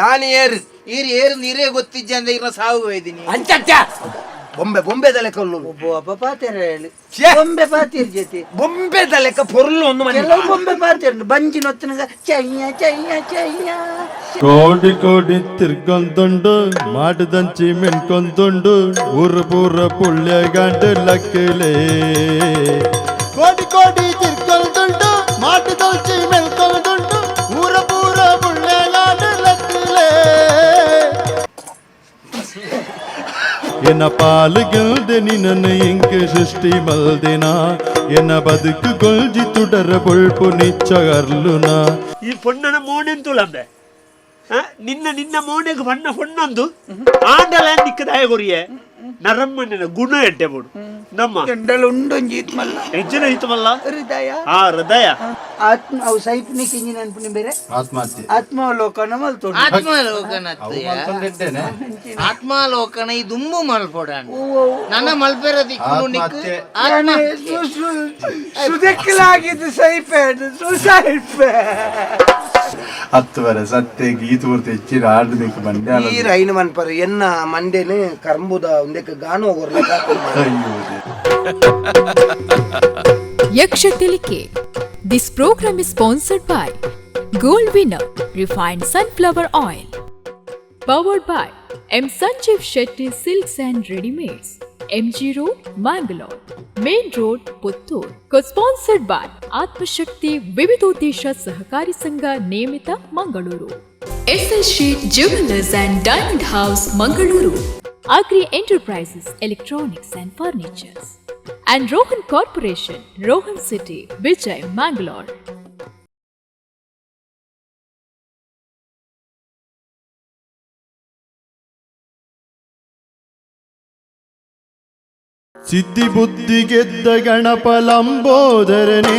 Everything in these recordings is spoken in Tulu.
ಯಾನ್ ಏರು ಈರ್ ಏರು ನೀರೇ ಗೊತ್ತಿಜ್ಜಂದ ಈರ್ನ ಸಾವು ಹೋಯ್ದಿನಿ. ಅಂಚಚ್ಚ ಬೊಂಬೆ ಬೊಂಬೆದ ಲೆಕ್ಕ ಉಳ್ಳು. ಒಬ್ಬ ಪಾತೆರ ಹೇಳಿ. ಛೇ. ಬೊಂಬೆ ಪಾತಿರ್ ಜೊತೆ. ಬೊಂಬೆದ ಲೆಕ್ಕ ಪೊರ್ಲು ಒಂದು ಮನೆ. ಕೆಲವು ಬೊಂಬೆ ಪಾತಿರ್ ಬಂಜಿ ನೊತ್ತನಗ ಚಯ್ಯ ಚಯ್ಯ ಚಯ್ಯ. ಕೋಡಿ ಕೋಡಿ ತಿರ್ಕೊಂದುಂಡು ಮಾಡದಂಚಿ ಮಿನ್ಕೊಂದುಂಡು ಊರು ಪೂರ ಪುಳ್ಯ ಗಂಡು ಲಕ್ಕಲೆ. ಕೋಡಿ ಕೋಡಿ ತಿರ್ಕೊಂದುಂಡು ಮಾಡದಂಚಿ ಮೆಲ್ಕೊಂದುಂಡು ಊರ ಪೂರ ಪುಳ್ಯ ಗಂಡು ಲಕ್ಕಲೆ. ಎನ್ನ ಪಾಲುಗಲ್ದೆ ನಿನ್ನನ್ನು ಇಂಕೆ ಸೃಷ್ಟಿ ಮಲ್ದಿನ ಎನ್ನ ಬದುಕು ಗೊಲ್ಜಿ ತುಡರ ಬೊಳ್ಪು ನಿಚ್ಚಗರ್ಲುನಾ. ಈ ಪೊಣ್ಣನ ಮೋನೆಂತುಲಂಬೆ ನಿನ್ನ ನಿನ್ನ ಮೋನೆಗ್ ಬಣ್ಣ ಪೊಣ್ಣೊಂದು ಆಂಡಲ ನಿಕ್ಕದಾಯ ಕೊರಿಯೆ ನರಮ್ಮಣ್ಣಿನ ಗುಣ ಎಡ್ಡೆ ಬೋಡು ನಮ್ಮ ಎಂಡಲ ಉಂಡೊಂಜಿ ಇತ್ಮಲ್ಲ. ಹೆಜ್ಜಿನ ಇತ್ತಮಲ್ಲ. ಹೃದಯ. ಆ ಹೃದಯ. ಆತ್ಮ ಅವು ಸೈಪ್ನಿ ಕಿಂಜಿ ನೆನ್ಪುನಿ ಬೇರೆ. ಆತ್ಮಹತ್ಯೆ. ಆತ್ಮಾವಲೋಕನ ಮಲ್ತೊಂಡು. ಆತ್ಮಾಲೋಕನ. ಆತ್ಮಾಲೋಕನ ಈ ದುಂಬು ಮಲ್ಪೊಡ ನನ್ನ ಮಲ್ಪೆರ ದಿಕ್ಕುನು ನಿಕ್. ಆತ್ಮಹತ್ಯೆ. ಆತ್ಮಹತ್ಯೆ. ಸುದಕ್ಲಾಗಿದ್ದು ಸೈಪೆ ಸುಸೈಡ್. ಹತ್ತು ವರೆ ಸತ್ತೆ ಗೀತ ಪೂರ್ತಿ ಹೆಚ್ಚಿನ ಆಡ್ಬೇಕು ಬಂಡೆ. ಈ ರೈನ್ ಮನ್ಪರು ಎನ್ನ ಮಂಡೆನು ಕರ್ಂಬುದ ಒಂದಕ್ಕೆ ಗಾನೋ ಹೊರ್ಲಿಕ್ಕೆ. Yaksha Tilike. This program is sponsored by Gold Winner Refined Sunflower Oil. Powered by M. Sanjeev Shetty Silks and Readymades. MG Road, Mangalore. Main Road, Puttur. Co-sponsored by Atmashakti Vividodesha Sahakari Sangha Niyamita, Mangaluru. SL Sheet Jewelers and Diamond House, Mangaluru. Agri Enterprises, Electronics and Furnitures. And Rohan Corporation, Rohan City, Vijay, Mangalore. ಸಿದ್ಧಿ ಬುದ್ಧಿ ಗೆದ್ದ ಗಣಪಲಂಬೋದರನೇ,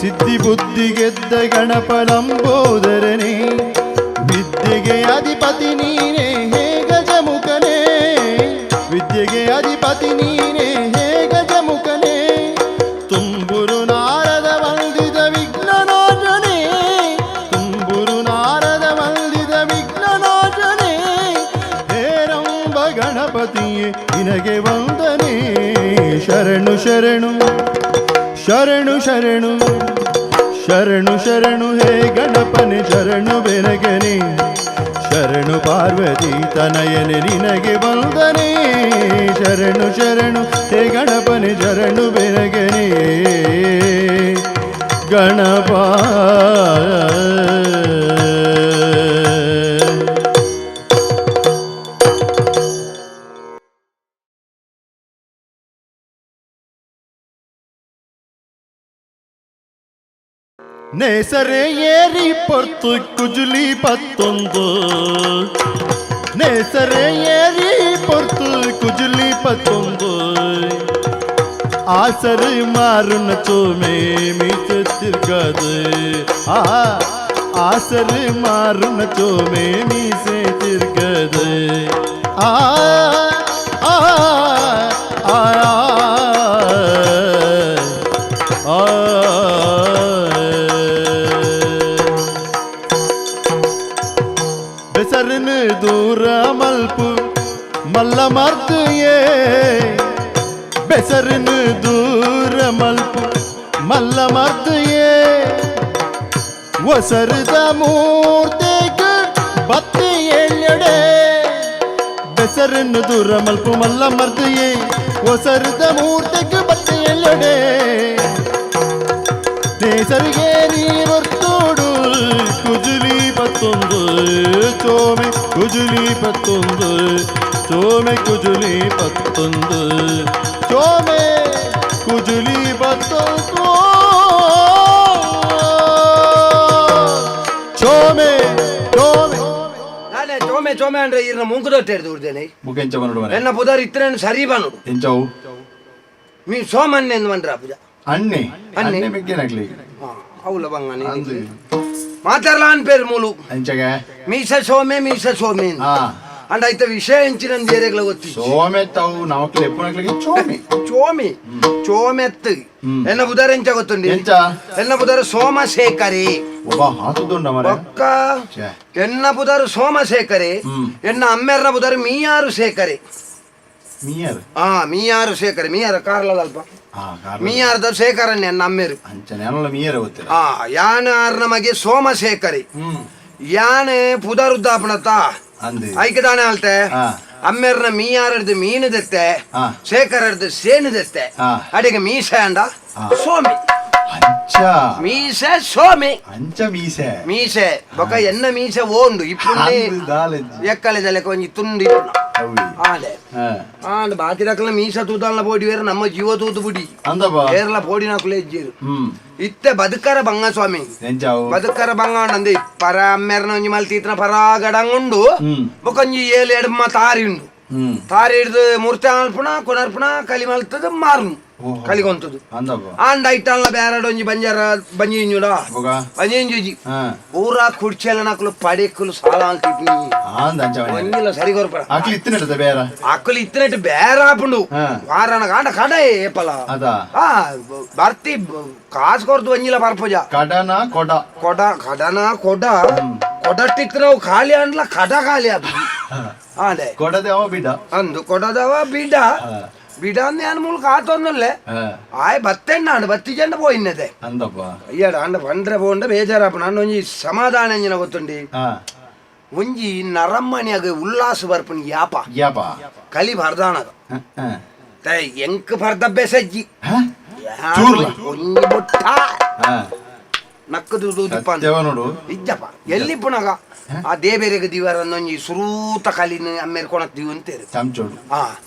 ಸಿದ್ಧಿ ಬುದ್ಧಿ ಗೆದ್ದ ಗಣಪಲಂಬೋದರನೇ, ವಿದ್ಯೆಗೆ ಅಧಿಪತಿ ನೀನೇ ಹೇ ಗಜಮುಖನೇ, ವಿದ್ಯೆಗೆ ಅಧಿಪತಿ ನೀನೇ ಹೇ ಗಜಮುಖನೇ, ತುಂಬುರು ನಾರದ ವಂದಿತ ವಿಘ್ನನಾಶನೇ, ತುಂಬುರು ನಾರದ ವಂದಿತ ವಿಘ್ನನಾಶನೇ, ಹೇರಂಬ ಗಣಪತಿಯೇ ನಿನಗೆ ವಂದನೆ. ಶರಣು ಶರಣು ಶರಣು ಶರಣು ಶರಣು ಶರಣು ಹೇ ಗಣಪನೆ, ಶರಣು ಬೆನಗನೆ, ಶರಣು ಪಾರ್ವತಿ ತನಯನೆ ನಿನಗೆ ವಂದನೆ. ಶರಣು ಶರಣು ಹೇ ಗಣಪನೆ, ಶರಣು ಬೆನಗನೆ ಗಣಪ. ನೇಸರೆ ಏರಿ ಪೊರ್ತು ಕುಜುಲಿ ಪತ್ತೊಂದು, ನೇಸರೆ ಏರಿ ಪೊರ್ತು ಕುಜುಲಿ ಪತ್ತೊಂದು, ಆಸರು ಮಾರುನ ಚೋಮೆ ಮೀಸ ತಿರ್ಗದು, ಆ ಆಸರು ಮಾರುನ ಚೋಮೆ ಮೀಸೆ ತಿರ್ಗದು, ಆ ಆ ಆ ಆ. ಬೆಸರನು ದೂರ ಮಲ್ಪು ಮಲ್ಲ ಮರ್ತಿಯೇ, ಬೆಸರನು ದೂರ ಮಲ್ಪು ಮಲ್ಲ ಮರ್ತಿಯೇ, ಒಸರದ ಮೂರ್ತಿಗೆ ಬತ್ತಿ ಎಳ್ಳೆಡೆ, ಬೆಸರನ್ನು ದೂರ ಮಲ್ಪು ಮಲ್ಲ ಮರ್ತಿಯೇ, ಒಸರದ ಮೂರ್ತಿಗೆ ಬತ್ತಿ ಎಳ್ಳೆಡೆ, ನೇಸರಿಗೆ ನೀರೊರ್ತೋಡು ಕುಜುಲಿ ಪತ್ತೊಂದು, ಚೋಮೆ ಕುಜುಲಿ ಪತ್ತೊಂದು, ಚೋಮೆ ಕುಜುಲಿ ಪತ್ತೊಂದು, ಚೋಮೆ ಕುಜುಲಿ ಪತ್ತೊಂದು, ಚೋಮೆ ಚೋಮೆ. ನಾನೇ ಚೋಮೆ ಚೋಮೆ ಅಂದ್ರೆ ಈರ್ನ ಮುಂಕುದೊಟ್ಟೆ ಹಿಡ್ದು ಬುಕ್ ಎಂಚ ಬನ್ನಡು ಮನೆ. ಎನ್ನ ಪುದಾರ್ ಇತ್ತನೆ ಸರಿ ಬನ್ನಡು. ಎಂಚವು? ಮೀ ಸೋಮನ್ನೆ ಎಂದು ಬಂದ್ರ ಪೂಜ. ಅಣ್ಣೆ. ಅಣ್ಣೆ. ಅಣ್ಣೆ ಮಿಗ್ಗೇನಾಗ್ಲಿ. అవుల బంగానే ಅಂದು. ಮಾತಾಡಲ ಅನ್ ಪೇರು ಮೂಲು. ಎಂಚಗೆ? ಮೀಸ ಸೋಮೆ ಮೀಸ ಸೋಮೆ. ಹಾ. ಅಂಡ ಐತ ವಿಷಯ ಎಂಚಿನ ಏರಿಯಾಗ್ಲ ಗೊತ್ತಿ. ಸೋಮೆ ತಾವು ನಮಕ್ಲೆ ಎಪ್ಪುನಕ್ಲಿಗೆ ಚೋಮೆ. ಚೋಮೆ ಚೋಮೆತ್. ಎನ್ನ ಬುದಾರ ಎಂಚ ಗೊತ್ತುಂಡಿ? ಎಂಚ? ಎನ್ನ ಬುದಾರ ಸೋಮಶೇಖರಿ. ಒಬ್ಬ ಹಾತುದುಂಡ ಮರೆ. ಬೊಕ್ಕ ಎನ್ನ ಪುದರು ಸೋಮಶೇಖರೆ, ಎನ್ನ ಅಮ್ಮೆರ್ನ ಪುದರು ಮೀಯಾರು ಶೇಖರೆ. ಮೀಯರ್? ಆ ಮೀಯಾರು ಶೇಖರೆ, ಮೀಯಾರ ಕಾರ್ಲದಲ್ಪ. ಆ ಕಾರ್ಲ. ಮೀಯಾರ್ದ ಶೇಖರನ್ನೇ ಎನ್ನ ಅಮ್ಮೆರು. ಅಂಚನೆ ಅನಲ್ಲ ಮೀಯರ ಗೊತ್ತಿಲ್ಲ. ಆ ಯಾನ್ ಆರ್ನ ಮಗೆ ಸೋಮಶೇಖರಿ. ಯಾನ್ ಪುದರುದ್ದಾಪಣತ ಅಂದೆ. ಐಕದಾನೆ ಆಲ್ತೆ. ಅಮ್ಮೆರ್ನ ಮೀಯಾರಡ್ದು ಮೀನು ದೆತ್ತೆ, ಶೇಖರಡ್ದು ಸೇನು ದೆತ್ತೆ. ಅಡಿಗೆ ಮೀಸೆ ಅಂಡ ಸೋಮಿ. ಅಂಚ ಮೀಸೆ ಸೋಮಿ. ಅಂಚ ಮೀಸೆ. ಮೀಸೆ ಬೊಕ ಎನ್ನ ಮೀಸೆ ಓಂಡು ಇಪ್ಪುಂಡೆ. ಅಂದು ದಾಲೆಜ್ಜಿ. ಎಕ್ಕಲೆದಲೆಕ ಒಂಜಿ ತುಂಡು ಇಪ್ಪುನ. ಅವಿ. ಆಲೆ ಆಂಡ್ ಬಾಕಿದಕ್ಲ ಮೀಸ ತೂತಾಲ್ನ ಪೋಡಿ ಬೇರೆ ನಮ್ಮ ಜೀವ ತೂತು ಬುಡಿ. ಅಂದಪ್ಪ. ಏರ್ಲ ಪೋಡಿನಕುಲು ಎಜ್ಜೇರು. ಇತ್ತೆ ಬದುಕರ ಬಂಗ ಸ್ವಾಮಿ. ಎಂಚಾವು? ಬದುಕರ ಬಂಗ ಅಂದೆ ಪರ ಅಮ್ಮೆರ್ನ ಒಂಜಿ ಮಲ್ತೀತ್ನ ಪರಾಗಡಂಗುಂಡು. ಬೊಕೊಂಜಿ ಏಳು ಎಡ್ಮ ತಾರಿ ಉಂಡು. ತಾರಿ ಹಿಡ್ದು ಮೂರ್ತಿ ಅಲ್ಪುಣ ಕೊನರ್ಪುಣ ಕಲಿ ಮಲ್ತದ ಮಾರ್ನು. ಓಹೋ. ಕಲಿಗೊಂತದು. ಅಂದಪ್ಪ. ಆಂಡ ಐಟಲ್ನ ಬೇರಡ್ ಒಂಜಿ ಬಂಜಾರ ಬಂಜಿ ಇಂಜುಡ. ಬೊಕ? ಬಂಜಿ ಇಂಜುಜಿ. ಪೂರಾ ಕುಡ್ಚೆಲ್ಲ ನಕಲು ಪಡೆಕ್ಕಲು ಸಾಲ ಅಂತಿಪ್ನಿ. ಆಂದ ಅಂಚ ಮನೆ. ಒಂಜಿಲ ಸರಿ ಕೊರ್ಪಡ. ಅಕ್ಲು ಇತ್ತಿನಟ್ಟದ ಬೇರ. ಅಕ್ಕಲು ಇತ್ತಿನಟ್ಟು ಬೇರ ಆಪುಂಡು. ವಾರನ ಕಾಂಡ ಕಡ ಏಪಲ. ಅದ. ಆ ಬರ್ತಿ ಕಾಸು ಕೊರ್ದು ಒಂಜಿಲ ಬರ್ಪುಜ. ಕಡನ ಕೊಡ. ಕೊಡ ಕಡನ ಕೊಡ ಕೊಡಟ್ಟಿತ್ತು ನಾವು ಖಾಲಿ ಅಂಡ್ಲ ಕಡ ಖಾಲಿ ಆಪು. ಆಂಡೆ. ಕೊಡದೆ ಅವ ಬಿಡ. ಅಂದು ಕೊಡದವ ಬಿಡ. ಬಿಡ ಅಂದ್ ಯಾನ್ ಮೂಲಕ ಆತೊಂದಲ್ಲೇ. ಆಯ್ ಬತ್ತೆಣ್ಣಾಂಡ್ ಬತ್ತಿ ಜಂಡ ಪೋಯಿನ್ನದೆ. ಅಂದಪ್ಪ. ಅಯ್ಯಡ ಅಂಡ ಪಂಡ್ರೆ ಪೋಂಡ ಬೇಜಾರಾಪುಂಡು. ಅಂಡ ಒಂಜಿ ಸಮಾಧಾನ ಎಂಜಿನ ಗೊತ್ತುಂಡಿ. ಒಂಜಿ ನರಮ್ಮನಿಯಾಗ ಉಲ್ಲಾಸ ಬರ್ಪುನಿ ಯಾಪ. ಯಾಪ. ಕಲಿ ಬರ್ದಾನಗ. ತೈ ಎಂಕ್ ಬರ್ದ ಬೆಸಜ್ಜಿ. ಚೂರ್ಲ. ಒಂಜಿ ಬೊಟ್ಟ. ನಕ್ಕದು ದೂದಿಪ್ಪ. ಸತ್ಯವ ನೋಡು. ಇಜ್ಜಪ್ಪ ಎಲ್ಲಿ ಪುನಗ ಆ ದೇಬೇರೆಗೆ ದಿವರ ಒಂಜಿ ಸುರೂತ ಕಲಿನ ಅಮ್ಮೇರ್ ಕೊಣಕ್ ದಿವ್ ಅಂತೇರು. ಚಮಚೋಡು. ಆ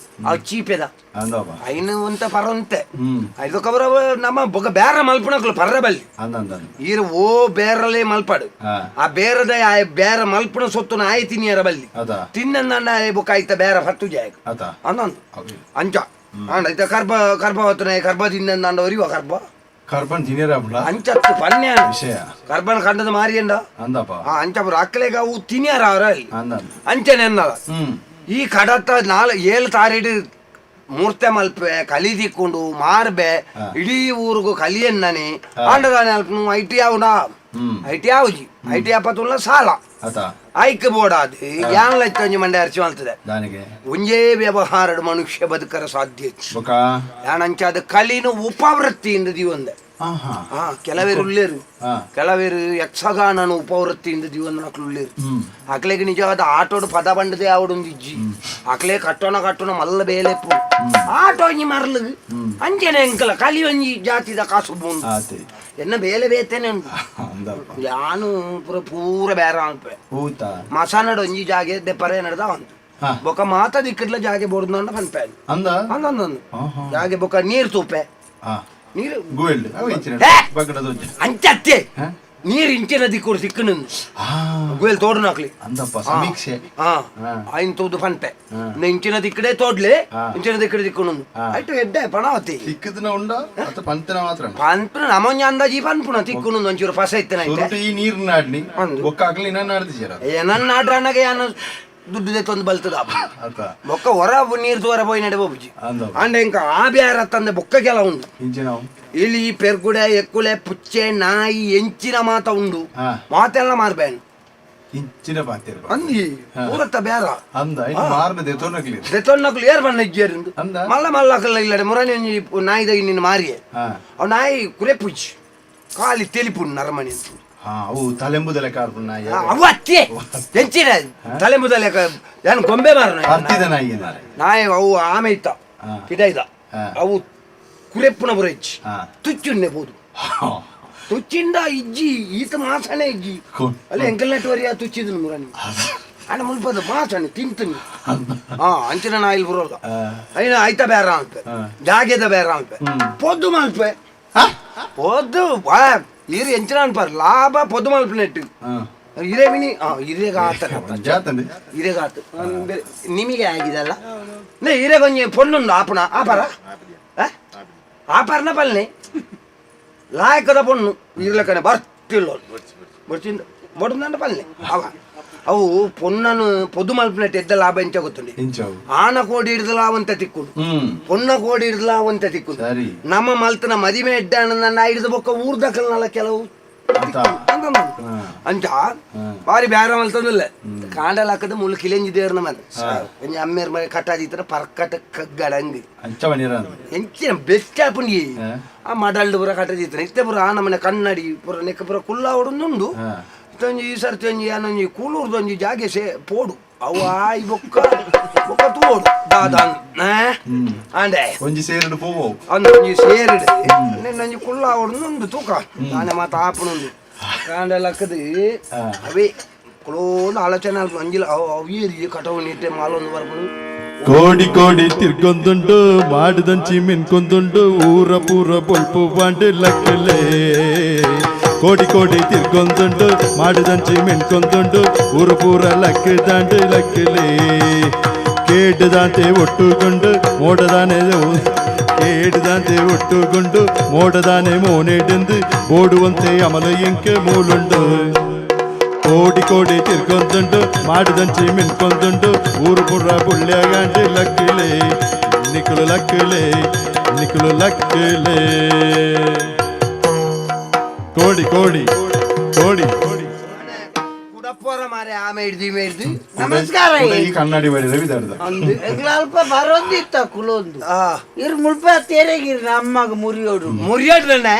ಅವು ಚೀಪೆದ. ಅಂದಪ್ಪ. ಐನು ಅಂತ ಪರಂತೆ. ಐದು ಕಬರ ನಮ್ಮ ಬೊಗ ಬೇರೆ ಮಲ್ಪುನಕ್ಲು ಪರ್ರ ಬಲ್ಲಿ. ಅಂದ. ಈರ್ ಓ ಬೇರಲೇ ಮಲ್ಪಾಡು. ಆ ಬೇರದ ಆ ಬೇರೆ ಮಲ್ಪುನ ಸೊತ್ತುನ ಆಯ್ ತಿನ್ನಿಯರ ಬಲ್ಲಿ. ಅದ. ತಿನ್ನ ಬೊಕ್ಕ ಐತ ಬೇರೆ ಪತ್ತು ಜಾಯಕ್. ಅದ. ಅಂದಂದು. ಅಂಚ ಆಂಡ ಐತ ಕರ್ಬ ಕರ್ಬ ಹೊತ್ತುನ ಕರ್ಬ ತಿನ್ನ ಅಂಡ ಒರಿವ ಕರ್ಬ. ಕರ್ಬನ್ ತಿನ್ನಿಯರ ಅಂಚತ್ತು ಪನ್ಯ. ವಿಷಯ. ಕರ್ಬನ ಕಂಡದ ಮಾರಿಯಂಡ. ಅಂದಪ್ಪ. ಆ ಅಂಚ ಪುರ ಅಕ್ಲೆಗ ಅವು ತಿನ್ನಿಯರ ಅವರ ಅಲ್ಲಿ. ಅಂದ. ಅಂಚನೆ ಅನ್ನಲ್ಲ. ಈ ಕಡತ ನಾಲ್ ಏಳು ತಾರೀಡು ಮೂರ್ತೆ ಮಲ್ಪೆ ಕಲಿ ದಿಕ್ಕೊಂಡು ಮಾರ್ಬೆ ಇಡೀ ಊರುಗು ಕಲಿಯನ್ನನೆ ಆಂಡದಾನೆ ಅಲ್ಪನು I T ಆವುಡ I T ಆವುಜಿ I T ಆಪತ್ತುಲ್ಲ ಸಾಲ. ಅತ. ಐಕ್ ಬೋಡಾದು ಯಾನ್ಲ ಒಂಜಿ ಮಂಡೆ ಅರ್ಚಿ ಮಲ್ತದೆ. ದಾನಿಗೆ. ಒಂಜೇ ವ್ಯವಹಾರಡು ಮನುಷ್ಯ ಬದುಕರ ಸಾಧ್ಯ. ಬೊಕ. ಯಾನಂಚ ಅದು ಕಲಿನ ಉಪವೃತ್ತಿಯಿಂದ ದಿವಂದೆ. ಕೆಲವೇರು ಉಲ್ಲೇರು. ಕೆಲವೇರು ಯಕ್ಷಗಾನನು ಉಪವೃತ್ತಿಯಿಂದ ದಿವಂದ ನಕ್ಲು ಉಲ್ಲೇರು. ಅಕ್ಲೆಗ್ ನಿಜವಾದ ಆಟೋಡು ಪದ ಬಂಡದೆ ಆವಡೊಂದು ಇಜ್ಜಿ. ಅಕ್ಲೆ ಕಟ್ಟೋಣ ಕಟ್ಟೋಣ ಮಲ್ಲ ಬೇಲೆಪ್ಪು ಆಟೋ ಒಂಜಿ ಮರ್ಲು ಅಂಚನೆ ಎಂಕಲ ಕಲಿ ಒಂಜಿ ಜಾತಿದ ಕಾಸು ಬೂಂದು. ಆತೆ. ಎನ್ನ ಬೇಲೆ ಬೇತೇನೆ ಉಂಟು. ಅಂದಪ್ಪ. ಯಾನು ಪೂರ ಪೂರ ಬೇರೆ ಅನ್ಪೆ. ಊತ. ಮಸಾನಡ್ ಒಂಜಿ ಜಾಗೆ ದೆಪ್ಪರೆ ನಡ್ದ ಅಂತು. ಬೊಕ ಮಾತ ದಿಕ್ಕಡ್ಲ ಜಾಗೆ ಬೋರ್ದು ಪನ್ಪೆ. ಅಂದ. ಅಂದ ಅಂದ ಜಾಗೆ ಬೊಕ ನೀರು ತೂಪೆ. ನೀರು ಗುವೆಲ್ ಅವು ಇಂಚಿನ ಬಗ್ಗಡದ ಒಂಜಿ. ಅಂಚತ್ತೆ ನೀರು ಇಂಚಿನ ದಿಕ್ಕುಡು ಸಿಕ್ಕನು ಗುವೆಲ್ ತೋಡು ನಾಕ್ಲಿ. ಅಂದಪ್ಪ ಸಮೀಕ್ಷೆ. ಐನ್ ತೂದು ಪನ್ಪೆ ಇಂಚಿನ ದಿಕ್ಕಡೆ ತೋಡ್ಲೆ ಇಂಚಿನ ದಿಕ್ಕಡೆ ದಿಕ್ಕುನು ಐಟು ಎಡ್ಡೆ ಪಣವತಿ. ತಿಕ್ಕದನ ಉಂಡ ಅತ್ತ ಪಂತನ ಮಾತ್ರ. ಪನ್ಪುನ ನಮೊಂಜಿ ಅಂದಾಜಿ ಪನ್ಪುನ ತಿಕ್ಕುನು ಒಂಚೂರು ಪಸ ಇತ್ತನ ಐತೆ. ಸುರುಟು ಈ ನೀರು ನಾಡ್ನಿ. ಅಂದು. ಬೊಕ್ಕ ಹಾಕ್ಲಿ ನನ್ನ ನಾಡ್ದಿಜರ. ನನ್ನ ನಾಡ್ರನಾಗ ಯಾನ ದುಡ್ಡು ದೆತ್ತೊಂದು ಬಲ್ತದ. ಅತ್ತ. ಬೊಕ್ಕ ಹೊರ ನೀರು ತೋರ ಪೋಯಿ ನಡೆ ಬೊಬ್ಬುಜಿ. ಅಂದಪ್ಪ. ಅಂಡ ಇಂಕ ಆ ಬ್ಯಾರ ತಂದೆ ಬೊಕ್ಕ ಕೆಲ ಉಂಡು. ಇಂಚಿನ ಇಲಿ ಪೆರ್ಗುಡೆ ಎಕ್ಕುಲೆ ಪುಚ್ಚೆ ನಾಯಿ ಎಂಚಿನ ಮಾತ ಉಂಡು. ಮಾತೆಲ್ಲ ಮಾರ್ಬೇನ್. ಇಂಚಿನ ಪಾತಿರ್. ಅಂದಿ ಊರತ್ತ ಬೇರ. ಅಂದ ಇನ್ನು ಮಾರ್ನ ದೆತೊನಕ್ಲಿ. ದೆತೊನ್ನಕ್ಲು ಏರ್ ಬಣ್ಣ ಇಜ್ಜೇರಿಂದು. ಅಂದ. ಮಲ್ಲ ಮಲ್ಲ ಅಕಲ್ಲ ಇಲ್ಲಡೆ ಮುರನಿ ಒಂಜಿ ನಾಯಿದ ನಿನ್ನ ಮಾರಿಯೆ. ಅವ್ ನಾಯಿ ಕುರೆಪುಜ್ಜಿ ಖಾಲಿ ತೆಲಿಪುಂಡು ನರಮಣಿ ಅಂತ. ಅವು ತಲೆಂಬುದಲೆ ಕಾರ್ಪುಣ ನಾಯಿ. ಅವು ಅತ್ತೆ ಎಂಚಿನ ತಲೆಂಬುದಲೆ ಏನು ಗೊಂಬೆ ಮಾರ ನಾಯಿ. ಅರ್ತಿದ ನಾಯಿ ಏನಾರೆ. ನಾಯಿ ಅವು ಆಮೆ ಇತ್ತ ಪಿದೈದ ಅವು ಕುರೆಪ್ಪುನ ಬುರ ಇಜ್ಜಿ. ತುಚ್ಚುನ್ನೆ ಬೋದು ತುಚ್ಚಿಂದ ಇಜ್ಜಿ ಈತ ಮಾಸನೆ ಇಜ್ಜಿ. ಅಲ್ಲಿ ಎಂಕಲ್ ನೆಟ್ವರಿಯ ತುಚ್ಚಿದನು ಮುರನಿ ಅಣ್ಣ ಮುಲ್ಪದ ಮಾಸನೆ ತಿಂತೀನಿ ಅಂಚಿನ ನಾಯಿಲ್ ಬರೋಲ್ಲ ಐನ ಐತ ಬೇರ ಅನ್ಪೆ ಜಾಗೆದ ಬೇರ ಅನ್ಪೆ ಪೊದ್ದು ಮಲ್ಪೆ ಪೊದ್ದು ಈರು ಎಂಚಿನ ಅನ್ಪಾರ್ ಲಾಭ ಪೊದ್ದು ಮಲ್ಪು ನೆಟ್ಟು ಇರೇ ಮಿನಿ ಇರೇಗಾತ ಜಾತಂದೆ. ಇರೇಗಾತ ನಿಮಗೆ ಆಗಿದಲ್ಲ ನೇ ಇರೇಗೊಂಜಿ ಪೊಣ್ಣುಂಡು ಆಪಣ ಆಪರ ಆಪರ್ನ ಪಲ್ನೆ ಲಾಯಕದ ಪೊಣ್ಣು ಇರ್ಲಕ್ಕನೆ ಬರ್ತಿಲ್ಲ ಬರ್ತಿಂದ ಬಡ್ದಂಡ ಪಲ್ನೆ ಅವ ಅವು ಪೊನ್ನನು ಪೊದ್ದು ಮಲ್ಪನೆಟ್ ಎದ್ದ ಲಾಭ ಎಂಚ ಗೊತ್ತುಂಡಿ. ಇಂಚವು. ಆನ ಕೋಡಿ ಹಿಡ್ದಲ ಅವಂತ ತಿಕ್ಕುಡು ಪೊನ್ನ ಕೋಡಿ ಹಿಡ್ದಲ ಅವಂತ ತಿಕ್ಕುಡು. ಸರಿ. ನಮ್ಮ ಮಲ್ತನ ಮದಿಮೆ ಎಡ್ಡ ನನ್ನ ಹಿಡಿದು ಬೊಕ್ಕ ಊರ್ದಕಲ್ನಲ್ಲ ಕೆಲವು ಅಂಚ ಬಾರಿ ಬ್ಯಾರ ಮಲ್ತಂದಿಲ್ಲ ಕಾಂಡಲ್ ಹಾಕದ ಮುಳ್ಳು ಕಿಲೆಂಜಿ ದೇರ್ನ ಮನೆ ಒಂಜಿ ಅಮ್ಮೇರ್ ಮನೆ ಕಟ್ಟಾದಿತ್ತರ ಪರ್ಕಟ ಕಗ್ಗಡಂಗಿ ಅಂಚ ಬನ್ನಿರ ಎಂಚಿನ ಬೆಸ್ಟ್ ಆಪುಂಡಿ ಆ ಮಡಲ್ಡ್ ಪೂರ ಕಟ್ಟದಿತ್ತರ ಇತ್ತೆ ಪೂರ ಆ ನಮನೆ ಕನ್ನಡಿ ಪೂರ ನೆಕ್ಕ ಪೂರ ಕುಲ್ಲ ಉಂಡು ಇತ್ತೊಂಜಿ ಈ ಸರ್ತಿ ಒಂಜಿ ಏನೊಂಜಿ ಕೂಲೂರ್ದೊಂಜಿ ಜಾಗೆ ಸೇ ಪೋಡು ಅವು ಆಯ್ ಬೊಕ್ಕ ಬೊಕ್ಕ ತೂಡು ದಾದಾನ್ ಆಂಡೆ ಒಂಜಿ ಸೇರಿಡು ಪೋವು ಅಂದೊಂಜಿ ಸೇರಿಡು ನಿನ್ನೊಂಜಿ ಕುಲ್ಲ ಉಂಡು ತೂಕ ದಾನೆ ಮಾತ ಆಪುನುಂಡು ಕಾಂಡೆ ಲಕ್ಕದು ಅವೇ ಕುಲೋಂದು ಆಲೋಚನೆ ಅಲ್ಪ ಒಂಜಿಲ ಅವು ಏರಿ ಕಟವು ನೀಟೆ ಮಾಲೊಂದು ಬರ್ಪುಂಡು ಕೋಡಿ ಕೋಡಿ ತಿರ್ಗೊಂದುಂಡು ಮಾಡಿದಂಚಿ ಮಿನ್ಕೊಂದುಂಡು ಊರ ಪೂರ ಬೊಲ್ಪು ಬಾಂಡು ಲಕ್ಕಲೆ ಕೋಡಿ ಕೋಡಿ ತಿರ್ಗೊಂದುಂಡು ಮಾಡಿದಂಚಿ ಮಿನ್ಕೊಂದುಂಡು ಊರ ಪೂರ ಲಕ್ಕ ದಾಂಡು ಲಕ್ಕಲೆ ಕೇಡುದಾಂತೆ ಒಟ್ಟುಗೊಂಡು ಮೋಡದಾನೆ ಕೇಡುದಾಂತೆ ಒಟ್ಟುಗೊಂಡು ಮೋಡದಾನೆ ಮೋನೆಡೆಂದು ಓಡುವಂತೆ ಅಮಲ ಎಂಕೆ ಮೂಲುಂಡು ಕೋಡಿ ಕೋಡಿ ತಿರ್ಗೊಂದುಂಡು ಮಾಡಿದಂಚಿ ಮಿನ್ಕೊಂದುಂಡು ಊರು ಪುರ ಪುಳ್ಳ್ಯಗಾಂಡು ಲಕ್ಕಲೆ ನಿಕ್ಕಲು ಲಕ್ಕಲೆ ನಿಕ್ಕಲು ಲಕ್ಕಲೆ ಕೋಡಿ ಕೋಡಿ ಕೋಡಿ ಕುಡಪ್ಪೋರ ಮಾರೆ ಆಮೆ ಹಿಡ್ದು ಈಮೆ ಹಿಡ್ದು ನಮಸ್ಕಾರ. ಈ ಕನ್ನಡಿ ಬರಿ ರವಿ ದಾಡ್ದ ಅಂದು ಎಂಕ್ಲ ಅಲ್ಪ ಬರೋದಿತ್ತ ಕುಲೊಂದು ಆ ಇರ್ ಮುಲ್ಪ ತೇರೆಗಿರ್ ಅಮ್ಮಗ ಮುರಿಯೋಡು ಮುರಿಯಡ್ಲನೆ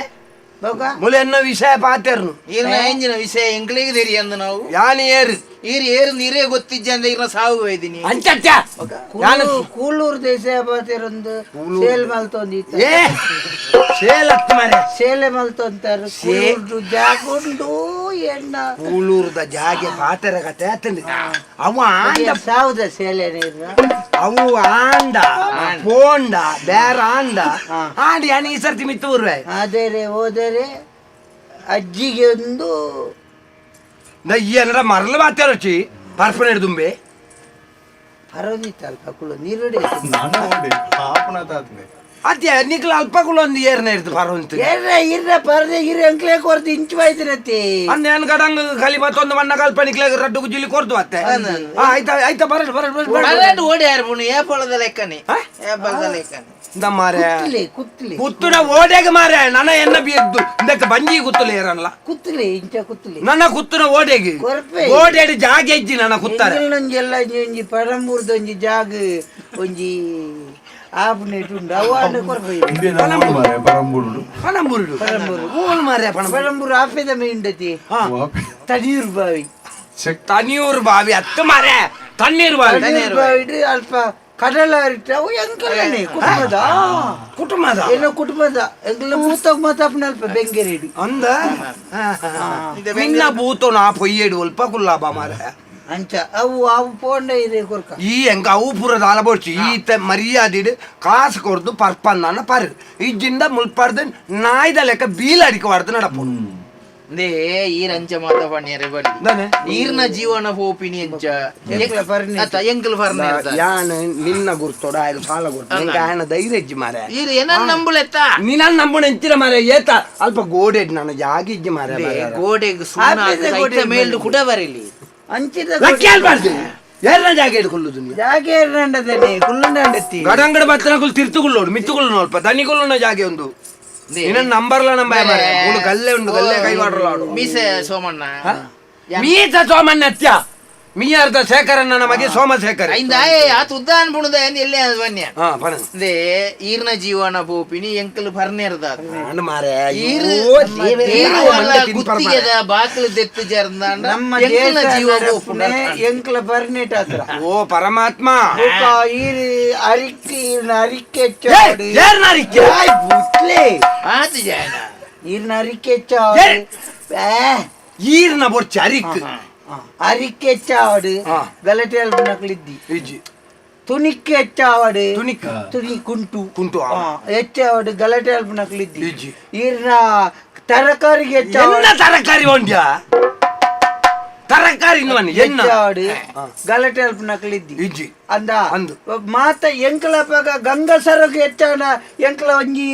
ಬೊಕ ಮುಲೆ ಎನ್ನ ವಿಷಯ ಪಾತೆರ್ನು ಈರ್ನ ಎಂಜಿನ ವಿಷಯ ಎಂಕ್ಲಿಗೆ ತೆರಿಯಂದು ನಾವು ಯಾನ್ ಏರು ಈರ್ ಏರು ನೀರೇ ಗೊತ್ತಿಜ್ಜ ಅಂದ್ರೆ ಈರ್ನ ಸಾವು ಹೋಯ್ದಿನಿ ಅಂಚಟ್ಟ ಯಾನ್ ಕೂಲೂರು ದೇಶ ಬಾತಿರೊಂದು ಸೇಲ್ ಮಲ್ತೊಂದಿತ್ತ ಏ ಸೇಲತ್ ಮಾರೆ ಸೇಲೆ ಮಲ್ತೊಂತಾರ ಕೂಲೂರ್ದು ಜಾಗುಂಡು ಎಣ್ಣ ಕೂಲೂರ್ದ ಜಾಗೆ ಪಾತೆರ ಕತೆ ಆತಂದು ಅವ ಆಂಡ ಸಾವುದ ಸೇಲೆ ನೀರ್ನ ಅವು ಆಂಡ ಪೋಂಡ ಬೇರ ಆಂಡ ಆಂಡ ಯಾನ್ ಈ ಸರ್ತಿ ಮಿತ್ತು ಊರ್ವೆ ಆದರೆ ಹೋದರೆ ಅಜ್ಜಿಗೆ ಒಂದು ಏನರ ಮರಳು ಮಾತಾಡೋಚಿ ಪರ್ಪನೆ ದುಂಬೆ ಪರೋದಿತ್ತ ಅಲ್ಪ ಕುಳು ನೀರುಡೆ ನಾನು ನೋಡಿ ಆಪುನ ತಾತ್ನೆ ಅದೇ ನಿಕ್ಲ ಅಲ್ಪ ಕುಲೊಂದು ಏರ್ನ ಇರ್ದು ಪರಂತು ಏರ್ರ ಇರ್ರ ಪರದೆ ಇರ್ ಎಂಕ್ಲೆ ಕೊರ್ದು ಇಂಚು ಬಾಯ್ತಿರತಿ ಅಂದ ಏನ್ ಗಡಂಗ್ ಕಲಿ ಮತ್ತೊಂದು ಮಣ್ಣ ಕಲ್ಪ ನಿಕ್ಲ ರಡ್ಡು ಗುಜ್ಜಿಲಿ ಕೊರ್ದು ಅತ್ತೆ ಆಯ್ತಾ ಆಯ್ತಾ ಬರಡ್ ಬರಡ್ ಬರಡ್ ಬರಡ್ ಓಡಿ ಯಾರು ಪುಣು ಏ ಪೊಳದ ಲೆಕ್ಕನೆ ಏ ಪೊಳದ ಲೆಕ್ಕನೆ ಇಂದ ಮಾರೆ ಕುತ್ತಲೆ ಕುತ್ತಲೆ ಕುತ್ತುನ ಓಡೆಗೆ ಮಾರೆ ನನ್ನ ಎನ್ನ ಬಿದ್ದು ಇಂದಕ್ಕೆ ಬಂಜಿ ಕುತ್ತಲೆ ಏರಲ್ಲ ಕುತ್ತಲೆ ಇಂಚ ಕುತ್ತಲೆ ನನ್ನ ಕುತ್ತುನ ಓಡೆಗೆ ಕೊರ್ಪೆ. ಓಡೇಡಿ ಜಾಗೆ ಇಜ್ಜಿ ನನ್ನ ಕುತ್ತಾರೆ ಎಂಗ್ಲೊಂಜೆಲ್ಲ ಒಂಜಿ ಪರಂಬೂರ್ದೊಂಜಿ ಜಾಗ ಒಂಜಿ ಆಪುನೇಟ್ ಉಂಡು ಅವು ಆಂಡ ಕೊರ್ಪೆ ಇಂದೇ ನಾವು ಮಾರೆ ಪರಂಬುರುಡು ಪಣಂಬೂರುಡು ಓಲ್ ಮಾರೆ ಪಣಂಬೂರು ಪರಂಬೂರು ಆಪೆದ ಮೇಂಡತಿ ತಡೀರ್ ಬಾವಿ ಚೆಕ್ ತಣ್ಣೀರು ಬಾವಿ ಹತ್ತು ಮಾರೆ ತಣ್ಣೀರು ಬಾವಿ ತಡೀರ್ ಬಾವಿಡ್ ಅಲ್ಪ ಕಡಲ ಅವು ಎಂಕಲನೆ ಕುಟುಂಬದ ಕುಟುಂಬದ ಏನೋ ಕುಟುಂಬದ ಎಂಕಲ ಮೂತಗ್ ಮಾತಾಪನ ಅಲ್ಪ ಬೆಂಗೆರೆಡಿ ಅಂದ ನಿನ್ನ ಭೂತೋ ನಾ ಪೊಯ್ಯೇಡು ಅಲ್ಪ ಕುಲ್ಲಾಬ ಮಾರೆ ಅಂಚ ಅವು ಅವು ಪೋಂಡ ಇದೆ ಕೊರ್ಕ ಈ ಎಂಕ ಅವು ಪೂರ ದಾಲ ಬೋಡ್ಚಿ ಈತ ಮರ್ಯಾದಿಡ್ ಕಾಸು ಕೊರ್ದು ಪರ್ಪನ್ನ ಪರ್ ಇಜ್ಜಿಂದ ಮುಲ್ಪರ್ದು ನಾಯ್ದ ಲೆಕ್ಕ ಬೀಲ ಅಡಿಕೆ ವಾಡ್ದು ನಡಪು ಇಂದೇ ಈರ್ ಅಂಚ ಮಾತ ಪಣ್ಯರೆ ಬಲ್ಲಿ ದಾನೆ? ಈರ್ನ ಜೀವನ ಪೋಪಿನಿ ಅಂಚ ಎಂಕ್ಲ ಫರ್ನೆ. ಅತ್ತ ಎಂಕಲ್ ಫರ್ನೆ ಯಾನ್ ನಿನ್ನ ಗುರ್ತೋಡ ಆಯ್ತು ಸಾಲ ಗುರ್ತು ನಿಂಗೆ ಆಯನ ಧೈರ್ಯ ಇಜ್ಜಿ ಮಾರೆ ಈರ್ ಏನನ್ ನಂಬುಲೆತ್ತ ನಿನ್ನ ನಂಬುಣ ಎಂಚಿನ ಮಾರೆ ಏತ ಅಲ್ಪ ಗೋಡೆ ನನ್ನ ಜಾಗ ಇಜ್ಜಿ ಮಾರೆ ಗೋಡೆಗ್ ಸುಣ್ಣ ಆಪೆದ ಹಾಕುದು, ಗೋಡೆ ಐತ ಮೇಲ್ಡು ಕೂಡ ಬರಲಿ ಅಂಚಿದ ಲಕ್ಕಿ ಅಲ್ಬಾರ್ದು ಏರ್ನ ಜಾಗ ಹಿಡ್ಕೊಳ್ಳುದು ನೀ ಜಾಗೆ ಏರ್ನಂಡದನೆ ಕುಲ್ಲಂಡತಿ ಗಡಂಗಡ ಬತ್ತನಕುಲ್ ತಿರ್ತುಗುಳ್ಳೋಡು ಮಿತ್ತುಗುಳ್ಳು ಅಲ್ಪ ದನಿಗುಳ್ಳುನ ಜಾಗೆ ಒಂದು ನಿನ್ನ ನಂಬರ್ಲ ನಂಬ ಮಾರೆ ಮೂಲು ಗಲ್ಲೆ ಉಂಡು ಗಲ್ಲೆ ಕೈ ವಾಡ್ರಲಾಡು ಮೀಸೆ ಸೋಮಣ್ಣ ಮೀತ ಸೋಮಣ್ಣ ಮೀಯಾರ್ದ ಶೇಖರಣ್ಣ ನಮಗೆ ಸೋಮಶೇಖರ ಐಂದ ಆತ ಉದ್ದ ಅನ್ಪುಣದ ಎಲ್ಲಿ ಬನ್ಯ ಹಾ ಪಣ ಇಂದೇ ಈರ್ನ ಜೀವನ ಪೋಪಿನಿ ಎಂಕಲ್ ಫರ್ನೇರ್ದ ನಾನು ಮಾರೆ ಈರ್ ಅಯ್ಯೋ ದೇವರೇ, ಈರು ನಾಯಿ ಅಲ್ಲ ಮಂಡೆ ತಿನ್ಪರ್ ಮಾರೆ. ಗುತ್ತಿಗೆದ ಬಾಕಿಲು ದೆತ್ತು ಜರ್ದಾಂಡ ನಮ್ಮ ಎಂಕಲ್ನ ದೇಶ ಜೀವ ನಡಪುನೆ ಪೋಪುಂಡ ಎಂಕ್ಲ ಬರ್ನೇಟ್ ಹತ್ರ ಓ ಪರಮಾತ್ಮ ಬೊಕ ಈರ್ ಅರಿಕೆ ಈರ್ನ ಅರಿಕೆ ಏ, ಹೆಚ್ಚಾವಡು. ಏರ್ನ ಅರಿಕೆ? ಏಯ್ ಬುಟ್ಲೆ ಆತ ಜಾಯನ ಈರ್ನ ಅರಿಕೆ ಹೆಚ್ಚಾವಡು. ಏ. ಏ, ಈರ್ನ ಬೊರ್ಚಿ ಅರಿಕ್ ಅರಿಕೆ ಹೆಚ್ಚಾವಡು ಹಾ. ಗಲಾಟೆ ಅಲ್ಪನಕ್ಲಿದ್ದಿ ಇಜ್ಜಿ ತುಣಿಕ್ಕೆ ಹೆಚ್ಚಾವಡು ತುಣಿಕ್. ತುಣಿ ಕುಂಟು ಕುಂಟು, ಆ. ಹಾ, ಹೆಚ್ಚಾವಡು ಗಲಾಟೆ ಅಲ್ಪನಕ್ಲಿದ್ದಿ ಇಜ್ಜಿ. ಈರ್ನ ತರಕಾರಿಗೆ ಹೆಚ್ಚಾವಡು ಎನ್ನ ತರಕಾರಿ ಒಂಡ್ಯಾ ತರಕಾರಿ ಇನ್ನುವನ್ ಎನ್ನ ಹೆಚ್ಚಾವಡು ಗಲಾಟೆ ಅಲ್ಪನಕ್ಲಿದ್ದಿ ಇಜ್ಜಿ ಅಂದ ಅಂದು. ಮಾತ ಎಂಕಲಪಗ ಗಂಗಸರಗ್ ಹೆಚ್ಚಾಣ ಎಂಕಲ ಒಂಜಿ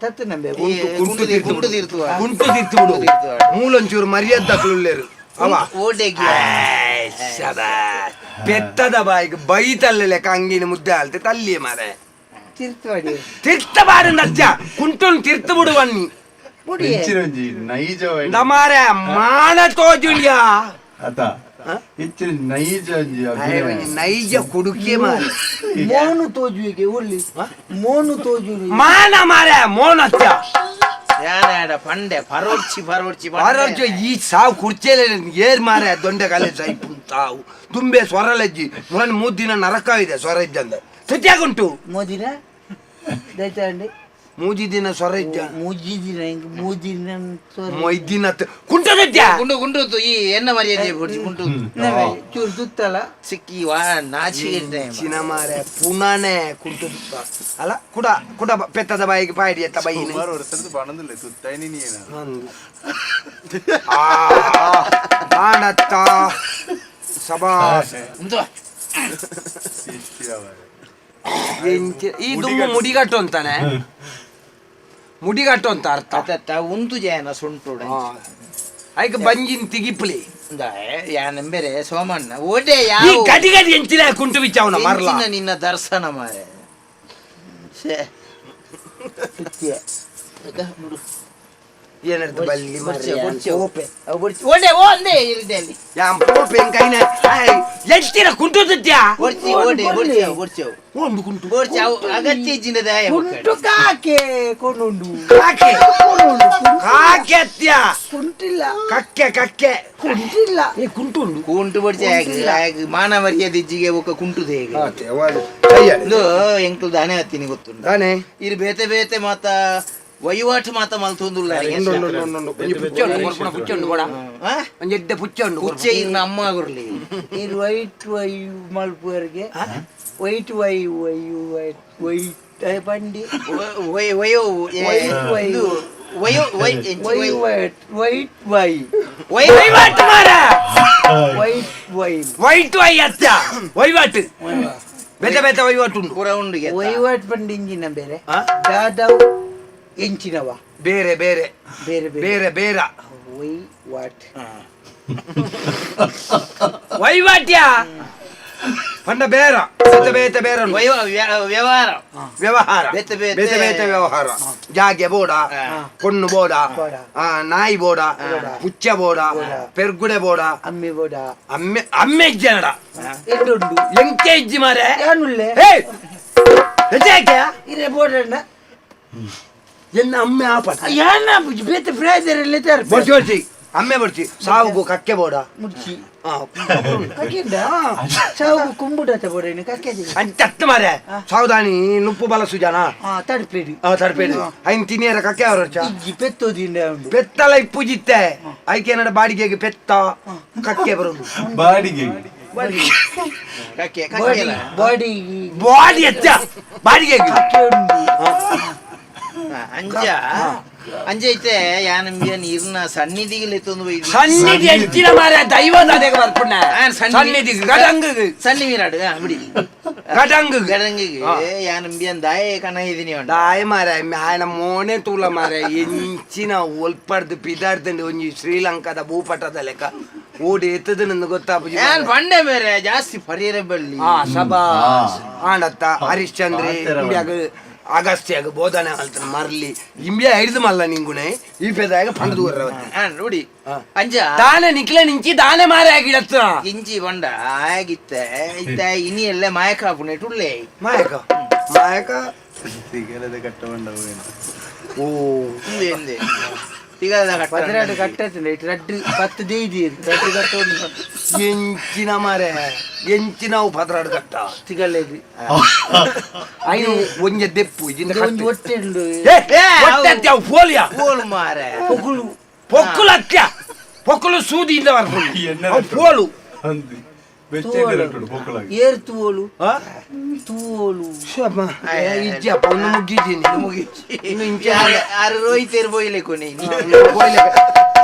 ತತ್ತು ನಂಬೆ ಕುಂಟು ಕುಂಟು ತೀರ್ತು ಕುಂಟು ಬಿಡು. ತೀರ್ತು ಕುಂಟು ತೀರ್ತು ಬಿಡು ಮೂಲೊಂಚೂರು ಮರ್ಯಾದಕ್ಳುಳ್ಳೇರು ಅವ ಓಡೆಗೆ ಏಯ್, ಶಬಾಷ್. ಪೆತ್ತದ ಬಾಯಿಗೆ ಬೈ ತಲ್ಲೆ ಕಂಗಿನ ಮುದ್ದೆ ಆಲ್ತೆ ತಲ್ಲಿ ಮಾರೆ ತೀರ್ಥವಾಡಿ ತಿರ್ತ ಬಾರಂದ ಅಜ್ಜ ಕುಂಟುನ್ ತಿರ್ತು ಬಿಡುವನ್ನಿ ಇಂಚಿನೊಂಜಿ ನೈಜ ನಮಾರೆ ಮಾನ ತೋಜುಂಡ್ಯಾ ಅತ ಇಂಚಿನ ನೈಜ ಒಂಜಿ ಅಭಿನಯ. ನೈಜ ಕುಡುಕೆ ಮಾರೆ ಮೋನು ತೋಜುವಿಗೆ ಉಳ್ಳಿ ಮೋನು ತೋಜು ಮಾನ ಮಾರೆ ಮೋನತ್ಯ ಯಾನಾಡ ಪಂಡೆ ಪರೋಡ್ಚಿ ಪರೋಡ್ಚಿ ಆರೋಗ್ಯ ಈ ಸಾವು ಕುರ್ಚೇಲೆ ಏರ್ ಮಾರೆ ದೊಂಡೆ ಕಾಲೆ ಸಾಯ್ಪು ತಾವು ತುಂಬೆ ಸ್ವರಲಜ್ಜಿ ಮೊನ್ನೆ ಮೂರು ನರಕ ಇದೆ ಸ್ವರ ಇದ್ದಂದ ಸತ್ಯಾಗುಂಟು ಮೋದಿನ ದಯಚಾಂಡಿ ಮೂಜಿ ದಿನ ಸ್ವರ ಇದ್ದ ಮೂಜಿ ದಿನ ಹಿಂಗ್ ಮೂಜಿ ದಿನ ಮೊಯ್ದಿನ ಕುಂಟದದ್ಯಾ ಗುಂಡು ಗುಂಡು ಈ ಎನ್ನ ಮರ್ಯಾದೆ ಬೊಡ್ಚಿ ಗುಂಡು ಚೂರು ಸುತ್ತಲ ಸಿಕ್ಕಿ ವಾ ನಾಚಿ ಚಿನ ಮಾರೆ ಪುನಾನೆ ಕುಂಟು ಅಲ್ಲ ಕುಡ ಕುಡ ಪೆತ್ತದ ಬಾಯಿಗೆ ಪಾಡಿ ಎತ್ತ ಬೈಯಿನ ಸುಮಾರು ವರ್ಷದ ಬಣದಿಲ್ಲ ಸುತ್ತೈನಿ ನೀನು ಆಣತ್ತ ಸಬಾಸ್ ಈ ದುಂಬು ಮುಡಿಗಟ್ಟು ಅಂತಾನೆ ಮುಡಿಗಟ್ಟು ಅಂತ ಅರ್ಥ ಅತ್ತ ಉಂತು ಜಯನ ಸುಂಟು ಐಕ ಬಂಜಿನ್ ತಿಗಿಪ್ಲಿ ಯಾನಂಬೆರೆ ಸೋಮಣ್ಣ ಓಡೆ ಈ ಯಾವ ಗಡಿ ಗಡಿ ಎಂಚಿನ ಕುಂಟು ಬಿಚ್ಚಾವನ ಮರ್ಲ ಎಂಚಿನ ನಿನ್ನ ದರ್ಶನ ಮಾರೆ ಛೇ. ಏನರ್ಥ ಬಲ್ಲಿ ಬೊಡ್ಚಿ, ಬೊಡ್ಚಿ, ಅವು ಬೊಡ್ಚಿ. ಓಡೆ ಓ ಅಂದೆ ಇಲ್ದೆ ಅಲ್ಲಿ ಯಾಂ ಪೋಪೆ ಕೈನ ಎಂಚಿನ ಕುಂಟು ತಿತ್ಯಾ ಬೊಡ್ಚಿ ಓಡೆ ಬೊಡ್ಚಿ ಅವು ಬೊಡ್ಚಿ ಅವು ಒಂದು ಕುಂಟು ಬೊಡ್ಚಿ ಅವು ಅಗತ್ಯ ಇಜ್ಜಿನ ದಾಯ ಕುಂಟು ಕಾಕೆ ಕೊನುಂಡು ಕಾಕೆ ಕೊನುಂಡು ಕಾಕೆ ಅತ್ಯ ಕುಂಟಿಲ್ಲ ಕಕ್ಕೆ ಕಕ್ಕೆ ಕುಂಟಿಲ್ಲ ಏ ಕುಂಟು ಉಂಡು ಕುಂಟು ಬೊಡ್ಚಿ ಆಗ ಆಗ ಮಾನ ಮರ್ಯಾದೆ ಇಜ್ಜಿಗೆ ಒಕ್ಕ ಕುಂಟು ಹೇಗೆ ಇದು ಎಂಕಲ್ ದಾನೆ ಹತ್ತಿನಿ ಗೊತ್ತುಂಟು ತಾನೆ ಇರು ಬೇತೆ ಬೇತೆ ಮಾತ ವಹಿವಾಟು ಮಾತ ಮಲ್ತೊಂದುಲ್ಲ ಉಂಡು ಉಂಡು ಉಂಡು ಉಂಡು ಒಂಜಿ ಪುಚ್ಚೆ ಉಂಡು ಕೊರ್ಪುನ ಪುಚ್ಚೆ ಉಂಡು ಕೊಡ ಒಂಜಿ ಎಡ್ಡೆ ಪುಚ್ಚೆ ಉಂಡು ಕುಚ್ಚೆ ಇರ್ನ ಅಮ್ಮ ಗುರ್ಲಿ ಇದು ವೈಟ್ ವೈ ಮಲ್ಪುವರೆಗೆ white Y Y white white ಬಂಡಿ ವಯೋ ವೈ- ವೈ. ಇದು ವಯೋ Y Y white white Y Y ವಹಿವಾಟು ಮಾರ white Y white Y ಅತ್ಯ ವಹಿವಾಟು ಬೇತೆ ಬೇತೆ ವಹಿವಾಟು ಉಂಡು ಪೂರ ಉಂಡು ಗೆತ್ತ. ವಹಿವಾಟ್ ಬಂಡಿ ಇಂಜಿನ ಬೇರೆ ಆ? ದಾದವ್ ಎಂಚಿನವ ಬೇರೆ ಬೇರೆ ಬೇರೆ ಬೇರೆ ಬೇರೆ ಬೇರ ವೈ what ವಹಿವಾಟ್ಯಾ ಪಂಡ ಬೇರ ಬೇತೆ ಬೇತೆ ಬೇರೆ ಉಂಡು. ವ್ಯವಹಾರ ವ್ಯವಹಾರ ಬೇತೆ ಬೇತೆ- ಬೇತೆ ಬೇತೆ ವ್ಯವಹಾರ ಜಾಗೆ ಬೋಡ ಕೊಣ್ಣು ಬೋಡ ಬೋಡ. ನಾಯಿ ಬೋಡ ಪುಚ್ಚ ಬೋಡ ಪೆರ್ಗುಡೆ ಬೋಡ ಅಮ್ಮಿ ಬೋಡ ಅಮ್ಮೆ ಅಮ್ಮೆ ಇಜ್ಜನಡ ಎಂಡುಂಡು ಎಂಕೆ ಇಜ್ಜಿ ಮಾರೆ ಯಾನುಲ್ಲೆ ಹೇ ಹೆಚ್ಚಾಕೆ ಇರೆ ಬೋಡಣ್ಣ ಎನ್ನ ಅಮ್ಮೆ ಆಪಟ ಯಾನ ಬೇತೆ ಫ್ರೈದರಲ್ಲಿ ಬರ್ಚಿ ಬರ್ಚಿ ಅಮ್ಮೆ ಬರ್ಚಿ ಸಾವುಗು ಕಕ್ಕೆ ಬೋಡ ಮುಡ್ಚಿ ಕಕ್ಕಿಂದ ಸಾವು ಕುಂಬುಡತ ಬೋಡೇನು ಕಕ್ಕೆ ಅಂಚತ್ತು ಮಾರೆ ಸಾವುದಾನಿ ನುಪ್ಪು ಬಲಸು ಜನ ಹಾ ತಡ್ಪೇಡಿ ತಡಪೇಡಿ ಐನ್ ತಿನಿಯರ ಕಕ್ಕೆ ಅವರಚ್ಚ ಇಜ್ಜಿ ಪೆತ್ತೋದಿಂದ ಉಂಡು ಪೆತ್ತಲ ಇಪ್ಪುಜಿತ್ತೆ ಐಕೆ ಬಾಡಿಗೆಗೆ ಪೆತ್ತ ಕಕ್ಕೆ ಬರೋದು ಬಾಡಿಗೆ ಕಕ್ಕೆ ಬಾಡಿ ಕಕ್ಕೆಲ್ಲ ಬಾಡಿ ಬಾಡಿ ಎತ್ತ ಬಾಡಿಗೆಗೆ ಕಕ್ಕೆ ಉಂಡು ಅಂಜ ಅಂಜ ಐತೆ ಯಾನಂಬಿಯ ನೀರ್ನ ಸನ್ನಿಧಿಗೆ ಎತ್ತೊಂದು ಬೈದು ಸನ್ನಿಧಿ ಹೆಚ್ಚಿನ ಮಾರೆ ದೈವ ಅದೇಗ ಬರ್ಪುಣ ಸನ್ನಿಧಿ ಗಡಂಗ್ ಸನ್ನಿ ಮೀರಾಡು ಬಿಡಿ ಗಡಂಗ್ ಗಡಂಗಿಗೆ ಯಾನಂಬಿಯನ್ ದಾಯ ಕಣ ಇದೀನಿ ಉಂಟು ದಾಯ ಮಾರೆ ಆಯನ ಮೋನೆ ತೂಲ ಮಾರೆ ಎಂಚಿನ ಒಲ್ಪಡ್ದು ಪಿದಾಡ್ದಂಡು ಒಂಜಿ ಶ್ರೀಲಂಕಾದ ಭೂಪಟದ ಲೆಕ್ಕ ಓಡಿ ಎತ್ತದ ನಂದು ಗೊತ್ತಾಪುಜಿ ಯಾನ್ ಪಂಡೆ ಬೇರೆ ಜಾಸ್ತಿ ಪರಿಯರ ಬಳ್ಳಿ ಆ ಸಭಾ ಆಂಡತ್ತ ಹರಿಶ್ಚಂದ್ರೆ ಇಂಬ್ಯಾಗ ಅಗಸ್ತ್ಯಾಗ ಬೋಧನೆ ಆಲ್ತನ ಮರ್ಲಿ ಇಂಬ್ಯಾ ಹಿಡಿದು ಮಲ್ಲ ನಿಂಗುಣೆ ಈ ಪೆದಾಗ ಪಂಡದು ನೋಡಿ ಅಂಜ ದಾನೆ ನಿಕ್ಲೆ ನಿಂಚಿ ದಾನೆ ಮಾರೆ ಆಗಿಡತ್ತ ಇಂಜಿ ಬಂಡ ಆಗಿತ್ತೆ ಇತ್ತ ಇನಿ ಎಲ್ಲ ಮಾಯಕ ಹಾಪುಣೆ ಟುಳ್ಳೆ ಮಾಯಕ ಮಾಯಕ ಸಿಗಲದ ಕಟ್ಟ ಬಂಡವೇನು ಓ ಎಂದೆ ತಿಗದ ಕಟ್ಟ ಪದಿನಾಡು ಕಟ್ಟತ್ತಿಲ್ಲ ಇಟ್ಟು ರಡ್ಡು ಪತ್ತು ದೇಯ್ದಿ ರಡ್ಡು ಕಟ್ಟ ಉಂಡು ಎಂಚಿನ ಮಾರೆ ಎಂಚಿನ ಪದರಾಡು ಕಟ್ಟ ತಿಗಲೇದು ಐನು ಒಂಜೆ ದೆಪ್ಪು ಇದಿಂದ ಒಂದು ಹೊಟ್ಟೆ ಉಂಡು ಹೊಟ್ಟೆ ಪೋಲಿಯಾ ಪೋಲು ಮಾರೆ ಪೊಗುಳು ಪೊಕ್ಕುಲು ಅತ್ಯ ಪೊಕ್ಕುಲು ಸೂದಿಯಿಂದ ಬರ್ಪುಂಡು ಎಣ್ಣೆ ಅವು ಪೋಲು ಅಂದು ಬೆಚ್ಚ ಪೊಕ್ಕಳಾಗಿ ಏರ್ ತೂವೋಲು ಆ? ತೂವೋಲು ಇಜ್ಜಪ್ಪ ಒಂದು ಮುಗಿದ್ದೀನಿ ಇನ್ನು ಇಂಚೆ ಆರು ರೋಹಿತೇರು ಬೋಯ್ಲೆ ಕೊನೆ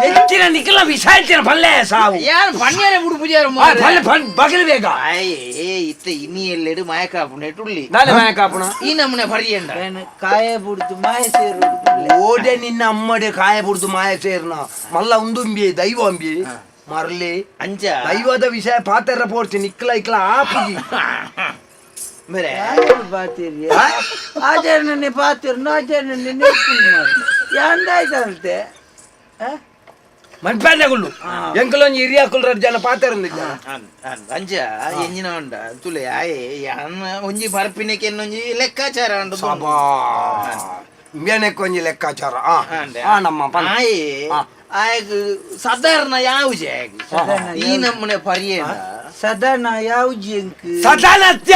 ಹೆಚ್ಚಿನ ನಿಖಲ ವಿಷಾಯ್ತಿನ ಪಲ್ಲೆ ಸಾವು ಯಾರು ಪಣ್ಯರೆ ಬಿಡು ಪೂಜಾರ ಆ, ಪಲ್ಲೆ ಪನ್ ಬಗಲು ಬೇಗ ಏ ಇತ್ತ ಇನಿ ಎಲ್ಲೆಡು ಮಾಯಕ ಹಾಪುಣೆ ಟುಳ್ಳಿ ನಾಳೆ ಮಾಯಕ ಹಾಪುಣ ಈ ನಮ್ಮನೆ ಪರಿಯಂಡ ಏನು ಕಾಯ ಬುಡ್ದು ಮಾಯ ಸೇರು ಓಡೆ ನಿನ್ನ ಅಮ್ಮಡೆ ಕಾಯ ಬುಡ್ದು ಮಾಯ ಸೇರ್ನ ಮಲ್ಲ ಉಂದುಂಬಿ ದೈವ ಅಂಬಿ ಮರ್ಲಿ ಅಂಚ ದೈವದ ವಿಷಯ ಪಾತೆರ ಪೋಡ್ತಿ ನಿಕ್ಲ ಇಕ್ಲ ಆಪುಜಿ ಮೇರೆ ಪಾತಿರಿ ಆಚರಣೆ ಪಾತಿರ್ನು ಆಚರಣೆ ನೇರ್ಪುಂಡು ಮಾರ್ರೆ. ಯಾಂದಾಯ್ತಂತೆ ಮನ್ಪಾಂದಗುಳ್ಳು ಎಂಕಲೊಂಜಿ ಹಿರಿಯಾಕುಲ್ ರಡ್ಡ್ ಜನ ಪಾತೆರೊಂದಿಜ್ಜ ಅಂಚ ಎಂಜಿನ ಉಂಡ ತುಲೆ ಆಯೆ ಯಾನ್ ಒಂಜಿ ಬರ್ಪಿನಕ್ಕೆ ಒಂಜಿ ಲೆಕ್ಕಾಚಾರ ಉಂಡು ಸಬಾ ಇಂಬ್ಯಾನೆಕ್ ಒಂಜಿ ಲೆಕ್ಕಾಚಾರ ಆ ಆ ನಮ್ಮ ಪನ್ ಆಯೆ ಆಯಗ್ ಸಾಧಾರಣ ಯಾವುಜೆ ಆಯಗ್ ಈ ನಮ್ಮನೆ ಪರಿಯೇನ ಸಾಧಾರಣ ಯಾವುಜಿ ಎಂಕ್ ಸಾಧಾರಣ ಅತ್ಯ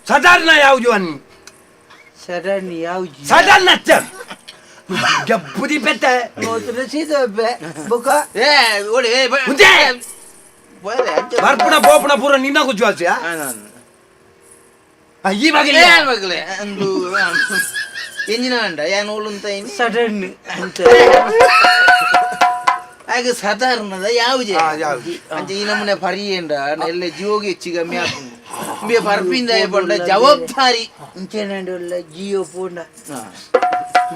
ಸಾಧಾರಣ ಯಾವುದು ಅನ್ನಿ ಸಡನ್ ಯಾವುಜಿ ಸಾಧಾರಣ ಅತ್ಯ ಜಬ್ಬುದಿ ಪೆತ್ತೆ ಸೀದೊಬ್ಬೆ ಬೊಕ ಏ ಓಡಿ ಏ ಮುಂದೆ! ಬರೆ ಅಂಚ ಬರ್ಪುಣ ಬೋಪುಣ ಪೂರ ನಿನ್ನ ಗುಜ್ವಾಸಿಯ ಈ ಮಗಲಿ ಏನ್ ಮಗಲೇ ಅಂದು ಎಂಜಿನ ಉಂಡ ಯಾನ್ ಓಲುಂತ ಇನಿ ಸಡನ್ ಅಂತ ಆಗ ಸಾಧಾರಣದ ಯಾವುಜೆ ಆ, ಯಾವ್ಜಿ. ಅಂಚ ಈ ನಮ್ಮನೆ ಪರಿಯೇಂಡ ಎಲ್ಲ ಜೀವಗೆ ಹೆಚ್ಚು ಕಮ್ಮಿ ಆಪುಂಡು ಇಂಬೆ ಪರ್ಪಿಂದ ಪಂಡ ಜವಾಬ್ದಾರಿ ಇಂಚೆನಂಡುಲ್ಲ ಜಿಯೋ ಪೋಂಡ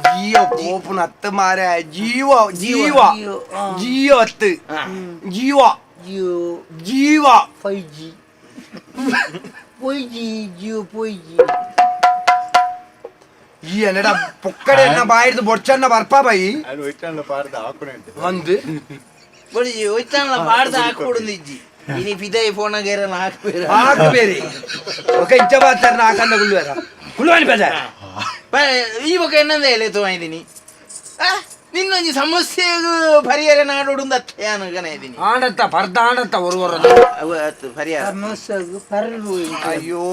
ಜಿಯೋ ಪೋಪುನ ಅತ್ತು ಮಾರೆ ಜೀವ ಜೀವ ಜಿಯೋ, ಆ. ಜಿಯೋ ಅತ್ತು ಜೀವ ಜಿಯೋ ಜೀವ 5G 5G Jio 5G ಈ ಎನ್ನಡ ಪೊಕ್ಕಡೆ ಎನ್ನ ಬಾಯಿಡ್ದು ಬೊಡ್ಚನ್ನ ಬರ್ಪಾ ಬಾಯಿ ಅದು ಒಯ್ತಾಂಡ ಪಾರ್ದ ಹಾಕುನೆ ಒಂದು ಬಡಿ ಒಯ್ತಾಂಡ್ಲ ಪಾಡ್ದ ಹಾಕೊಡುಂದು ಇಜ್ಜಿ ಇನಿ ಫಿದೈ ಫೋನ ಗೇರನ ಹಾಕ್ಬೇರ ಹಾಕು ಬೇರೆ ఒక ಇಂಚ ಬಾತಾರನ ಹಾಕಂದ ಗುಳ್ಳುವಾರ ಗುಳ್ಳುವಾನಿ ಬೇಡ ಈ ಬೊಕ ಎನ್ನಂದ ಹೇಳಿ ತೋಯ್ದಿನಿ ನಿನ್ನೊಂಜಿ ಸಮಸ್ಯೆಗೂ ಪರಿಹಾರ ನಾಡೋಡುಂದು ಅತ್ತ ಗಣ ಇದ್ದೀನಿ ಆಂಡತ್ತ ಪರ್ದ ಆಂಡತ್ತ ಒರು ಒರ ಅವು ಆತು ಪರಿಹಾರ ಸಮಸ್ಯೆಗು ಪರಲು ಅಯ್ಯೋ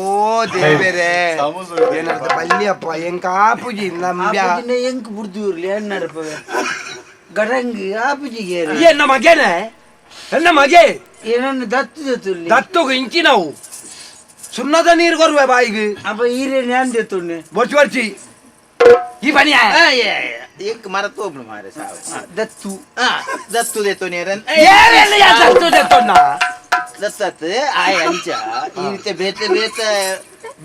ದೇವೇರೆ ಸಮೋಸ ಏನರ್ಥ ಬಲ್ಲಿಯಪ್ಪ ಎಂಕ ಆಪುಜಿ ನಂಬ್ಯಾ ಆಪುಜಿನ ಎಂಕ್ ಬುಡ್ದು ಇರ್ಲಿ ಏನ್ ನಡಪವೆ ಗಡಂಗ್ ಆಪುಜಿಗೆ ಎನ್ನ ಮಗೇನೆ ಎನ್ನ ಮಗೆ ಏನನ್ನು ದತ್ತು ದತ್ತುಲ್ಲಿ ದತ್ತುಗು ಇಂಚಿ ನಾವು ಸುಣ್ಣದ ನೀರು ಕೊರುವೆ ಬಾಯಿಗೆ ಅಪ್ಪ ಈರೇನು ಏನ್ ದತ್ತುಣ್ಣೆ ಬೊಚ್ಚು ಬೊಚ್ಚಿ ಈ ಬನಿಯ ಎಂಕ್ ಮರತು ಒಬ್ಳು ಮಾರೆ ಸಾವು ದತ್ತು ದತ್ತು ದೇತೋ ನೇರನ್ ಏನೆಲ್ಲ ಯಾ ದತ್ತು ದತ್ತೊನ್ನ ದತ್ತತ್ ಆಯ್ ಅಂಚ ಈ ರೀತಿ ಬೇತೆ ಬೇತೆ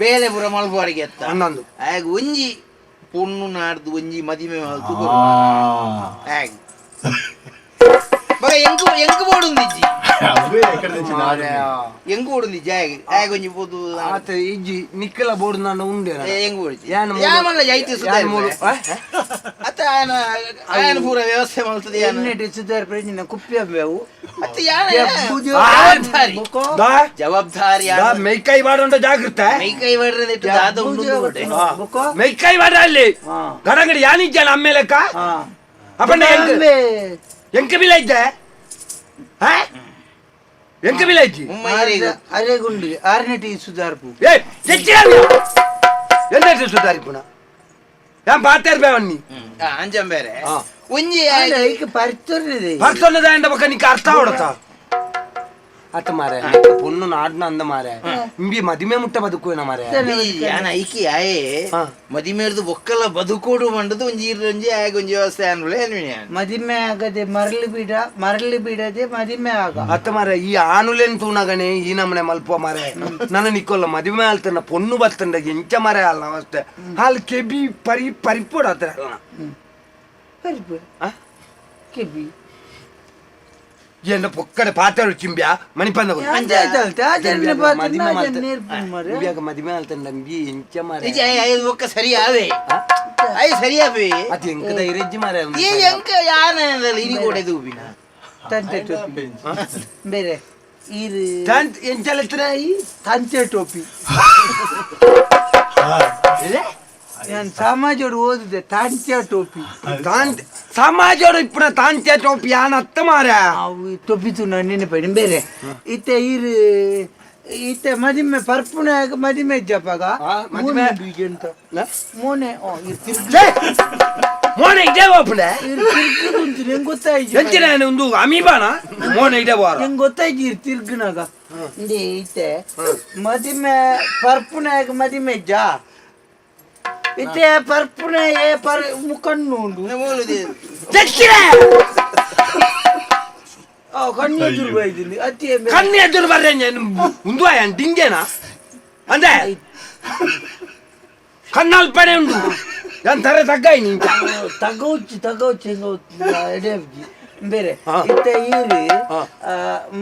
ಬೇಲೆ ಪೂರ ಮಲ್ಪುವಾರಿಗೆ ಅತ್ತ ಹನ್ನೊಂದು ಆಗ ಒಂಜಿ ಪೊಣ್ಣು ನಾಡ್ದು ಒಂಜಿ ಮದಿಮೆ ಮಲ್ತು ಆಗ ಬಗ ಎಂಕು ಎಂಕು ಬೋಡುಂದಿಜ್ಜಿ ಅವೇ ಎಕ್ಕಡೆ తెచ్చి నాడు ಎಂಕು ಬೋಡುಂದಿಜ್ಜಿ ಆಗ ಆಗ ಒಂಜಿ ಪೋದು ಆತ ಇಜ್ಜಿ ನಿಕ್ಕಲ ಬೋರ್ಡ್ ನಾನು ಉಂಡೆ ಎಂಕು ಬೋಡಿಜಿ ಯಾನ್ ಮೂಲು- ಯಾಮಲ್ಲ ಜೈತಿ ಯಾನ್ ಮೂಲು- ಆ? ಅತ್ತ ಆಯನ ಆಯನ ಪೂರ ವ್ಯವಸ್ಥೆ ಮಲ್ತದೆ ಯಾನ ಎಣ್ಣೆ ಸುಧಾರ ಪ್ರಯೋಜನ ಕುಪ್ಪಿ ಅವು ಅತ್ತ ಯಾನ ಜವಾಬ್ದಾರಿ. ದಾ, ಜವಾಬ್ದಾರಿ ದಾ, ಮೈಕೈ ಬಾಡೊಂಡ ಜಾಗೃತ ಮೈಕೈ ಬಡ್ರೆ ದಾದ ಉಂಡು ಬೋಡೆ ಮೈಕೈ ಬಾಡ ಅಲ್ಲಿ ಗಡಗಡಿ ಯಾನಿಜ್ಜಾನ ಅಮ್ಮೇಲೆಕ್ಕ ಅಪ್ಪಣ್ಣ ಎಂಕ ಎಂಕ ಬಿಲ ಇದ್ದೆ ಹಾ? ಎಂಕ ಬಿಲ ಇಜ್ಜಿ ಅರೆಗುಂಡು ಆರ್ನೆಟಿ ಸುಧಾರ್ಪು ಏ ಎನ್ನ ಸುಧಾರಿಪುಣ ಯಾನ್ ಪಾತೇರ್ ಬೇವನ್ನಿ ಅಂಜಂ ಬೇರೆ ಒಂಜಿ ಐಕ್ ಪರಿತೊರ್ನಿದೆ ಪರ್ತೊನ್ನದ ಬೊಕ್ಕ ನಿಕ್ಕ ಅರ್ಥ ಆವಡತ ಅತ್ತ ಮಾರೆ ಪೊಣ್ಣು ನಾಡ್ನ ಅಂದ ಮಾರೆ ಇಂಬಿ ಮದಿಮೆ ಮುಟ್ಟ ಬದುಕುವೇನ ಮಾರೆ ಯಾನ ಐಕಿ ಆಯೆ ಮದಿಮೇರ್ದು ಬೊಕ್ಕಲ ಬದುಕೋಡು ಮಂಡದು ಒಂಜಿ ಒಂಜಿ ಆಗ ಒಂಜಿ ವ್ಯವಸ್ಥೆ ಅನ್ಬಳೆ ಮದಿಮೆ ಆಗದೆ ಮರಳಿ ಬಿಡ ಮರಳಿ ಬಿಡದೆ ಮದಿಮೆ ಆಗ ಅತ್ತ ಮಾರೆ ಈ ಆನುಲೆನ್ ತೂನಗನೆ ಈ ನಮನೆ ಮಲ್ಪ ಮಾರೆ ನನ್ನ ನಿಕ್ಕೊಲ್ಲ ಮದಿಮೆ ಆಲ್ತನ ಪೊಣ್ಣು ಬತ್ತಂಡ ಎಂಚ ಮಾರೆ ಅಲ್ಲ ಅವಸ್ಥೆ ಹಾಲ್ ಕೆಬಿ ಪರಿ ಪರಿಪೋಡ ಅತ್ತ ಪರಿಪು ಕೆಬಿ ಎನ್ನ ಪೊಕ್ಕಡೆ ಪಾತೆರು ಚಿಂಬ್ಯಾ ಮಣಿಪಂದ ಮದಿಮೆ ಆಲ್ತಂಡ ಇಂಬಿ ಎಂಚ ಮಾರೆ ನಿಜ ಐದು ಬೊಕ್ಕ ಸರಿ ಆವೆ I ಸರಿ ಆವೆ ಅತಿ ಎಂಕದ ಇರೆಜ್ಜಿ ಮಾರೆ ಈ ಎಂಕ ಯಾನ ಇನಿ ಕೋಡೆ ದೂಬಿನ ತಂತೆ ಟೋಪಿ ಬೇರೆ ಇದು ಎಂಚಲೆತ್ತಿನ ಈ ತಂತೆ ಟೋಪಿ ನಾನು ಸಮಾಜೋಡು ಓದಿದೆ ತಾಂತ್ಯ ಟೋಪಿ ತಾಂತ್ ಸಮಾಜೋಡು ಇಪ್ಪುನ ತಾಂತ್ಯ ಟೋಪಿ ಯಾನ್ ಅತ್ತ ಮಾರ ಅವು ಟೊಪಿ ತು ನೆನಪಡಿ ಬೇರೆ ಇತ್ತೆ ಇರು ಇತ್ತೆ ಮದಿಮೆ ಪರ್ಪುಣ ಮದಿಮೆ ಇಜ್ಜಪ್ಪಾಗ ಮದಿಮೆ ಅಂತ ಮೋನೆ ಓ ಇರ್ ತಿರ್ಗ ಮೋನೆ ಇದೇ ಓಪುಂಡೆ ಇರ್ ತಿರ್ಗುಂತು ನಿಂಗೆ ಗೊತ್ತಾಯ್ತು ಎಂಚಿನ ಒಂದು ಅಮೀಬಾನ ಮೋನೆ ಇದೇ ವಾರ ನಿಂಗೆ ಗೊತ್ತಾಯ್ತು ಇರ್ ತಿರ್ಗುನಾಗ ಇಂದೆ ಇತ್ತೆ ಮದಿಮೆ ಪರ್ಪುಣಾಗ ಮದಿಮೆ ಇಜ್ಜ ಇತ್ತೆ ಪರ್ಪುಣ ಏ ಪರ್ ಮುಖಣ್ಣು ಉಂಡು ಓ ಕಣ್ಣು ಎದುರು ಬೈದಿನಿ ಅತಿ ಕಣ್ಣು ಎದುರು ಬರ್ರೆ ಉಂದು ಆಯನ್ ಡಿಂಗೇನಾ ಅಂದೆ ಕಣ್ಣಲ್ಪನೆ ಉಂಡು ಯಾನ್ ತರೆ ತಗ್ಗಾಯಿ ನಿಂತ ತಗೌಚಿ ತಗೌಚಿ ಎಡೆಬ್ಜಿ ಬೇರೆ ಇತ್ತೆ ಈರು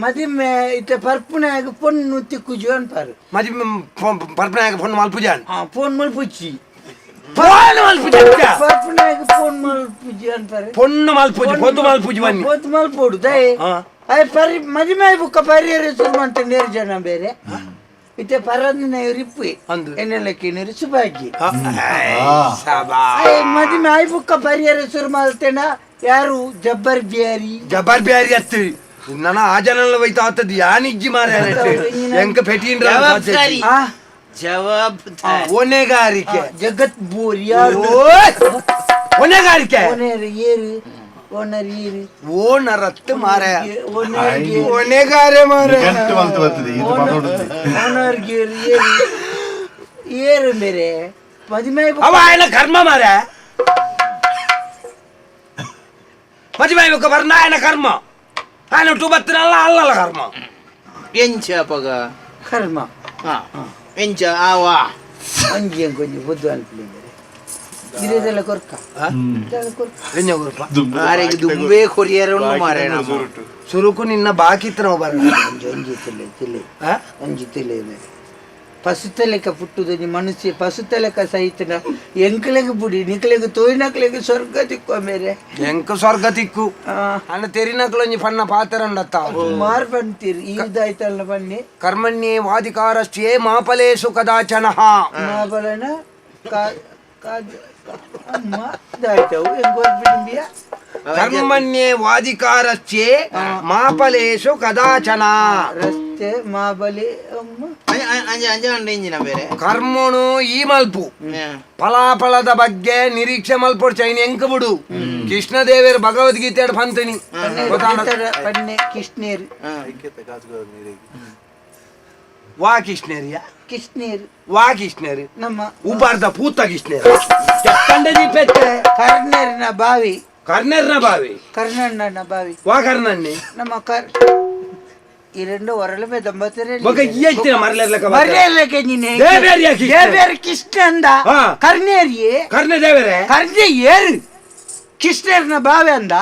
ಮದಿಮೆ ಇತ್ತೆ ಪರ್ಪುಣಾಗ ಪೊಣ್ಣು ತಿಕ್ಕುಜು ಅನ್ಪಾರು ಮದಿಮೆ ಪರ್ಪುಣಾಗ ಪೊಣ್ಣು ಮಲ್ಪುಜಾನ್ ಫೋನ್ ಮಲ್ಪುಚ್ಚಿ Phone ಮಲ್ಪುಜಿ ಪರ್ಪುನಾಗ phone ಮಲ್ಪುಜಿ ಅಂತಾರೆ ಪೊಣ್ಣು ಮಲ್ಪುಜಿ ಪೊದ್ದು ಮಲ್ಪುಜಿ ಬನ್ನಿ ಪೊದ್ದು ಮಲ್ಪೋಡು ದಯೆ ಅಯ್ಯ ಪರಿ ಮದಿಮೆ ಬುಕ್ಕ ಪರಿಯರ ಶುರು ಅಂತ ನೇರು ಜನ ಬೇರೆ ಇತ್ತೆ ಪರಂದಿನ ರಿಪ್ಪು ಅಂದು. ಎನ್ನೆಲ್ಲಕ್ಕೆ ಸುಬಾಗಿ ಸಬಾ ಅಯ್ಯ ಮದಿಮೆ ಆಯ್ ಬುಕ್ಕ ಪರಿಯರ ಶುರು ಮಲ್ತೇನ ಯಾರು ಜಬ್ಬರ್ ಬಿಯಾರಿ ಜಬ್ಬರ್ ಬ್ಯಾರಿ ಅತ್ತಿ ನನ್ನ ಆ ಜನಲ್ಲ ಹೋಯ್ತು ಆತದ್ದು ಯಾನಿಜ್ಜಿ ಮಾರ ಎಂಕ ಪೆಟ್ಟಿಂದ್ರ ಜವಾಬ್ದಾರಿ ಆ ಜವಾಬ್ದಾರಿ ಒನೆಗಾರಿಕೆ ಜಗತ್ ಬೋರ್ ಯಾರು ಓಯ್! ಒನೆಗಾರಿಕೆ ಓನರ್ ಏರು ಓನರ್ ಏರು ಓನರತ್ತು ಮಾರ ಓನರ್ ಗೇರು ಒನೆಗಾರೆ ಮಾರ ಗಂಟು ಮಲ್ತು ಬರ್ತದೆ ಇದು ಪನೋಡುದು ಓನರ್ ಗೇರು ಏರು ಏರು ಬೇರೆ ಮದಿಮೆ ಅವ ಆಯನ ಕರ್ಮ ಮಾರ ಮದುವೆ ಬುಕ್ಕ ಬರ್ನ ಆಯನ ಕರ್ಮ ఆయన ಟು ಬತ್ತಿನಲ್ಲ ಅಲ್ಲಲ್ಲ ಕರ್ಮ ಎಂಚ ಅಪಗ ಕರ್ಮ ಹಾ ಎಂಚ ಆವಾ ಒಂಜಿ ಒಂಜಿ ಬುದ್ಧ ಅನ್ಪಲಿ ಬೇರೆ ಇರೋದೆಲ್ಲ ಕೊರ್ಕ ಇದೆಲ್ಲ ಕೊರ್ಕ ಎಂಜ ಗುರುಪ ಆರೆಗ್ ದುಂಬೆ ಕೊರಿಯರ ಉಂಡು ಮಾರ್ರೆ ನಮ್ಮ. ಸುರುಕು ನಿನ್ನ ಬಾಕಿ ಇತ್ತು ನಾವು ಬರ ಒಂಜಿ ಒಂಜಿ ತಿಲೆ ತಿಲೆ ಒಂಜಿ ತಿಲೆ ಬೇರೆ ಪಸುತಲೆಕ ಪುಟ್ಟುದು ಮನುಷ್ಯ ಪಸುತಲೆಕ ಸಹಿತನ ಎಂಕ್ಲೆಗ್ ಬುಡಿ ನಿಕ್ಲೆಗ್ ತೋಯ್ನಕ್ಲೆಗ್ ಸ್ವರ್ಗ ತಿಕ್ಕೋ ಮೇರೆ ಎಂಕ ಸ್ವರ್ಗ ತಿಕ್ಕು ಅಣ್ಣ ತೆರಿನಕ್ಲೊಂಜಿ ಪನ್ನ ಪಾತೆರಂಡತ್ತ ಮಾರ್ ಬಂತೀರಿ ಈದಾಯ್ತಲ್ಲ ಬನ್ನಿ ಕರ್ಮಣ್ಯೇ ವಾಧಿಕಾರಶ್ಚೇ ಮಾಪಲೇಶು ಕದಾಚನಃ ಮಾಬಲನ ಕಾ ಕಾಜ್ ಅಮ್ಮ ಇದಾಯ್ತವು ಎಂಗೋರ್ಬಿಡಿಂಬಿಯ ಕರ್ಮಣ್ಯೇ ವಾಧಿಕಾರಶ್ಚೇ ಮಾಪಲೇಶು ಕದಾಚನ ರಸ್ತೆ ಮಾಬಲಿ ಅಮ್ಮ ಅಂಜ ಅಂಜ ಅಂಡ ಇಂಜಿನ ಬೇರೆ ಕರ್ಮಣು ಈ ಮಲ್ಪು ಫಲಾಫಲದ ಬಗ್ಗೆ ನಿರೀಕ್ಷೆ ಮಲ್ಪೊಡು ಚೈನ್ ಎಂಕ ಬಿಡು ಕೃಷ್ಣದೇವರು ಭಗವದ್ಗೀತೆ ಪಂತನಿ ಪನ್ನೆ ಕಿಷ್ಣೇರ್ ವಾ ಕೃಷ್ಣೇರಿಯ ಕಿಷ್ಣೇರ್ ವಾ ಕೃಷ್ಣೇರಿ ನಮ್ಮ ಉಪಾರ್ದ ಪೂತ ಕೃಷ್ಣೇರಿ ಪೆತ್ತೆ ಕರ್ನೇರಿನ ಬಾವಿ ಕರ್ಣರ್ನ ಬಾವಿ ಕರ್ಣಣ್ಣನ ಬಾವಿ ವಾ ಕರ್ಣನ್ನಿ ನಮ್ಮ ಕರ್ ಈ రెండు ಒರಳ ಮೇಲೆ ದಂಬತ್ತರೆ ಬೊಕ ಈ ಮರಲೆರ್ಲಕ ಮರ್ಯಾದಕ್ಕೆ ನೀನೆ ದೇವೇರಿಯ ಕೃಷ್ಣ. ದೇವೇರ್ ಕೃಷ್ಣ ಅಂದ ಹಾ. ಕರ್ನೇರಿಯೇ ಕರ್ಣ ದೇವರೇ ಕರ್ಣೆ ಏರು ಕೃಷ್ಣರ್ನ ಬಾವಿ ಅಂದ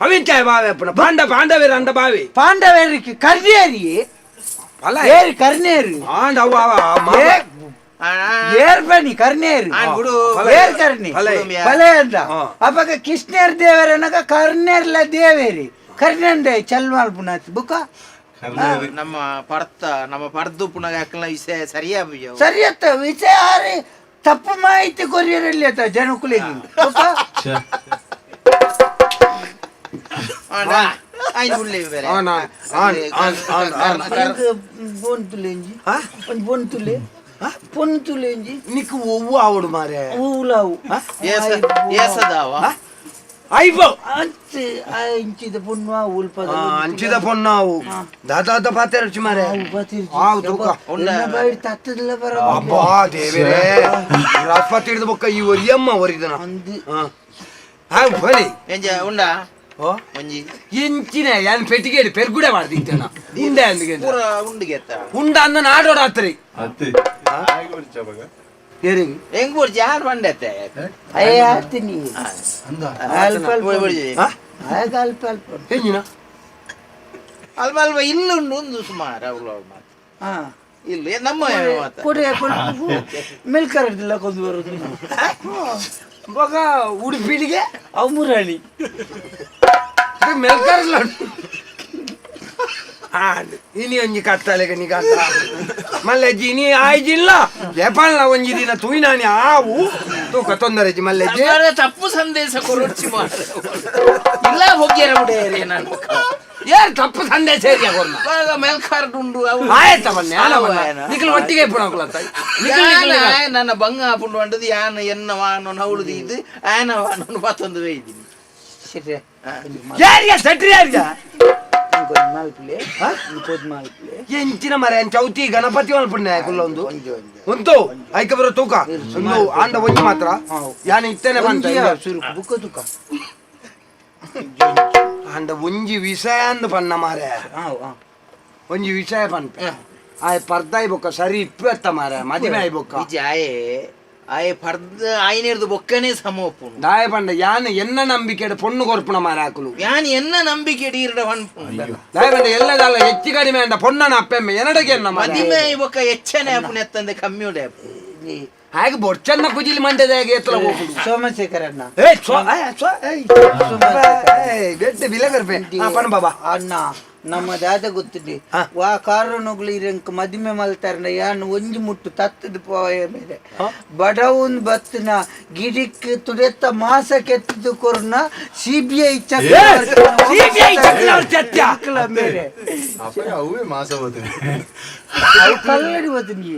ಅವಿಂಚಾಯ ಬಾವಿ ಅಪ್ಪನ ಪಾಂಡ ಪಾಂಡವೇರ ಅಂದ ಬಾವಿ ಪಾಂಡವರಿಗೆ ಕರ್ನೇರಿಯೇ ಅಲ್ಲ ಏರು ಕರ್ನೇರು ಆಂಡ ಅವ ಅವ ಮಾವ. ಏ ಏರ್ ಬನ್ನಿ ಕರ್ನೇರು ಆಣ್ ಬಿಡು. ಏರ್ ಕರ್ಣಿ ಫಲ. ಫಲೆ ಅಂದ ಹಾ. ಅಪಗ ಕೃಷ್ಣರ್ ದೇವರನಗ ಕರ್ನೇರ್ಲ ದೇವೇರಿ ಕರ್ಣಂದೆ ಚಲ್ಮಾಲ್ ಪುನಾತ್ ಬುಕ ನಮ್ಮ ಪರ್ತ ನಮ್ಮ ಪರ್ದು ಪುನಗ ಹಾಕಲ ವಿಷಯ ಸರಿಯಾ ಬಿಜವು ಸರಿಯತ್ತ ವಿಷಯ ಆರೆ ತಪ್ಪು ಮಾಹಿತಿ ಕೊರಿಯರಲ್ಲಿ ಆತ ಜನಕುಲಿಗೆ ಬುಕ ಆಯ್ತು ಉಳ್ಳೆ ಬೇರೆ on, on, on, on, on, on. Bone ತುಲೆಂಜಿ ಆ? ಒಂಜಿ ಬೋನ್ ತುಲೆ ಪೊನ್ ತುಲೆಂಜಿ ನಿಕ್ ಒವ್ವು ಆವಡು ಮಾರೆ ಊಲಾವು ಏಸದಾವ ಐಬೋ ಅಂಚೆ ಅಂಚಿದ ಪೊಣ್ಣು ಉಲ್ಪದ ಅಂಚಿದ ಪೊಣ್ಣಾವು ದಾದಾದ ಪಾತೆ ರುಚಿ ಮಾರೆ ಆವು ತೂಕ ಬಾಯಿ ತತ್ತದಲ್ಲ ಬರ ಅಬ್ಬಾ ದೇವರೇ ರಾಸ್ಪತಿ ಹಿಡಿದು ಬೊಕ್ಕ ಈ ಒರಿಯಮ್ಮ ಒರಿದನ ಅಂದು ಹಾ ಬಲಿ ಎಂಜ ಉಂಡಾ ಓ ಒಂಜಿ ಇಂಚಿನ ಯಾನ್ ಪೆಟ್ಟಿಗೆ ಪೆರ್ಗುಡೆ ಮಾಡ್ದಿತ್ತೇನ ಉಂಡೆ ಅಂದಿಗೆ ಪೂರ ಉಂಡಿಗೆತ್ತ ಉಂಡ ಅಂದ ನಾಡೋಡ ಆತ್ರಿ ಅತ್ತೆ ಆಗಿ ಏರಿಗೆ ಹೆಂಗ್ ಬೋರ್ಜಿ ಯಾರು ಬಂಡತ್ತೆ ಅಯ್ಯ ಆತೀನಿ ಅಲ್ಪ ಅಲ್ಪ ಹಾ ಆಗ ಅಲ್ಪ ಅಲ್ಪ ಹೆಂಗಿನ ಅಲ್ಪ ಅಲ್ಪ ಇಲ್ಲುಂಡು ಒಂದು ಸುಮಾರು ಅವಳು ಮಾತು ಹಾ ಇಲ್ಲ ನಮ್ಮ ಮಾತು ಕೊಡೆ ಕೊಡು ಮೆಲ್ಕರದಿಲ್ಲ ಕೊಂದು ಬರೋದು ಬೊಕ ಉಡುಪಿಡಿಗೆ ಅವು ಮುರಾಣಿ ಮೆಲ್ಕರ್ಲ ಇನಿ ಒಂಜಿ ಕತ್ತಲೆಗೆ ನಿಗಂತ ಮಲ್ಲೆಜ್ಜಿ ಇನಿ ಆಯ್ಜಿಲ್ಲ ಜಪಾನ್ಲ ಒಂಜಿ ದಿನ ತುಯ್ನಾನಿ ಆವು ತೂಕ ತೊಂದರೆಜ್ಜಿ ಮಲ್ಲೆಜ್ಜಿ ಸರ್ಕಾರ ತಪ್ಪು ಸಂದೇಶ ಕೊರೊಡ್ಚಿ ಮಾರ ಇಲ್ಲ ಹೋಗ್ಯಾರ ಬಿಡೇರಿ ನಾನು ಯಾರು ತಪ್ಪು ಸಂದೇಶ ಏರಿಯಾ ಕೊರ್ನ ಬಾಗ ಮೇಲ್ಕಾರ್ಡ್ ಉಂಡು ಅವು ಆಯ್ತ ಬನ್ನಿ ಆಲ ಬನ್ನಿ ಆಯನ. ನಿಖಲ್ ಒಟ್ಟಿಗೆ ಇಪ್ಪುನಕುಲತ್ತ ನಿಖಲ್ ಯಾನ ನಿಖಲ್ ಆಯ್ ನನ್ನ ಬಂಗ ಆಪುಂಡು ಅಂಡದು ಯಾನ ಎನ್ನ ವಾನೊನ್ ಹೌಳುದು ಇದು ಆಯನ ವಾನೊನ್ ಪತ್ತೊಂದು ವೈದಿನಿ ಸರಿ ಯಾರಿಯ ಸೆಟ್ರಿ ಯಾರಿಯ ಒಂದು ಮಲ್ಪಲೆ ಒಂದು ಮಲ್ಪಲೆ ಎಂಚಿನ ಮರ ಚೌತಿ ಗಣಪತಿ ಮಲ್ಪುಂಡೆ ಕುಲ್ಲೊಂದು ಒಂಜಿ ಒಂಜಿ ಉಂಟು ಐಕ ಬರೋ ತೂಕ ಒಂದು ಆಂಡ ಒಂಜಿ ಮಾತ್ರ ಯಾನ ಇತ್ತೇನೆ ಬಂತ ಸುರುಕು ಬುಕ್ಕ ತುಕ ಆಂಡ ಒಂಜಿ ವಿಷಯ ಅಂದ್ ಪನ್ನ ಮಾರೆ ಹಾಂ ಹಾಂ ಒಂಜಿ ವಿಷಯ ಪನ್ಪೆ ಆಯ್ ಪರ್ದಾಯ್ ಬೊಕ್ಕ ಸರಿ ಇಪ್ಪತ್ತ ಮಾರೆ ಮದಿಮೆ ಆಯ್ ಬೊಕ್ಕ ನಿಜ ಆಯೆ ಆಯೆ ಪರ್ದ ಆಯ್ನೇರ್ದು ಬೊಕ್ಕನೆ ಸಮೋಪುಂಡು ದಾಯ ಪಂಡ ಯಾನ ಎನ್ನ ನಂಬಿಕೆ ಪೊಣ್ಣು ಕೊರ್ಪುಣ ಮಾರೆ ಹಾಕಲು ಯಾನ್ ಎನ್ನ ನಂಬಿಕೆ ಈರ್ಡ ಪನ್ಪುಂಡು ದಾಯ ಪಂಡ ಎಲ್ಲದಲ್ಲ ಹೆಚ್ಚು ಕಡಿಮೆ ಅಂಡ ಪೊಣ್ಣನ ಅಪ್ಪೆಮ್ಮೆ ಎನಡಗೆ ಎನ್ನ ಮಾರೆ ಮದಿಮೆ ಆಯ್ ಬೊಕ್ಕ ಹೆಚ್ಚನೆ ಆಪುನ ಎತ್ತಂದೆ ಕಮ್ಮಿ ಉಡೆ ಆಪು ಇಲ್ಲಿ ಹಾಗೆ ಬೊಡ್ಚನ್ನ ಕುಜಿಲಿ ಮಂಡ್ಯದ ಹೇಗೆ ಎತ್ತಲ ಹೋಗುದು ಸೋಮಶೇಖರಣ್ಣ. ಏ ಸ್ವ ಏ, ಸ್ವ ಏಯ್ ಏಯ್, ಬೆಡ್ಡೆ ಬಿಲೆ ಬರ್ಪೆ. ಹಾ ಪಣ ಬಾಬಾ. ಅಣ್ಣ, ನಮ್ಮ ದಾದ ಗೊತ್ತಿದೆ. ಹಾ. ವಾ ಕಾರಣಗಳು ಇರಂಕ ಮದಿಮೆ ಮಲ್ತಾರನ ಯಾನ್ ಒಂಜಿ ಮುಟ್ಟು ತತ್ತದ ಪೋಯ ಮೇಲೆ ಬಡವನ್ ಬತ್ತಿನ ಗಿಡಿಕ್ ತುಡೆತ್ತ ಮಾಸ ಕೆತ್ತದು ಕೊರ್ನ ಸಿಬಿಐ. ಸಿಬಿಐ ಚಕ್ರವರ್ತಿ ಅತ್ಯ. ಮೇಲೆ ಅಪ್ಪಗ ಅವೇ ಮಾಸ ಹೋಗ್ತೀನಿ. ಅವು ಕಲ್ಲಡಿ ಬತ್ತಿನಿ.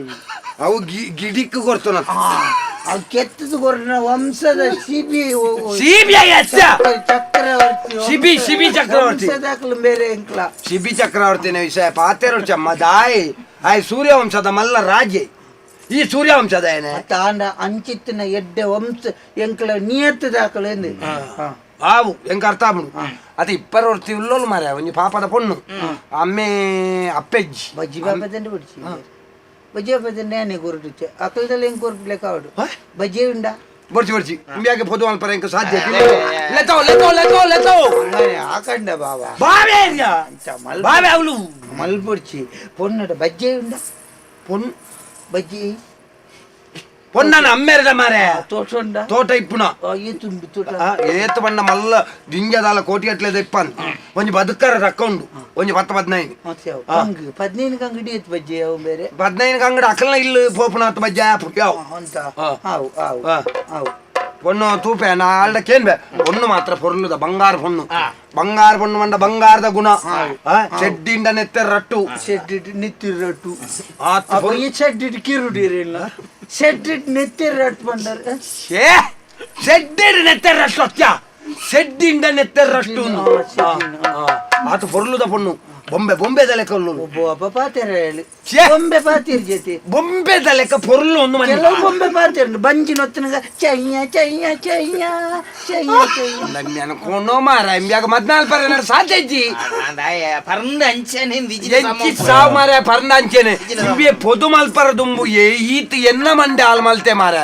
ಅವು ಗಿಡಿಕ್ ಕೊಡ್ತಾನ. ಅವು ಕೆತ್ತದು ಕೊರ್ನ ವಂಶದ ಸಿಬಿಐ. ಸಿಬಿಐ ಅತ್ಯ. ಚಕ್ರವರ್ತಿ. ಸಿಬಿ ಸಿಬಿ ಚಕ್ರವರ್ತಿ. ವಂಶದಾಕ್ಲು ಬೇರೆ ಎಂಕ್ಲ. ಸಿಬಿ ಚಕ್ರವರ್ತಿನ ವಿಷಯ ಪಾತೇರು ಚಮ್ಮ ದಾಯ್ ಆಯ್ ಸೂರ್ಯವಂಶದ ಮಲ್ಲ ರಾಜೆ, ಈ ಸೂರ್ಯವಂಶದ ಏನೆ. ತಾಂಡ ಅಂಚಿತ್ತಿನ ಎಡ್ಡೆ ವಂಶ ಎಂಕ್ಲ ನಿಯತ್ತು ದಾಖಲೆ ಎಂದು. ಆವು ಎಂಕ ಅರ್ಥ ಆಪುಂಡು. ಅದೇ ಇಪ್ಪರ ಒರ್ತಿ ಉಲ್ಲೋಲು ಮಾರ್ರೆ, ಒಂಜಿ ಪಾಪದ ಪೊಣ್ಣು, ಅಮ್ಮೆ ಅಪ್ಪೆಜ್ಜಿ. ಬಜ್ಜಿ ಬಾಪದಂಡೆ ಬಿಡ್ಸಿ, ಬಜ್ಜಿ ಬಾಪದಂಡೆ ಆನೆ ಕೊರಡುಚ್ಚೆ ಅಕಲ್ದಲ್ಲಿ ಹೆಂಗ್ ಕೊರ್ಪಿಲೆಕ್ಕ ಅವಡು ಬಜ್ಜಿ ಉಂಡ. ಬೊರ್ಚಿ ಬೊರ್ಚಿ, ಇಂಬ್ಯಾಗೆ ಪೊದು ಅಲ್ಪರ ಎಂಕ ಸಾಧ್ಯ. ಲೆತೋ ಲೆತೋ ಲೆತೋ ಲೆತೋ. ಹಂಗಾರೆ ಆಕಂಡ ಬಾಬಾ. ಬಾವೆ ಏರಿಯಾ. ಅಂಚ ಮಲ್ ಬಾವೆ ಅವಳು. ಮಲ್ಪೊಡ್ಚಿ, ಪೊನ್ನಡ ಬಜ್ಜಿ ಉಂಡ. ಪೊಣ್ಣು ಬಜ್ಜಿ. ಪೊಣ್ಣನ ಅಮ್ಮೆರದ ಮಾರೆ. ತೋಟ ಉಂಡ. ತೋಟ ಇಪ್ಪುನ. ಏತುಂಡು ತೋಟ? ಏತ್ ಬಣ್ಣ ಮಲ್ಲ ದಿಂಜದಾಲ ಕೋಟಿ ಅಟ್ಲೆ ಇಪ್ಪನ್, ಒಂಜಿ ಬದುಕರ ರೊಕ್ಕ ಉಂಡು, ಒಂಜಿ 10 15. ಮತ್ತೆ ಅವು ಕಂಗ್ 15 ಕಂಗ್ ಹಿಡಿಯತ್ ಬಜ್ಜಿ ಅವು ಬೇರೆ. 15 ಅಂಗಡಿ ಅಕಲ್ನ ಇಲ್ಲಿ ಪೋಪುನಾತ್ ಬಜ್ಜಿ ಆಪು ಯಾವ. ಅಂತ. ಹಾ. ಆವು ಆವು. ಹಾ. ಆವು. ಪೊಣ್ಣು ತೂಪೆ ನಾ ಆಲ್ಡ ಕೇನ್ಬೆ, ಪೊಣ್ಣು ಮಾತ್ರ ಪೊರ್ಲುದ ಬಂಗಾರ ಪೊಣ್ಣು, ಬಂಗಾರ ಪೊಣ್ಣು ಮಂಡ ಬಂಗಾರದ ಗುಣ. ಚೆಡ್ಡಿಂಡ ನೆತ್ತೆರ ರಟ್ಟು. ಶೆಡ್ ನೆತ್ತಿರಟ್ಟು. ಆತ್. ಅಪ್ಪ ಈ ಶೆಡ್ ಕಿರುಡಿರಿಲ್ಲ, ಶೆಡ್ ನೆತ್ತಿರಟ್ಟು ಬಂಡರ್. ಛೇ, ಶೆಡ್ಡಿಡ್ ನೆತ್ತೆರ ರಟ್ಟು ಅತ್ಯ, ಶೆಡ್ಡಿಂಡ ನೆತ್ತೆರ ರಟ್ಟು. ಹಾ, ಶೆಡ್ಡಿನ, ಆತ ಪೊರ್ಲುದ ಪೊಣ್ಣು, ಬೊಂಬೆ ಬೊಂಬೆದ ಲೆಕ್ಕ ಉಳ್ಳು. ಒಬ್ಬ ಒಬ್ಬ ಪಾತೆರ ಹೇಳಿ. ಛೇ. ಬೊಂಬೆ ಪಾತಿರ್ ಜೊತೆ. ಬೊಂಬೆದ ಲೆಕ್ಕ ಪೊರ್ಲು ಒಂದು ಮನೆ. ಕೆಲವು ಬೊಂಬೆ ಪಾತಿರ್ ಬಂಜಿ ನೊತ್ತನಗ ಚಯ್ಯ ಚಯ್ಯ ಚಯ್ಯ ಚಯ್ಯ ಚಯ್ಯ. ಅನ್ಕೊಂಡೋ ಮಾರ, ಇಂಬ್ಯಾಗ ಮದ್ನಾಲ್ ಪರ ಸಾಧ್ಯ ಇಜ್ಜಿ. ಪರಂದ ಅಂಚನೆ. ಎಂಚಿ ಸಾವು ಮಾರ, ಪರ್ನ ಅಂಚೆನೆ ಇಂಬೆ ಪೊದು ಮಲ್ಪರ ದುಂಬು ಏ ಈತ್ ಎನ್ನ ಮಂಡೆ ಹಾಲ್ ಮಲ್ತೆ ಮಾರ,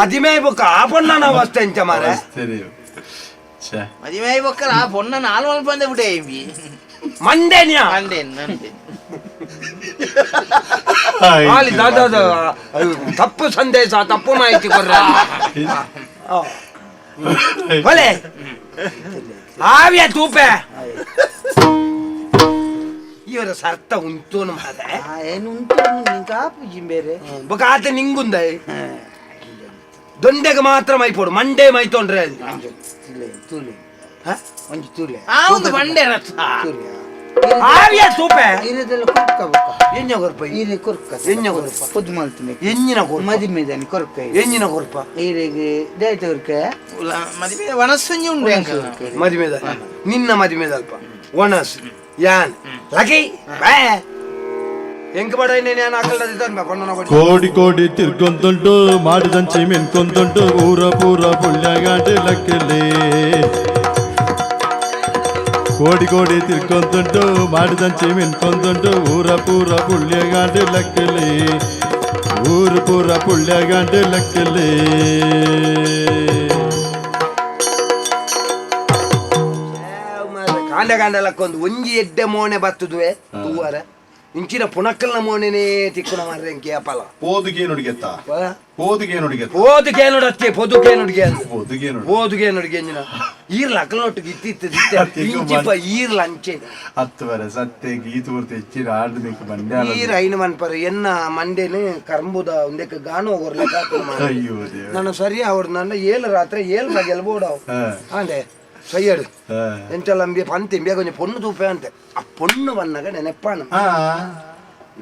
ಮದಿಮೆ ಬೊಕ್ಕ ಆ ಪೊಣ್ಣನ ಅವಸ್ಥೆ ಎಂಚ ಮಾರ? ಸರಿ, ಛೇ. ಮದಿಮೆ ಬೊಕ್ಕಲ ಆ ಪೊಣ್ಣ ನಾಲ್ ಮಲ್ಪ ಬಂದೆ ಬಿಟ್ಟೆ ಇಂಬಿ. ಮಂಡೆನ್ಯಾ. ಮಂಡೆ ಮಂಡೆ. ಆಲಿ ದಾದ ತಪ್ಪು ಸಂದೇಶ, ತಪ್ಪು ಮಾಹಿತಿ ಕೊರ್ರ ಭಲೆ ಆವ್ಯ ತೂಪೆ ಇವರ ಸರ್ತ ಉಂಟು ಮಾರೆ. ಏನು ಉಂಟು ನಿಂಗೆ ಕಾಪುಜಿ ಬೇರೆ. ಬೊಕ ಆತ ನಿಂಗುಂದ ದೊಂಡೆಗೆ ಮಾತ್ರ ಮೈಪೋಡು, ಮಂಡೆ ಮೈತೊಂಡ್ರೆ ಅಲ್ಲಿ. ತುಲೆ ತುಲೆ ಒಂಜಿ ತುಲೆ. ಆ ಒಂದು ಬಂಡೆ ರಥ. ತುಲೆ. ಆವ್ಯ ತೂಪೆ. ಇರದೆಲ್ಲ ಕೊರ್ಕ ಬೊಕ್ಕ. ಎഞ്ഞ ಕೊರ್ಪ? ಈರೆ ಕೊರ್ಕ. ಎഞ്ഞ ಕೊರ್ಪ? ಪೊದ್ದು ಮಲ್ತಿನಿ. ಎഞ്ഞಿನ ಕೊರ್ಪ? ಮದಿಮೆದಾನಿ ಕೊರ್ಕ. ಎഞ്ഞಿನ ಕೊರ್ಪ? ಈರೆಗೆ ದಾಯ್ತ ಕೊರ್ಕ. ಮದಿಮೆ ವನಸ್ಸಂಜಿ ಉಂಡು ಎಂಕ. ಮದಿಮೆದ, ನಿನ್ನ ಮದಿಮೆದಲ್ಪ ಒಣಸ್ ಯಾನ್ ಲಕಿ ಬೇ ಎಂಕ ಬಡ ನಾನು ಅಕಲ್ದ ಪೊಣ್ಣನ ಕೊಡಿ. ಕೋಡಿ ಕೋಡಿ ತಿರ್ಗೊಂದುಂಟು, ಮಾಡಿದಂಚಿ ಮಿನ್ಕೊಂದುಂಟು, ಊರ ಪೂರ ಪುಳ್ಯಗಾಂಡು ಲಕ್ಕಲೆ. ಕೋಡಿ ಕೋಡಿ ತಿರ್ಕೊಂದುಂಟು, ಮಾಡಿದಂಚಿ ಮಿನ್ಕೊಂದುಂಟು, ಊರ ಪೂರ ಪುಳ್ಯಗಾಂಡು ಲಕ್ಕಲೆ, ಊರು ಪೂರ ಪುಳ್ಯಗಾಂಡು ಲಕ್ಕಲೆ. ಕಾಂಡ ಕಾಂಡ ಲಕ್ಕೊಂದು ಒಂಜಿ ಎಡ್ಡೆ ಮೋನೆ ಬತ್ತುದುವೆ ತೂವರ, ಇಂಚಿನ ಪುಣಕ್ಕಲ್ನ ಮೋನೆನೇ ತಿಕ್ಕುನ ಮಾರ್ರೆ ಎಂಕೆ ಅಪಲ. ಪೋದುಗೆ ನುಡಿಗೆತ್ತ, ಪೋದುಗೆ ನುಡಿಗೆತ್ತ. ಪೋದುಗೆ ನೋಡತ್ತೆ, ಪೊದುಗೆ ನುಡಿಗೆ ಅಂದ್. ಪೋದುಗೆ ನುಡಿ. ಪೋದುಗೆ ನುಡಿಗೆ ಎಂಜಿನ ಈರ್ಲ ಅಕಲ್ನೊಟ್ಟಿಗೆ ಇತ್ತಿತ್ತು ಇತ್ತೆ ಇಂಚಿಪ ಈರ್ಲ ಅಂಚೆ. ಹತ್ತು ಬರ ಸತ್ತೆ ಗೀತು ಬರ್ತೆ ಹೆಚ್ಚಿನ ಆಡ್ಬೇಕು ಬಂಡೆ. ಈರ್ ಐನು ಮನ್ಪರ ಎನ್ನ ಮಂಡೆನು ಕರ್ಂಬುದ ಒಂದಕ್ಕೆ ಗಾನು ಹೋಗೋರ್ಲೆಕ್ಕ. ಅಯ್ಯೋ ದೇವ. ನಾನು ಸರಿ ಅವ್ರು ನನ್ನ 7 ರಾತ್ರಿ 7 ಬಗೆಲ್ ಬೋಡವು. ಆಂಡೆ ಸೈಯಡು. ಎಂಚಲ್ಲ ಅಂಬಿ ಪಂತೆ ಇಂಬಿಯಾಗ ಒಂಜಿ ಪೊಣ್ಣು ತೂಪೆ ಅಂತೆ, ಆ ಪೊಣ್ಣು ಬನ್ನಗ ನೆನಪಾನ.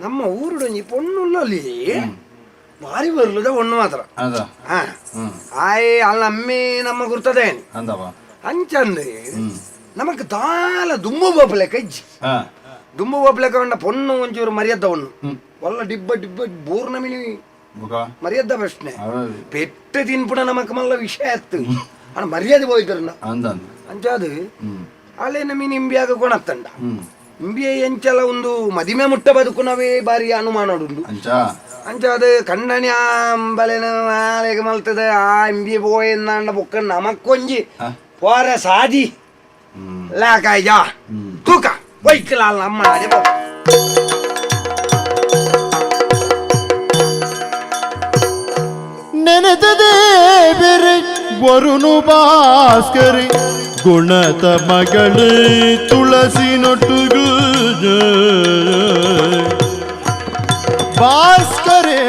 ನಮ್ಮ ಊರುಡು ಒಂಜಿ ಪೊಣ್ಣು ಉಳ್ಳಲ್ಲಿ ಭಾರಿ ಬರ್ಲುದ ಪೊಣ್ಣು ಮಾತ್ರ. ಅದ. ಹಾ ಆಯ್ ಅಲ್ಲ ಅಮ್ಮೆ ನಮ್ಮ ಗುರ್ತದೆ. ಅಂದವ. ಅಂಚಂದು ನಮಕ್ ದಾಲ ದುಂಬು ಬೋಪಲೆಕ್ಕ ಇಜ್ಜಿ. ದುಂಬು ಬೋಪಲೆಕ್ಕ ಉಂಡ ಪೊಣ್ಣು ಒಂಚೂರು ಮರ್ಯಾದ ಒಣ್ಣು ಒಲ್ಲ ಡಿಬ್ಬ ಡಿಬ್ಬ ಬೂರ್ನ ಮಿನಿ. ಬುಕ ಮರ್ಯಾದ ಪ್ರಶ್ನೆ. ಹೌದು. ಪೆಟ್ಟು ತಿನ್ಪುಣ ನಮಕ್ ಮಲ್ಲ ವಿಷಯ ಆತ್ತು ಅಣ್ಣ, ಮರ್ಯಾದೆ ಹೋಯ್ತಾರಣ್ಣ. ಅಂದ. ಅಂಚಾದು ಅಲ್ಲೇನ ಮೀನು ಇಂಬಿಯಾಗ ಕೊಣತ್ತಂಡ ಇಂಬಿಯ ಎಂಚಲ ಒಂದು ಮದಿಮೆ ಮುಟ್ಟ ಬದುಕುನವೇ ಬಾರಿ ಅನುಮಾನಡುಂಡು. ಅಂಚ. ಅಂಚಾದ ಕಣ್ಣನಿ ಅಂಬಲೆನ ಆಲೆಗೆ ಮಲ್ತದೆ ಆ ಇಂಬಿ ಪೋಯೆಂದಾಂಡ ಬೊಕ್ಕ ನಮಕ್ಕೊಂಜಿ ಪೋರ ಸಾದಿ ಲಾಕಾಯ್ಜ ತೂಕ ಒಯ್ಕಲಾಲ್ ನಮ್ಮ ಅದೇ. ನೆನೆತದೆ ಬೇರೆ ವರುಣು ಭಾಸ್ಕರಿ ಗುಣತ ಮಗಳು ತುಳಸಿ ನೊಟ್ಟುಗು ಭಾಸ್ಕರೇ.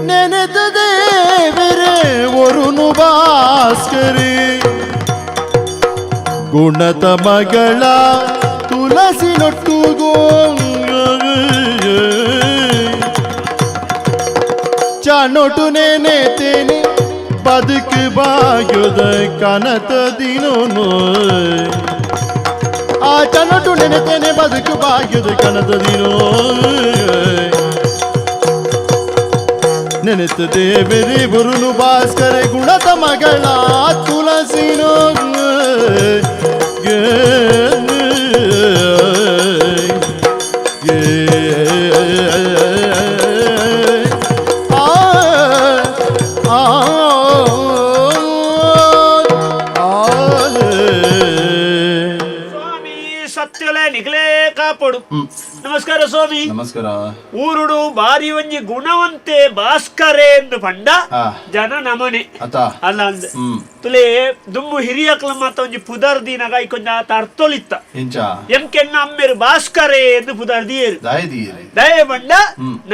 ನೆನೆದ ದೇವರೇ ವರುಣು ಭಾಸ್ಕರಿ ಗುಣತ ಮಗಳ ತುಳಸಿ ನೊಟ್ಟುಗೋ ಚಾನೊಟು ನೆನೆತೇನೆ ಬದುಕು ಭಾಗ್ಯದ ಕನತ ದಿನೋನು. ಆ ಚನೊಟು ನೆನೆತೇನೆ ಬದುಕು ಭಾಗ್ಯದ ಕನತ ದಿನೋ. ನೆನೆತ ದೇವರೇ ಬರುನು ಭಾಸ್ಕರ ಗುಣತ ಮಗಳ ತುಳಸಿನೋ. ಸ್ವಾಮಿ ಸತ್ಯಲೆ ನಿಗಲೇ ಕಾಪಾಡು. ನಮಸ್ಕಾರ ಸ್ವಾಮಿ. ನಮಸ್ಕಾರ. ಊರುಡು ಬಾರಿ ಒಂಜಿ ಗುಣವಂತೆ ಭಾಸ್ಕರೇ ಎಂದು ಪಂಡ ಜನ ನಮನೆ ಅತ ಅಲ್ಲ ಅಂದ್ ತುಲೆ ದುಂಬು ಹಿರಿಯಕ್ಲ ಮಾತ ಒಂಜಿ ಪುದರ್ ದಿನಗ ಕೊಂಚ ಆತ ಅರ್ಥೊಲಿತ್ತ ಎಂಚ ಎಂಕೆನ್ನ ಅಮ್ಮೆರು ಭಾಸ್ಕರೇ ಎಂದು ಪುದರ್ ದಿಯೇರು ದಾಯದೀರಿ ದಯ ಬಂಡ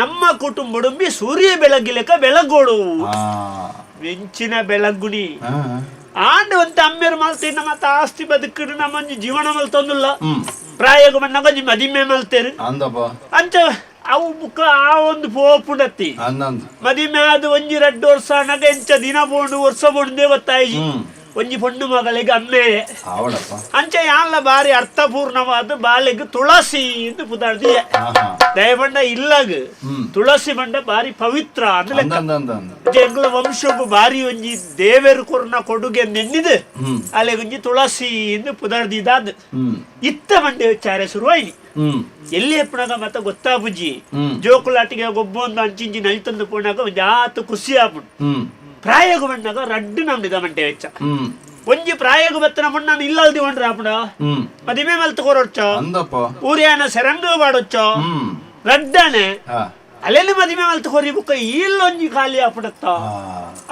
ನಮ್ಮ ಕುಟುಂಬಡುಂಬಿ ಸೂರ್ಯ ಬೆಳಗಿಲೆಕ ಬೆಳಗೋಡು ಮೆಂಚಿನ ಬೆಳಗುಣಿ ಆಂಡವಂತ ಅಮ್ಮೆರು ಮಲ್ತಿನ ಮತ್ತ ಆಸ್ತಿ ಬದುಕು ನಮ್ಮೊಂಜಿ ಜೀವನ ಮಲ್ತೊಂದುಲ್ಲ ಪ್ರಾಯಗ ಮಣ್ಣಗ ಒಂಜಿ ಮದಿಮೆ ಮಲ್ತೇರು ಅಂದಪ್ಪ ಅಂಚ ಅವು ಬುಕ್ಕ ಆ ಒಂದು ಪೋಪುಡತ್ತಿ ಅಂದಂದು ಮದಿಮೆ ಅದು ಒಂಜಿ ರಡ್ಡು ವರ್ಷ ಅಣ್ಣಗ ಎಂಚ ದಿನ ಬೋಂಡು ವರ್ಷ ಬೋಂಡು ಗೊತ್ತಾಯಿ ಒಂಜಿ ಪೊಣ್ಣು ಮಗಳಿಗೆ ಅಮ್ಮೆ ಆವಡಪ್ಪ ಅಂಚ ಯಾನ್ಲ ಬಾರಿ ಅರ್ಥಪೂರ್ಣವಾದ ಬಾಲೆಗ್ ತುಳಸಿ ಎಂದು ಪುದಾರ್ದಿಯ ದಯಬಂಡ ಇಲ್ಲಗ್ ತುಳಸಿ ಬಂಡ ಬಾರಿ ಪವಿತ್ರ ಅಂದ್ ಲೆಕ್ಕ. ಅಂದಂದಂದ ಎಂಗ್ಲ ವಂಶಕ್ಕೂ ಬಾರಿ ಒಂಜಿ ದೇವೆರು ಕೊರ್ನ ಕೊಡುಗೆ ನೆನ್ನಿದು ಅಲೆಗೊಂಜಿ ತುಳಸಿ ಎಂದು ಪುದರ್ದಿದಾದ್ ಇತ್ತ ಮಂಡೆ ವಿಚಾರ ಶುರುವಾಯ್ನಿ ಎಲ್ಲಿ ಎಪ್ಪಣಗ ಮತ್ತ ಗೊತ್ತಾಬುಜಿ ಜೋಕುಲಾಟಿಗೆ ಗೊಬ್ಬೊಂದು ಅಂಚಿಂಚಿ ನಲಿತಂದು ಪೋಣಾಗ ಒಂಜಿ ಆತು ಖುಷಿ ಆಪುಂಡು ಪ್ರಾಯಗ ಬಂದಾಗ ರಡ್ಡು ನಮ್ದಿದ ಮಂಟೆ ವೆಚ್ಚ ಒಂಜಿ ಪ್ರಾಯಗ ಬತ್ತನ ಮಣ್ಣನ್ನು ಇಲ್ಲಲ್ದಿ ಒಂಡ್ರ ಆಪುಂಡ ಮದಿಮೆ ಮಲ್ತು ಕೊರೊಚ್ಚೋ ಅಂದಪ್ಪ ಊರ್ಯಾನ ಸೆರಂಗ ಪಾಡೊಚ್ಚೋ ರಡ್ಡನೆ ಅಲ್ಲೆಲ್ಲಿ ಮದಿಮೆ ಮಲ್ತು ಕೊರಿ ಬುಕ್ಕ ಇಲ್ಲೊಂಜಿ ಖಾಲಿ ಆಪುಡತ್ತ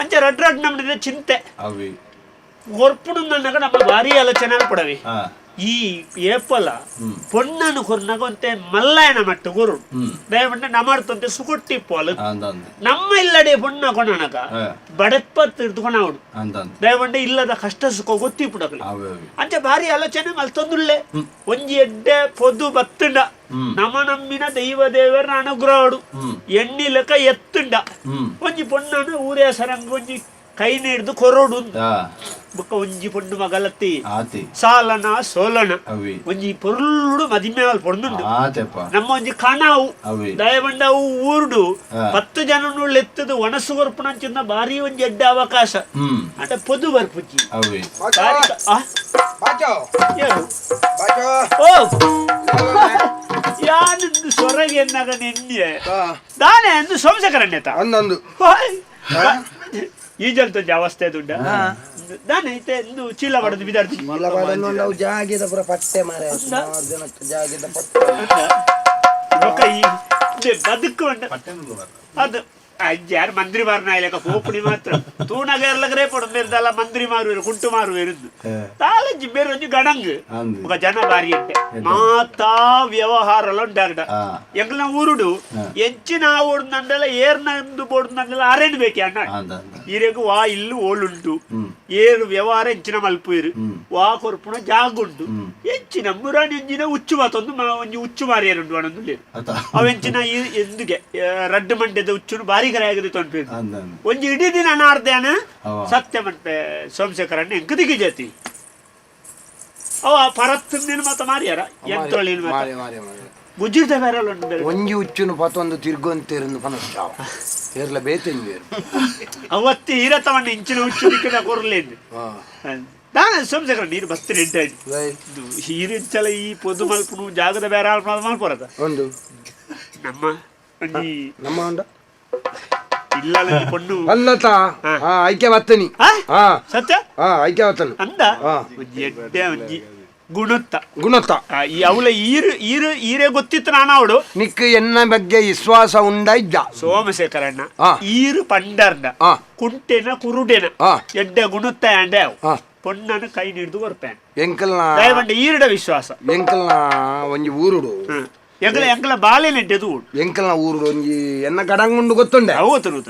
ಅಂಚ ರಡ್ ರಡ್ ನಮ್ದಿದ ಚಿಂತೆ ಅವಿ ಕೊರ್ಪುಡು ನನ್ನಗ ನಮ್ಮ ಭಾರಿ ಆಲೋಚನೆ ಪಡವಿ ಈ ಏಪಲ ಪೊಣ್ಣನು ಕೊರ್ನಾಗ ಒಂತೆ ಮಲ್ಲಾಯನ ಮಟ್ಟ ಗುರು ದಯಮಂಡ ನಮಾಡ್ತಂತೆ ಸುಕೊಟ್ಟಿ ಪೋಲ ಅಂದಂದ ನಮ್ಮ ಇಲ್ಲಡೆ ಪೊಣ್ಣ ಕೊಣನಗ ಬಡಪ್ಪತ್ತು ಹಿಡ್ದುಕೊಣವಡು ಅಂದಂದ ದಯಮಂಡ ಇಲ್ಲದ ಕಷ್ಟ ಸುಖ ಗೊತ್ತಿಪುಡಗಲಿ ಅವಿ ಅವಿ ಅಂಚೆ ಭಾರಿ ಆಲೋಚನೆ ಮಲ್ತೊಂದುಳ್ಳೆ ಒಂಜಿ ಎಡ್ಡೆ ಪೊದು ಬತ್ತುಂಡ ನಮ ನಮ್ಮಿನ ದೈವ ದೇವರ ಅನುಗ್ರಹಡು ಎಣ್ಣಿ ಲೆಕ್ಕ ಎತ್ತುಂಡ ಒಂಜಿ ಪೊಣ್ಣನು ಊರೇ ಸರಂಗ ಒಂಜಿ ಕೈ ನೀಡ್ದು ಕೊರೋಡು ಬೊಕ್ಕ ಒಂಜಿ ಪೊಣ್ಣು ಮಗಲತ್ತಿ ಆತಿ ಸಾಲನ ಸೋಲನ ಅವಿ ಒಂಜಿ ಪೊರ್ಲುಡು ಮದಿಮೇವಲ್ ಪೊಣ್ಣುಂಡು ಆತೆಪ್ಪ ನಮ್ಮ ಒಂಜಿ ಕಣವು ಅವಿ ದಯಬಂಡ ಅವು ಊರುಡು 10 ಜನನು ಎತ್ತದು ಒಣಸು ಕೊರ್ಪುಣಂಚಿನ ಭಾರಿ ಒಂಜಿ ಎಡ್ಡೆ ಅವಕಾಶ ಅಂಟ ಪೊದು ಬರ್ಪುಜಿ ಅವಿ ಓ ಯಾನಂದು ಸೊರಗೆ ಎನ್ನಾಗ ನೆನ್ನೆ ದಾನೆ ಅಂದು ಸೋಮಶೇಖರಣ್ಯತ ಅಂದೊಂದು ಈ ಜಲ್ತೊಂಜಿ ಅವಸ್ಥೆ ದುಡ್ಡ ದಾನೆ ಇತ್ತೆ ಇಂದು ಚೀಲ ಬಡದು ಬಿದಾಡ್ತಿ ಚೀಲ ಬಡದು ನಾವು ಜಾಗಿದ ಪೂರ ಪಟ್ಟೆ ಮಾರೆ ಸುಮಾರು ಜನಕ್ಕೆ ಜಾಗಿದ ಪಟ್ಟೆ ಬೊಕ್ಕ ಈ ಬದುಕು ಅದು ಯಾರು ಮಂತ್ರಿ ಮಾರನ ಇಲ್ಲಕ ಪೋಪುಣಿ ಮಾತ್ರ ತೂನಗ ಎರ್ಲಗರೇ ಪೊಡು ಮೇರ್ದಲ್ಲ ಮಂತ್ರಿ ಮಾರುವೇರು ಕುಂಟು ಮಾರುವೇರು ತಾಲಂಜಿ ಬೇರೆ ಒಂಜಿ ಗಡಂಗ್ ಬೊಕ ಜನ ಬಾರಿ ಅಂಟೆ ಮಾತಾ ವ್ಯವಹಾರಲ ಉಂಡಾಗಡ ಎಂಗ್ಲ ಊರುಡು ಎಂಚಿನ ಓಡ್ದಂಡಲ ಏರ್ನಂದು ಬೋಡ್ದಂಡಲ ಅರೇನು ಬೇಕೆ ಅಣ್ಣ ಈರೆಗು ವಾ ಇಲ್ಲು ಓಳುಂಟು ಏರು ವ್ಯವಹಾರ ಎಂಚಿನ ಮಲ್ಪುಯಿರು ವಾ ಕೊರ್ಪುಣ ಜಾಗುಂಟು ಎಂಚಿನ ಮುರಾಣಿ ಎಂಜಿನ ಉಚ್ಚು ಮಾತೊಂದು ಒಂಜಿ ಉಚ್ಚು ಮಾರಿಯರುಂಡು ಅಣಂದು ಅವೆಂಚಿನ ಎಂದುಗೆ ರಡ್ಡು ಮಂಡ್ಯದ ಉಚ್ಚುನು ಬಾರಿ ಕರೆ ತೊಂಪಿ ಒಂಜಿ ಇಡೀ ದಿನ ನಾಡ್ದೇನ ಸತ್ಯ ಮಂಟೆ ಸೋಮಶೇಖರಣ್ಣ ಎಂಕದಿಗೆ ಜಾತಿ ಅವ ಪರತ್ತಿನ ಮಾತ ಮಾರಿಯಾರ ಎಂತೊಳ್ಳಿನ ಮಾತ ಗುಜ್ಜಿರ್ದ ಬೇರೆ ಉಂಟು ಒಂಜಿ ಉಚ್ಚುನು ಪತ್ತೊಂದು ತಿರ್ಗೊಂತೇರಂದು ಪನಸ್ತಾವ ಏರ್ಲ ಬೇತೆಂಜೇರು ಅವತ್ತಿ ಹೀರತವಣ್ಣ ಇಂಚಿನ ಉಚ್ಚು ದಿಕ್ಕಿನ ಕೊರ್ಲೇಂದು ದಾನ ಸೋಮಶೇಖರ ನೀರು ಬಸ್ತಿ ನೆಂಟ ಹೀರಿಂಚಲ ಈ ಪೊದು ಮಲ್ಪುನು ಜಾಗದ ಬೇರೆ ಆಲ್ಪು ಮಲ್ಪುರದ ಒಂದು ನಮ್ಮ ಒಂಜಿ ನಮ್ಮ ಉಂಡ ಇಲ್ಲ ಪೊಣ್ಣು ಅಲ್ಲತ ಹಾ ಐಕ್ಯ ಬತ್ತನಿ ಹಾ ಸತ್ಯ ಹಾ ಐಕ್ಯ ಬತ್ತನು ಅಂದ ಒಂಜಿ ಎಡ್ಡೆ ಒಂಜಿ ಗುಣತ್ತ ಗುಣತ್ತ ಈ ಅವಳ ಈರು ಈರು ಈರೇ ಗೊತ್ತಿತ್ತು ನಾನು ಅವಳು ನಿಕ್ ಎನ್ನ ಬಗ್ಗೆ ವಿಶ್ವಾಸ ಉಂಡ ಇದ್ದ ಸೋಮಶೇಖರಣ್ಣ ಈರು ಪಂಡರ್ನ ಕುಂಟೆನ ಕುರುಡೆನ ಎಡ್ಡೆ ಗುಣತ್ತ ಅಂಡೆ ಅವು ಪೊಣ್ಣನ ಕೈ ಹಿಡಿದು ಕೊರ್ಪೇನೆ ಎಂಕಲ್ನ ದಯವಂಡ ಈರುಡ ವಿಶ್ವಾಸ ಎಂಕಲ್ನ ಒಂಜಿ ಊರುಡು ಎಂಕಲ ಎಂಕಲ ಬಾಲೆ ನೆಂಟೆದು ಎಂಕಲ್ನ ಊರುಡು ಒಂಜಿ ಎನ್ನ ಗಡಂಗುಂಡು ಗೊತ್ತುಂಡೆ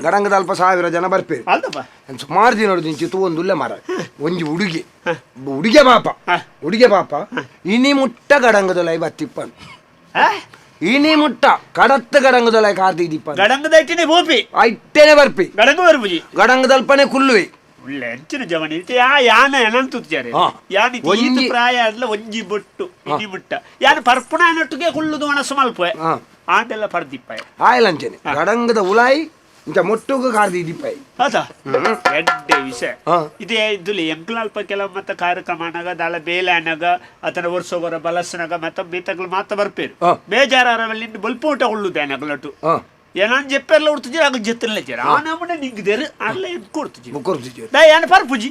ಗಡಂಗದ ಅಲ್ಪ 1000 ಜನ ಬರ್ಪೇರು ಅಲ್ಲಪ್ಪ ಸುಮಾರು ದಿನ ಚಿತ್ತು ಒಂದುಲ್ಲೆ ಮರ ಒಂಜಿ ಹುಡುಗಿ ಹುಡುಗೆ ಪಾಪ ಹುಡುಗೆ ಪಾಪ ಇನಿ ಮುಟ್ಟ ಗಡಂಗದೊಲೈ ಬತ್ತಿಪ್ಪನು ಇನಿ ಮುಟ್ಟ ಕಡತ್ತ ಗಡಂಗದೊಲೈ ಕಾರ್ತಿದಿಪ್ಪ ಗಡಂಗದೈಟಿನೇ ಬೋಪಿ ಐಟೇನೆ ಬರ್ಪಿ ಗಡಂಗ ಬರ್ಪುಜಿ ಗಡಂಗದಲ್ಪನೆ ಕುಲ್ಲುವೆ ಉಳ್ಳೆ ಅಂಚಿನ ಜವನಿ ಯಾ ಯಾನ ಎನಂತುತ್ತಾರೆ ಯಾನ ಈತ ಪ್ರಾಯ ಅಲ್ಲ ಒಂಜಿ ಬೊಟ್ಟು ಇನಿ ಮುಟ್ಟ ಯಾನ ಪರ್ಪುಣ ಅನ್ನೊಟ್ಟಿಗೆ ಕುಳ್ಳುದು ಮನಸ್ಸು ಮಲ್ಪೆ ಆಂಡೆಲ್ಲ ಪರ್ದಿಪ್ಪಾಯ ಆಯಲಂಚನೆ ಗಡಂಗದ ಉಲಾಯಿ ಇಂಚ ಮೊಟ್ಟುಗು ಕಾರ್ದಿದಿಪ್ಪಾಯಿ ಹೌದಾ ಎಡ್ಡೆ ವಿಷಯ ಇದೇ ಇದ್ದುಲಿ ಎಂಕ್ಲಲ್ಪ ಕೆಲವು ಮತ್ತೆ ಕಾರ್ಯಕ್ರಮ ಅನಗ ದಾಲ ಬೇಲೆ ಅನಗ ಅತನ ವರ್ಷಗೊರ ಬಲಸನಗ ಮತ್ತೆ ಬೀತಗಳು ಮಾತ ಬರ್ಪೇರು ಬೇಜಾರಲ್ಲಿ ಬೊಲ್ಪು ಊಟ ಉಳ್ಳುದೆ ಅನಗಲಟು ಏನಾನ್ ಜೆಪ್ಪೆಲ್ಲ ಉಡ್ತಿಜಿ ಆಗ ಜೆತ್ತಲ್ಲ ಜರ ಆ ನಮನೆ ನಿಂಗದೇರು ಅಲ್ಲ ಕೊಡ್ತಿಜಿ ಕೊಡ್ತಿಜಿ ದಾ ಯಾನ ಪರ್ಪುಜಿ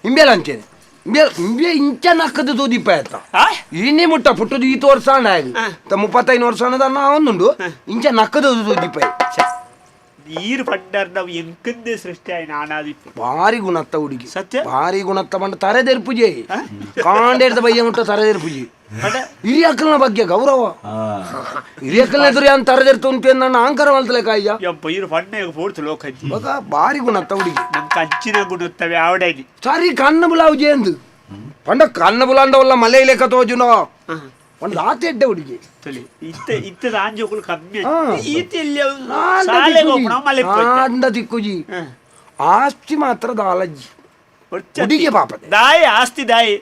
ಇಂಬೇಲ ಅಂಚೇನೆ ಇಂಬೇಲ ಇಂಬೆ ಇಂಚ ನಕ್ಕದು ತೂದಿಪ್ಪ ಆಯ್ತಾ ಇನಿ ಮುಟ್ಟ ಪುಟ್ಟದು ಈತ ವರ್ಷ ಆಗ 35 ವರ್ಷ ಅನ್ನೋದನ್ನ ಒಂದುಂಡು ಇಂಚ ನಕ್ಕದು ತೂದಿಪ್ಪ ನೀರು ಪಂಡರ್ ನಾವು ಎಂಕಂದೇ ಸೃಷ್ಟಿ ಆಯ್ನ ಆನಾದಿತ್ತು ಭಾರಿ ಗುಣತ್ತ ಹುಡುಗಿ ಸತ್ಯ ಭಾರಿ ಗುಣತ್ತ ಬಂಡ ತರೆದೆರ್ಪುಜೆ ಕಾಂಡೇರ್ದ ಬಯ್ಯ ಮುಟ್ಟ ತರೆದೆರ್ಪುಜಿ ಹಿರಿಯಕ್ಕಲ್ನ ಬಗ್ಗೆ ಗೌರವ ಹಿರಿಯಕ್ಕಲ್ನ ಎದುರು ಯಾನ್ ತರೆದೆರ್ತು ಉಂಟು ನನ್ನ ಅಹಂಕಾರ ಮಲ್ತಲೆ ಕಾಯ್ಯ ಯಪ್ಪ ಇರು ಪಣ್ಣೆಗೆ ಪೋಡ್ತು ಲೋಕಜ್ಜಿ ಬಗ ಭಾರಿ ಗುಣತ್ತ ಹುಡುಗಿ ನಮ್ ಕಂಚಿನ ಗುಣತ್ತವೆ ಆವಡೈನಿ ಸರಿ ಕಣ್ಣು ಬುಲಾವುಜೆ ಎಂದು ಪಂಡ ಕಣ್ಣು ಬುಲಾಂಡವಲ್ಲ ಮಲೆ ಲೆಕ್ಕ ತೋಜುನೋ ಒಂದು ಆತ ಎಡ್ಡೆ ಹುಡುಗಿ ತುಲಿ ಇತ್ತ ಇತ್ತದ ಆಂಜೋಕುಲು ಕಮ್ಮಿ ಈತ ಎಲ್ಲಿ ಶಾಲೆಗೆ ಹೋಗೋಣ ಮಲೆ ಆಂಡ ದಿಕ್ಕುಜಿ ಆಸ್ತಿ ಮಾತ್ರ ದಾಲಜ್ಜಿ ಹುಡುಗಿ ಪಾಪದೆ ದಾಯಿ ಆಸ್ತಿ ದಾಯಿ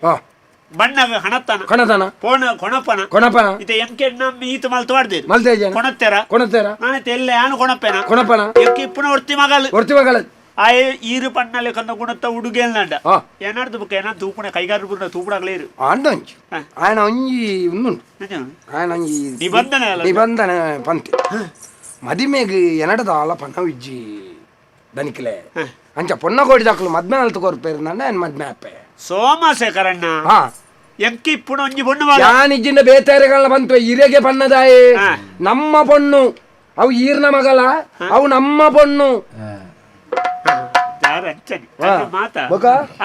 ಬಣ್ಣಗ ಹಣತನ ಕೊಣತನ ಪೋಣ ಕೊಣಪನ ಕೊಣಪನ ಇತ ಎಂಕೆ ನಮ್ಮ ಈತ ಮಲ್ತು ಮಾಡ್ದೇರು ಮಲ್ತೇಜನ ಕೊಣತ್ತೆರ ಕೊಣತ್ತೆರ ನಾನು ತೆಲ್ಲ ಯಾನು ಕೊಣಪೆನ ಕೊಣಪನ ಎಂಕೆ ಇಪ್ಪುನ ಒರ್ತಿ ಮಗಲು ಒರ್ತಿ ಮಗಲು ಆಯ್ ಈರು ಪಣ್ಣಲೆ ಕಂದ ಗುಣತ್ತ ಉಡುಗೆಲ್ನಂಡ ಏನಾಡ್ದು ಬುಕ್ಕ ಏನ ತೂಪುಣ ಕೈಗಾರ ಬುರ್ನ ತೂಪುಡಾಗ್ಲೇರು ಆಂಡ ಒಂಜಿ ಆಯನ ಒಂಜಿ ಉಂದುಂಡು ಆಯನ ಒಂಜಿ ನಿಬಂಧನೆ ನಿಬಂಧನೆ ಪಂತೆ ಮದಿಮೆಗ್ ಎನಡದಾಲ ಪಣ ಇಜ್ಜಿ ದನಿಕ್ಲೆ ಅಂಚ ಪೊನ್ನ ಕೋಡಿ ದಾಖಲು ಮದ್ಮೆ ಅಲ್ತು ಕೊರ್ಪೇರು ನನ್ನ ಏನ್ ಮದ್ಮೆ ಅಪ್ಪೆ ಸೋಮಶೇಖರಣ್ಣ ಎಂಕಿ ಇಪ್ಪುಣ ಒಂಜಿ ಪೊಣ್ಣು ಯಾನಿಜ್ಜಿಂದ ಬೇತಾರೆಗಳನ್ನ ಬಂತು ಹಿರಿಯಗೆ ಪಣ್ಣದಾಯೇ ನಮ್ಮ ಪೊಣ್ಣು ಅವು ಈರ್ನ ಮಗಲ ಅವು ನಮ್ಮ ಪೊಣ್ಣು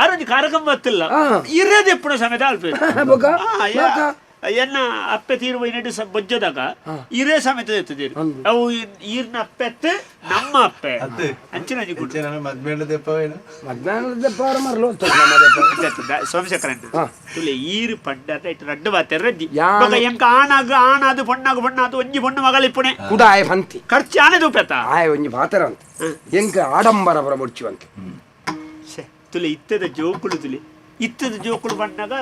ಆರೊಂಜಿ ಕಾರ್ಯಕ್ರಮ ಬತ್ತಿಲ್ಲ ಇರೋದು ಎಪ್ಪುಣ ಸಮೇತ ಅಲ್ಪೇರು ಎನ್ನ ಅಪ್ಪೆ ತೀರುವ ನೆಡು ಬೊಜ್ಜದಾಗ ಇರೇ ಸಮೇತ ಎತ್ತುತ್ತೀರಿ ಅವು ಈರ್ನ ಅಪ್ಪೆತ್ತು ನಮ್ಮ ಅಪ್ಪೆ ಅಂಚಿನ ಸೋಮಶೇಖರಣ್ಣ ತುಲೆ ಈರು ಪಂಡ ಇಟ್ಟು ರಡ್ಡು ಬಾತೆ ರಡ್ಡಿ ಎಂಕ ಆಣಾಗ ಆಣಾದು ಪೊಣ್ಣಾಗ ಪೊಣ್ಣಾದು ಒಂಜಿ ಪೊಣ್ಣು ಮಗಳ ಇಪ್ಪುಣೆ ಕುಡ ಆಯ್ ಫಂತಿ ಖರ್ಚು ಆನೆ ದೂಪೆತ್ತ ಆಯ್ ಒಂಜಿ ಪಾತ್ರ ಅಂತ ಎಂಕ ಆಡಂಬರ ಪರ ಬೊಡ್ಚಿವಂತೆ ತುಲೆ ಇತ್ತದ ಜೋಕುಳು ತುಲೆ ಇತ್ತದ ಜೋಕುಳು ಬಂದಾಗ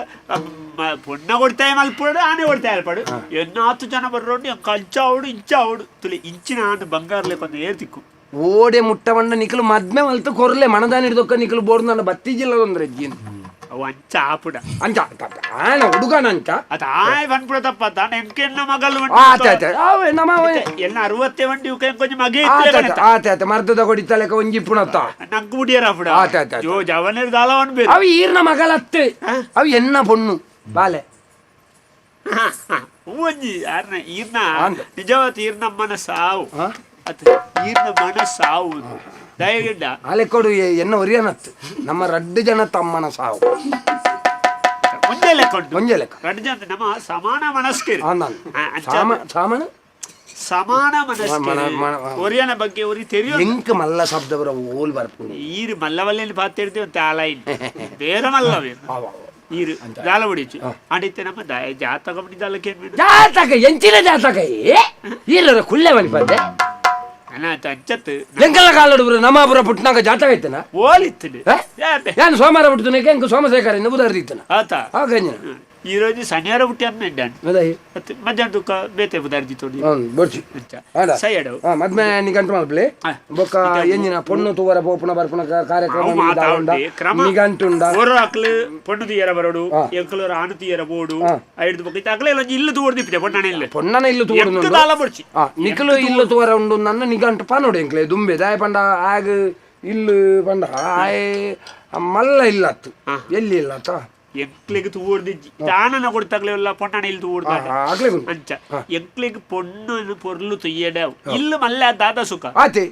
ಪೊಣ್ಣ ಕೊಡ್ತಾಯ ಮಲ್ಪಡು ಆನೆ ಕೊಡ್ತಾಯ ಅಲ್ಪಡು ಎನ್ನಾತು ಜನ ಬರ್ರೋಡು ಎಂಕ ಅಂಚಾವಡು ಇಂಚಾವಡು ತುಲೆ ಇಂಚಿನ ಆನೆ ಬಂಗಾರಲೆ ಕೊಂದು ಏರ್ತಿಕ್ಕು ಓಡೆ ಮುಟ್ಟ ಬಂಡ ನಿಖಲು ಮದ್ಮೆ ಮಲ್ತು ಕೊರ್ಲೆ ಮಣದಾನ ಹಿಡ್ದೊಕ್ಕ ನಿಖಲು ಬೋರ್ದು ನನ್ನ ಬತ್ತಿ ಜಿಲ್ಲ ತೊಂದ್ರೆ ಜೀನ್ ಅವು ಅಂಚ ಆಪುಡ ಅಂಚ ಆನ ಹುಡುಗನ ಅಂಚ ಅದ ಆಯ್ ಬಂದ್ಬಿಡ ತಪ್ಪ ತಾನ ಎಂಕೆನ್ನ ಮಗಲು ಆತ ಆತ ನಮ್ಮ ಎಲ್ಲ 60 ವಂಡಿ ಉಕ ಕೊಂಚ ಮಗೆ ಆತ ಆತ ಮರ್ದದ ಕೊಡಿ ತಲೆಕ ಒಂಜಿ ಪುಣತ್ತ ನಂಗೆ ಮುಡಿಯರ ಆಪುಡ ಆತ ಆತ ಜೋ ಜವನೇರ್ ದಾಲವನ್ ಬೇರೆ ಅವು ಈರ್ನ ಮಗಳತ್ತೆ ಅವು ಎನ್ನ ಪೊಣ್ಣು ಬಾಲೆ ಒಂಜಿ ಯಾರನ್ನ ಈರ್ನ ನಿಜವಾದ ಈರ್ನ ಮನಸ್ಸಾವು ಅತ್ತ ಈರ್ನ ಮನಸ್ಸಾವು ದಯಗಿಡ್ಡ ಆಲೆಕೊಡು ಎನ್ನ ಒರಿಯನತ್ತು ನಮ್ಮ ರಡ್ಡು ಜನ ತಮ್ಮನ ಸಾವು ಒಂದೇ ಲೆಕ್ಕ ಉಂಟು ಒಂದೇ ಲೆಕ್ಕ ರಡ್ಡು ಜನ ನಮ್ಮ ಸಮಾನ ಮನಸ್ಕೇರಿ ಸಾಮಾನ ಸಮಾನ ಮನಸ್ಕೇರಿ ಒರಿಯನ ಬಗ್ಗೆ ಒರಿ ತೆರಿಯೋ ಎಂಕ್ ಮಲ್ಲ ಶಬ್ದವರ ಓಲ್ ಬರ್ಪುಂಡು ಈರು ಮಲ್ಲವಲ್ಲೇನು ಪಾತಿರ್ತೀವಿ ಅಂತ ಆಲೈನ್ ಬೇರೆ ಮಲ್ಲವೇ ಈರು ದಾಲ ಹೊಡಿಚು ಆಡಿತ್ತೆ ನಮ್ಮ ಜಾತಕ ದಾಲಕ್ಕೆ ಜಾತಕ ಎಂಚಿನ ಜಾತಕ ಈರ ಕುಲ್ಲೆ ಮನಿ ಪದ್ದೆ ಅಂಚತ್ತು ಎಂಕಲ್ಲ ಕಾಲಡು ನಮಾಪುರ ಪುಟ್ಟನಾಗ ಜಾತಕ ಐತನ ಓಲಿತ್ತು ಯಾನು ಸೋಮವಾರ ಪುಟ್ಟುನಕ್ಕೆ ಎಂಕ ಸೋಮಶೇಖರ ಇಂದ ಬುಧಾರ ಇತ್ತನ ಆತ ಹಾಗಂಜನ ಈ ರೋಜು ಶನಿವಾರ ಹುಟ್ಟಿ ಅನ್ನ ಅತ್ತೆ ಮಧ್ಯಾಹ್ನ ತುಕ್ಕ ಬೇತೆ ಬುದಾರ್ಜಿ ತೋಡಿ ಬೊಡ್ಚಿ ಅಂಚ ಆಡ. ಸೈಯಡವು ಆ ಮದ್ಮೆ ನಿಗಂಟು ಮಲ್ಪಲೆ ಆ. ಬೊಕ್ಕ ಎಂಜಿನ ಪೊಣ್ಣು ತೂವರ ಪೋಪುನ ಬರ್ಪುನ ಕಾರ್ಯಕ್ರಮ ಅವು ಮಾತಾವುಂಡೆ ಕ್ರಮ ನಿಗಂಟುಂಡ ಓರೋ ಅಕ್ಲು ಪೊಣ್ಣು ತೀಯರ ಬರೋಡು ಆ. ಎಂಕಲೋರ ಆನು ತೀಯರ ಬೋಡು ಆ. ಐಡ್ದು ಬೊಕ್ಕ ಇತ್ತ ಅಕ್ಲೆ ಒಂಜಿ ಇಲ್ಲು ತೂವರ್ದಿಪ್ಪಿದೆ ಪೊಣ್ಣನ ಇಲ್ಲು ಪೊಣ್ಣನ ಇಲ್ಲು ಎಕ್ಕು ತೂವರ ದಾಲ ಬೊಡ್ಚಿ ಆ ನಿಕಲು ಇಲ್ಲು ತೂವರ ಉಂಡು ನನ್ನ ನಿಗಂಟು ಪನೋಡು ಎಂಕ್ಲೆ ದುಂಬೆ ದಾಯ ಪಂಡ ಆಗ ಇಲ್ಲು ಪಂಡ ಆಯೆ ಮಲ್ಲ ಇಲ್ಲತ್ತು ಎಲ್ಲಿ ಇಲ್ಲತ್ತ ಎಂಕ್ಲೆಗ್ ತೂವರ್ದಿಜ್ಜಿ ದಾನನ ಕೊಡ್ತಾಗ್ಲೆ ಎಲ್ಲ ಪೊಣ್ಣನ ಇಲ್ಲು ತೂವರ್ದ ಆಗ್ಲೇ ಗುಂಡು ಅಂಚ ಎಂಕ್ಲೆಗ್ ಪೊಣ್ಣು ಪೊರ್ಲು ತುಯ್ಯಡ ಇಲ್ಲು ಮಲ್ಲ ದಾದ ಸುಖ ಆತೆ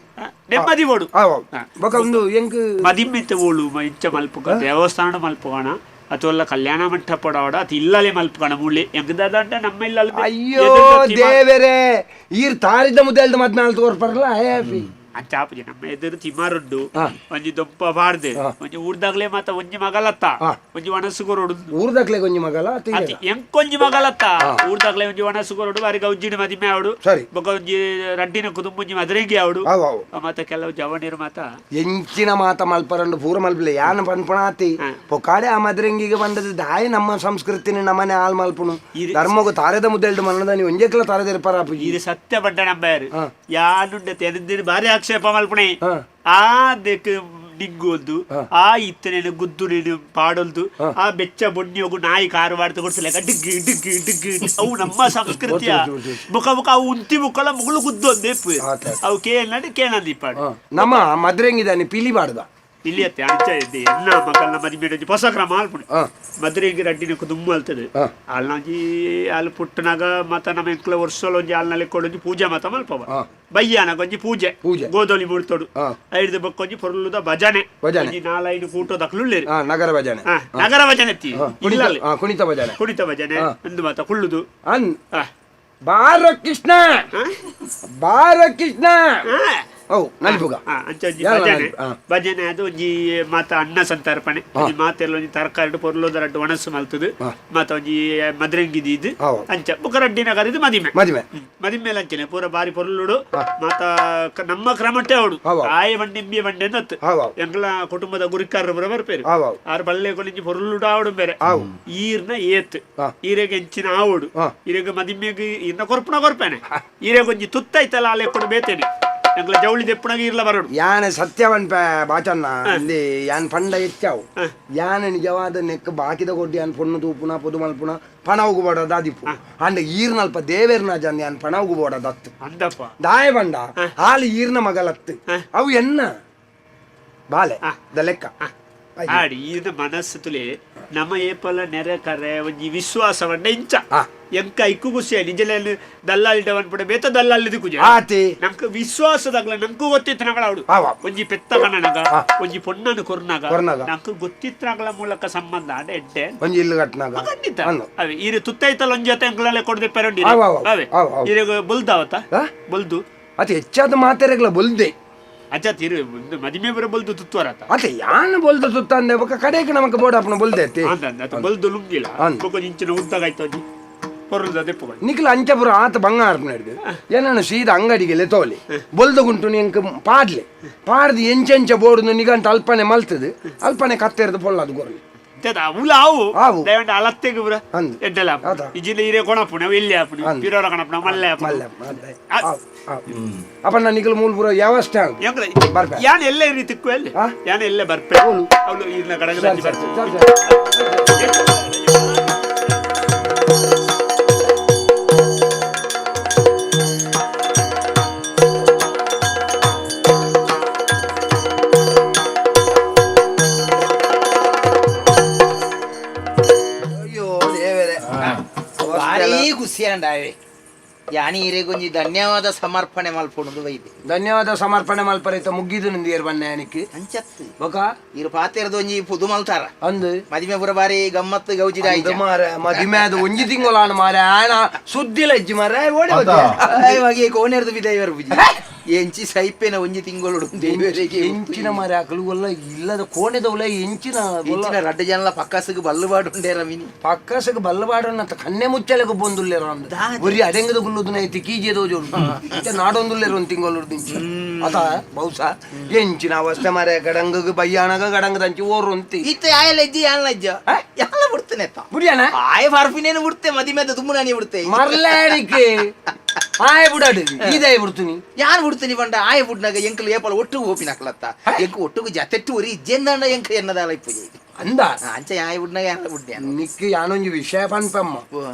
ನೆಮ್ಮದಿ ಬೋಡು ಆವ್ ಬೊಕ ಒಂದು ಎಂಕ್ ಮದಿಮ್ಮಿತ್ತ ಓಳು ಇಂಚ ಮಲ್ಪುಕ ದೇವಸ್ಥಾನ ಮಲ್ಪುಗಣ ಅಥವಾ ಕಲ್ಯಾಣ ಮಂಟಪ ಅಡ ಅದು ಇಲ್ಲಲೇ ಮಲ್ಪುಗಣ ಮೂಲೆ ಎಂಕ್ ದಾದ ನಮ್ಮ ಇಲ್ಲಲ್ಲಿ ಅಯ್ಯೋ ದೇವರೇ ಈರ್ ತಾರಿದ ಮುದ್ದೆಲ್ದ ಮದ್ಮೇಲೆ ತೋರ್ಪರ್ಲ ಹ್ಯಾಪಿ ಅಂಚ ಆಪುಜಿ ನಮ್ಮ ಎದುರು ತಿಮಾರುಂಡು ಒಂಜಿ ದೊಂಪ ಬಾರ್ದೆ ಒಂಜಿ ಊರ್ದಾಗ್ಲೇ ಮಾತ ಒಂಜಿ ಮಗಲತ್ತ ಒಂಜಿ ಒಣಸು ಕೊರೊಡು ಊರ್ದಕ್ಲೆ ಕೊಂಜಿ ಮಗಲ ಅತಿ ಎಂಕೊಂಜಿ ಮಗಲತ್ತ ಊರ್ದಾಗ್ಲೇ ಒಂಜಿ ಒಣಸು ಕೊರೊಡು ಬಾರಿ ಗೌಜಿನ ಮದಿಮೆ ಆವಡು ಸರಿ. ಬೊಕ ಒಂಜಿ ರಡ್ಡಿನ ಕುದುಂಬೊಂಜಿ ಮದರೆಂಗಿ ಆವಡು ಆವ್ ಆವ್ ಮಾತ ಕೆಲವು ಜವನಿರು ಮಾತ ಎಂಚಿನ ಮಾತ ಮಲ್ಪರಂಡು ಪೂರ ಮಲ್ಪಲೆ ಯಾನ ಪನ್ಪಣಾತಿ ಪೊಕಾಡೆ ಆ ಮದ್ರಂಗಿಗೆ ಬಂದದ್ದು ದಾಯ ನಮ್ಮ ಸಂಸ್ಕೃತಿನ ನಮ್ಮನೆ ಹಾಲ್ ಮಲ್ಪುನು ಧರ್ಮಗು ತಾರೆದ ಮುದ್ದೆಲ್ದು ಮನ್ನದ ನೀವು ಒಂಜೆಕ್ಲ ತಾರೆದಿರ್ಪಾರ ಇದು ಸತ್ಯ ಬಂಡ ನಂಬಾರು ಯಾನುಂಡ ತೆರೆದಿನ ಬಾರಿ ಆಕ್ಷೇಪ ಮಲ್ಪಣೆ ಆ ದೆಕ್ ನಿಗ್ಗೋಲ್ದು ಆ ಇತ್ತನೇನು ಗುದ್ದು ನೀನು ಪಾಡೊಲ್ದು ಆ ಬೆಚ್ಚ ಬೊಣ್ಣಿಯೋಗು ನಾಯಿ ಕಾರು ಮಾಡ್ತು ಕೊಡ್ತಿಲ್ಲ ಡಿಗ್ಗಿ ಡಿಗ್ಗಿ ಡಿಗ್ಗಿ ಅವು ನಮ್ಮ ಸಂಸ್ಕೃತಿಯ ಮುಖ ಮುಖ ಅವು ಉಂತಿ ಮುಕ್ಕಲ ಮುಗುಳು ಗುದ್ದು ಒಂದೇಪು ಅವು ಕೇಳಂಡಿ ಕೇಳಂದಿಪ್ಪಾಡು ನಮ್ಮ ಮದ್ರಂಗಿದಾನೆ ಪಿಲಿ ಬಾಡ್ದ ಇಲ್ಲಿ ಅತ್ತೆ ಅಂಚ ಇದ್ದೆ ಎನ್ನ ಮಕ್ಕಳನ್ನ ಮದಿಮೆ ಹೊಸ ಕ್ರಮ ಅಲ್ಪುಣೆ ಮದ್ರೆಗೆ ರಡ್ಡಿನ ದುಮ್ಮು ಅಲ್ತದೆ ಅಲ್ನೊಂಜಿ ಅಲ್ಲಿ ಪುಟ್ಟನಾಗ ಮತ ನಮ್ಮ ಎಂಕ್ಲ ವರ್ಷಲ ಒಂಜಿ ಅಲ್ನಲ್ಲಿ ಕೊಡೊಂಜಿ ಪೂಜೆ ಮತ ಮಲ್ಪವ ಬಯ್ಯಾನಾಗ ಒಂಜಿ ಪೂಜೆ ಪೂಜೆ. ಗೋದೋಲಿ ಮುಡ್ತೋಡು ಐಡ್ದು ಬೊಕ್ಕೊಂಜಿ ಪೊರ್ಲುದ ಭಜನೆ ಭಜನೆ. ಒಂಜಿ ನಾಲೈದು ಕೂಟೋದಕ್ಲು ನಗರ ಭಜನೆ ನಗರ ಭಜನೆ ಎತ್ತಿ ಕುಣಿತ ಇಲ್ಲಲ್ಲಿ ಕುಣಿತ ಭಜನೆ ಕುಣಿತ ಭಜನೆ ಅಂದು ಮಾತ ಕುಳ್ಳುದು ಅನ್ ಬಾರ ಕೃಷ್ಣ ಬಾರ ಕೃಷ್ಣ ಓ ನಲಿಪುಗ ಅಂಚ ಒಂಜಿ ಭಜನೆ ಭಜನೆ ಅದು ಒಂಜಿ ಮಾತ ಅನ್ನ ಸಂತರ್ಪಣೆ ಒಂಜಿ ಮಾತೆಲ್ಲ ಒಂಜಿ ತರಕಾರಿ ಪೊರ್ಲುದ ರಡ್ಡು ಒಣಸು ಮಲ್ತದು ಮಾತ ಒಂಜಿ ಮದ್ರಂಗಿ ದೀದ್ ಅಂಚ ಬುಕ್ಕ ರಡ್ಡಿನ ಕರಿದು ಮದಿಮೆ ಮದಿಮೆ ಮದಿಮೆ ಅಂಚನೆ ಪೂರ ಬಾರಿ ಪೊರ್ಲುಡು ಮಾತ ನಮ್ಮ ಕ್ರಮಟ್ಟೆ ಅವಡು ಆಯ ಬಂಡಿ ಇಂಬಿಯ ಬಂಡೆ ಅಂತ ಎಂಗ್ಲ ಕುಟುಂಬದ ಗುರಿಕಾರರು ಪೂರ ಬರ್ಪೇರು ಆರು ಬಲ್ಲೆ ಕೊಲಿಂಜಿ ಪೊರ್ಲುಡು ಆವಡು ಬೇರೆ ಈರ್ನ ಏತ್ ಈರೆಗೆ ಎಂಚಿನ ಆವಡು ಈರೆಗೆ ಮದಿಮೆಗೆ ಈರ್ನ ಕೊರ್ಪುನ ಕೊರ್ಪೇನೆ ಈರೆಗೆ ಒಂಜಿ ತುತ್ತೈತಲ್ಲ ಅಲೆ ಕೊಡು ಬೇತೇನೆ ಎಂಗ್ಲ ಜವಳಿ ದೆಪ್ಪುನಾಗ ಇರ್ಲ ಬರೋಡು ಯಾನೆ ಸತ್ಯವನ್ ಬಾಚನ್ನ ಇಲ್ಲಿ ಯಾನ್ ಪಂಡ ಹೆಚ್ಚಾವು ಯಾನೆ ನಿಜವಾದ ನೆಕ್ ಬಾಕಿದ ಕೊಡ್ಡಿ ಯಾನ್ ಪೊಣ್ಣು ತೂಪುನ ಪೊದು ಮಲ್ಪುನ ಪಣವುಗು ಬೋಡ ದಾದಿಪ್ಪು ಅಂಡ ಈರ್ನಲ್ಪ ದೇವೇರ್ನ ಜನ್ ಯಾನ್ ಪಣವುಗು ಬೋಡ ದತ್ತು ಅಂದಪ್ಪ ದಾಯ ಬಂಡ ಹಾಲು ಈರ್ನ ಮಗಲತ್ತು ಅವು ಎನ್ನ ಬಾಲೆ the ಲೆಕ್ಕ ಆಡಿ ಈರ್ನ ಮನಸ್ಸು ತುಲೆ ನಮ್ಮ ಏಪಲ ನೆರೆ ಕರೆ ಒಂಜಿ ವಿಶ್ವಾಸ ಇಂಚ ಎಂಕ ಇಕ್ಕು ಖುಷಿ ನಿಜಲಲ್ಲಿ ದಲ್ಲಾಳಿ ಪಡ ಬೇತ ದಲ್ಲಾಳಿ ಕುಜ ಆತಿ ನಮ್ಕ ವಿಶ್ವಾಸದಾಗ್ಲ ನಂಕು ಗೊತ್ತಿತ್ತು ಅವಡು ಒಂಜಿ ಪೆತ್ತ ಕಣ್ಣನಾಗ ಒಂಜಿ ಪೊಣ್ಣನು ಕೊರ್ನಾಗ ನಂಕು ಗೊತ್ತಿತ್ತನಗಳ ಮೂಲಕ ಸಂಬಂಧ ಅಂಡ ಎಡ್ಡೆ ಒಂಜಿ ಇಲ್ಲು ಕಟ್ನಾಗ ಖಂಡಿತ ಅವೇ ಈರೆ ತುತ್ತೈತಲ್ಲ ಒಂಜಿ ಜೊತೆ ಅಂಕಲಲ್ಲೇ ಕೊಡದೆ ಪೆರಂಡಿ ಅವೇ ಈರೆ ಬೊಲ್ದಾವತ್ತ ಬೊಲ್ದು ಅತಿ ಹೆಚ್ಚಾದ ಮಾತೆರೆಗ್ಲ ಬೊಲ್ದೆ ಅಜ್ಜ ತಿರು ಮದಿಮೆ ಬರ ಬೊಲ್ದು ತುತ್ತುವರತ ಅತ್ತೆ ಯಾನ್ ಬೊಲ್ದು ತುತ್ತ ಅಂದೆ ಬೊಕ್ಕ ಕಡೆಗೆ ನಮಕ್ ಬೋಡಪ್ಪನ ಬೊಲ್ದೆ ಅತ್ತೆ ಅಂದ ಬೊಲ್ದು ಲುಂಗಿಲ್ಲ ಬೊಕ್ಕ ಇಂಚಿನ ಉದ್ದಾಗಾಯ್ತು ಅಜ್ಜಿ ಪೊರ್ಲುದ ದೆಪ್ಪು ನಿಕ್ಲ ಅಂಚಪುರ ಆತ ಬಂಗಾರ ನಡ್ದು ಏನನ ಸೀದಾ ಅಂಗಡಿಗೆ ತೋಲಿ ಬೊಲ್ದು ಗುಂಟು ಎಂಕ್ ಪಾಡ್ಲೆ ಪಾಡ್ದು ಎಂಚೆಂಚ ಬೋರ್ದು ನಿಗಂಟ ಅಲ್ಪನೆ ಮಲ್ತದು ಅಲ್ಪನೆ ಕತ್ತೆರ್ದು ಪೊಲ್ಲದು ಗೊರ್ಲಿ ಅವು ಆವು ದಯವಂಡ ಅಲತ್ತೆಗೆ ಪುರ ಎಡ್ಡೆಲ ಇಜಿನ ಹಿರೇ ಕೊಣಪುಣ ಎಲ್ಲಿ ಆಪುಣ ಪಿರೋರ ಕಣಪುಣ ಮಲ್ಲೆ ಮಲ್ಲೆ ಅಪ್ಪ ನಾನು ನಿಗಲ್ ಮೂಲ ಪೂರ ಯಾವ ಸ್ಟ್ಯಾಂಡ್ ಬರ್ಪೆ ಯಾನ್ ಎಲ್ಲ ಈ ತಿಕ್ಕು ಎಲ್ಲಿ ಯಾನ್ ಎಲ್ಲ ಬರ್ಪೆ ಅವಳು ಇರ್ನ ಕಡಗ ಸರಿ. ಅಯ್ಯೋ ದೇವರೇ ಭಾರಿ ಖುಷಿ ಅಂಡಾವೆ ಯಾನಿ ಈರೆಗೊಂಜಿ ಧನ್ಯವಾದ ಸಮರ್ಪಣೆ ಮಲ್ಪೊಣದು ವೈದ್ಯ ಧನ್ಯವಾದ ಸಮರ್ಪಣೆ ಮಲ್ಪರೈತ ಮುಗ್ಗಿದು ನಿಂದಿಯರ್ ಬನ್ನೆ ಯಾನಿಕ್ ಅಂಚತ್ತು ಬೊಕ ಇರು ಪಾತೆರ್ದ ಒಂಜಿ ಪುದು ಮಲ್ತಾರ ಅಂದು ಮದಿಮೆ ಪುರ ಬಾರಿ ಗಮ್ಮತ್ತು ಗೌಜಿದ ಅಂದು ಮಾರೆ ಮದಿಮೆ ಅದು ಒಂಜಿ ತಿಂಗಳಾನ ಮಾರೆ ಆಣ ಸುದ್ದಿಲ ಇಜ್ಜಿ ಮಾರೆ ಓಡಿ ಇವಾಗ ಕೋನೆರ್ದು ಬಿದೈವರು ಬುಜಿ ಎಂಚಿ ಸೈಪೇನ ಒಂಜಿ ತಿಂಗಳು ಎಂಚಿನ ಮಾರೆ ಆಕಲು ಒಲ್ಲ ಇಲ್ಲದ ಕೋಣೆದವಲ ಎಂಚಿನ ಎಂಚಿನ ರಡ್ಡ ಜನಲ ಪಕ್ಕಸಗ್ ಬಲ್ಲುಬಾಡು ಉಂಡೇರ ಮಿನಿ ಪಕ್ಕಸಗ್ ಬಲ್ಲುಬಾಡು ಅನ್ನತ್ತ ಕನ್ನೆ ಮುಚ್ಚಲೆಗ ಬೊಂದುಲ್ಲೇರ ಅಂದ ಒರಿ ಅಡೆಂಗದ ಗುಲ್ಲುದು ನೈತಿ ಕೀಜೆದೋ ಜೋಡು ನಾಡೊಂದುಲ್ಲೇರ ಒಂದು ತಿಂಗಳು ದಿಂಚಿ ಅತ ಬಹುಶಃ ಎಂಚಿನ ಅವಸ್ಥೆ ಮಾರೆ ಗಡಂಗಗ್ ಬಯ್ಯಾಣಗ ಗಡಂಗದಂಚಿ ಓರುಂತಿ ಇತ್ತೆ ಆಯಲ ಇಜ್ಜಿ ಯಾನ್ ಲಜ್ಜ ಯಾಲ ಬಿಡ್ತೇನೆ ಬುಡಿಯನ ಆಯ ಪರ್ಪಿನೇನು ಬಿಡ್ತೆ ಮದಿಮೆದ ದುಮ್ಮನಾನಿ ಬಿಡ್ತೆ ಮರ್ಲಾಡಿಕೆ ಆಯ ಬುಡಾಡು ಇದಾಯ ಬಿಡ್ತೀನಿ ಯಾನ್ ಬಿಡ್ತೀನಿ ಬಂಡ ಆಯ ಬುಡ್ನಾಗ ಎಂಕಲ್ ಏಪಲ ಒಟ್ಟುಗು ಹೋಪಿನಕ್ಲತ್ತ ಎಂಕ ಒಟ್ಟುಗು ಜತೆಟ್ಟು ಒರಿ ಇಜ್ಜೆಂದಾಂಡ ಎಂಕ ಎನ್ನದಾಲ ಇಪ್ಪು ಅಂದ ಅಂಚೆ ಆಯ ಬುಡ್ನಾಗ ಯಾನ ಬುಡ್ಡೆ ನಿಕ್ಕು ಯಾನೊಂಜಿ ವಿಷಯ ಪನ್ಪಮ್ಮ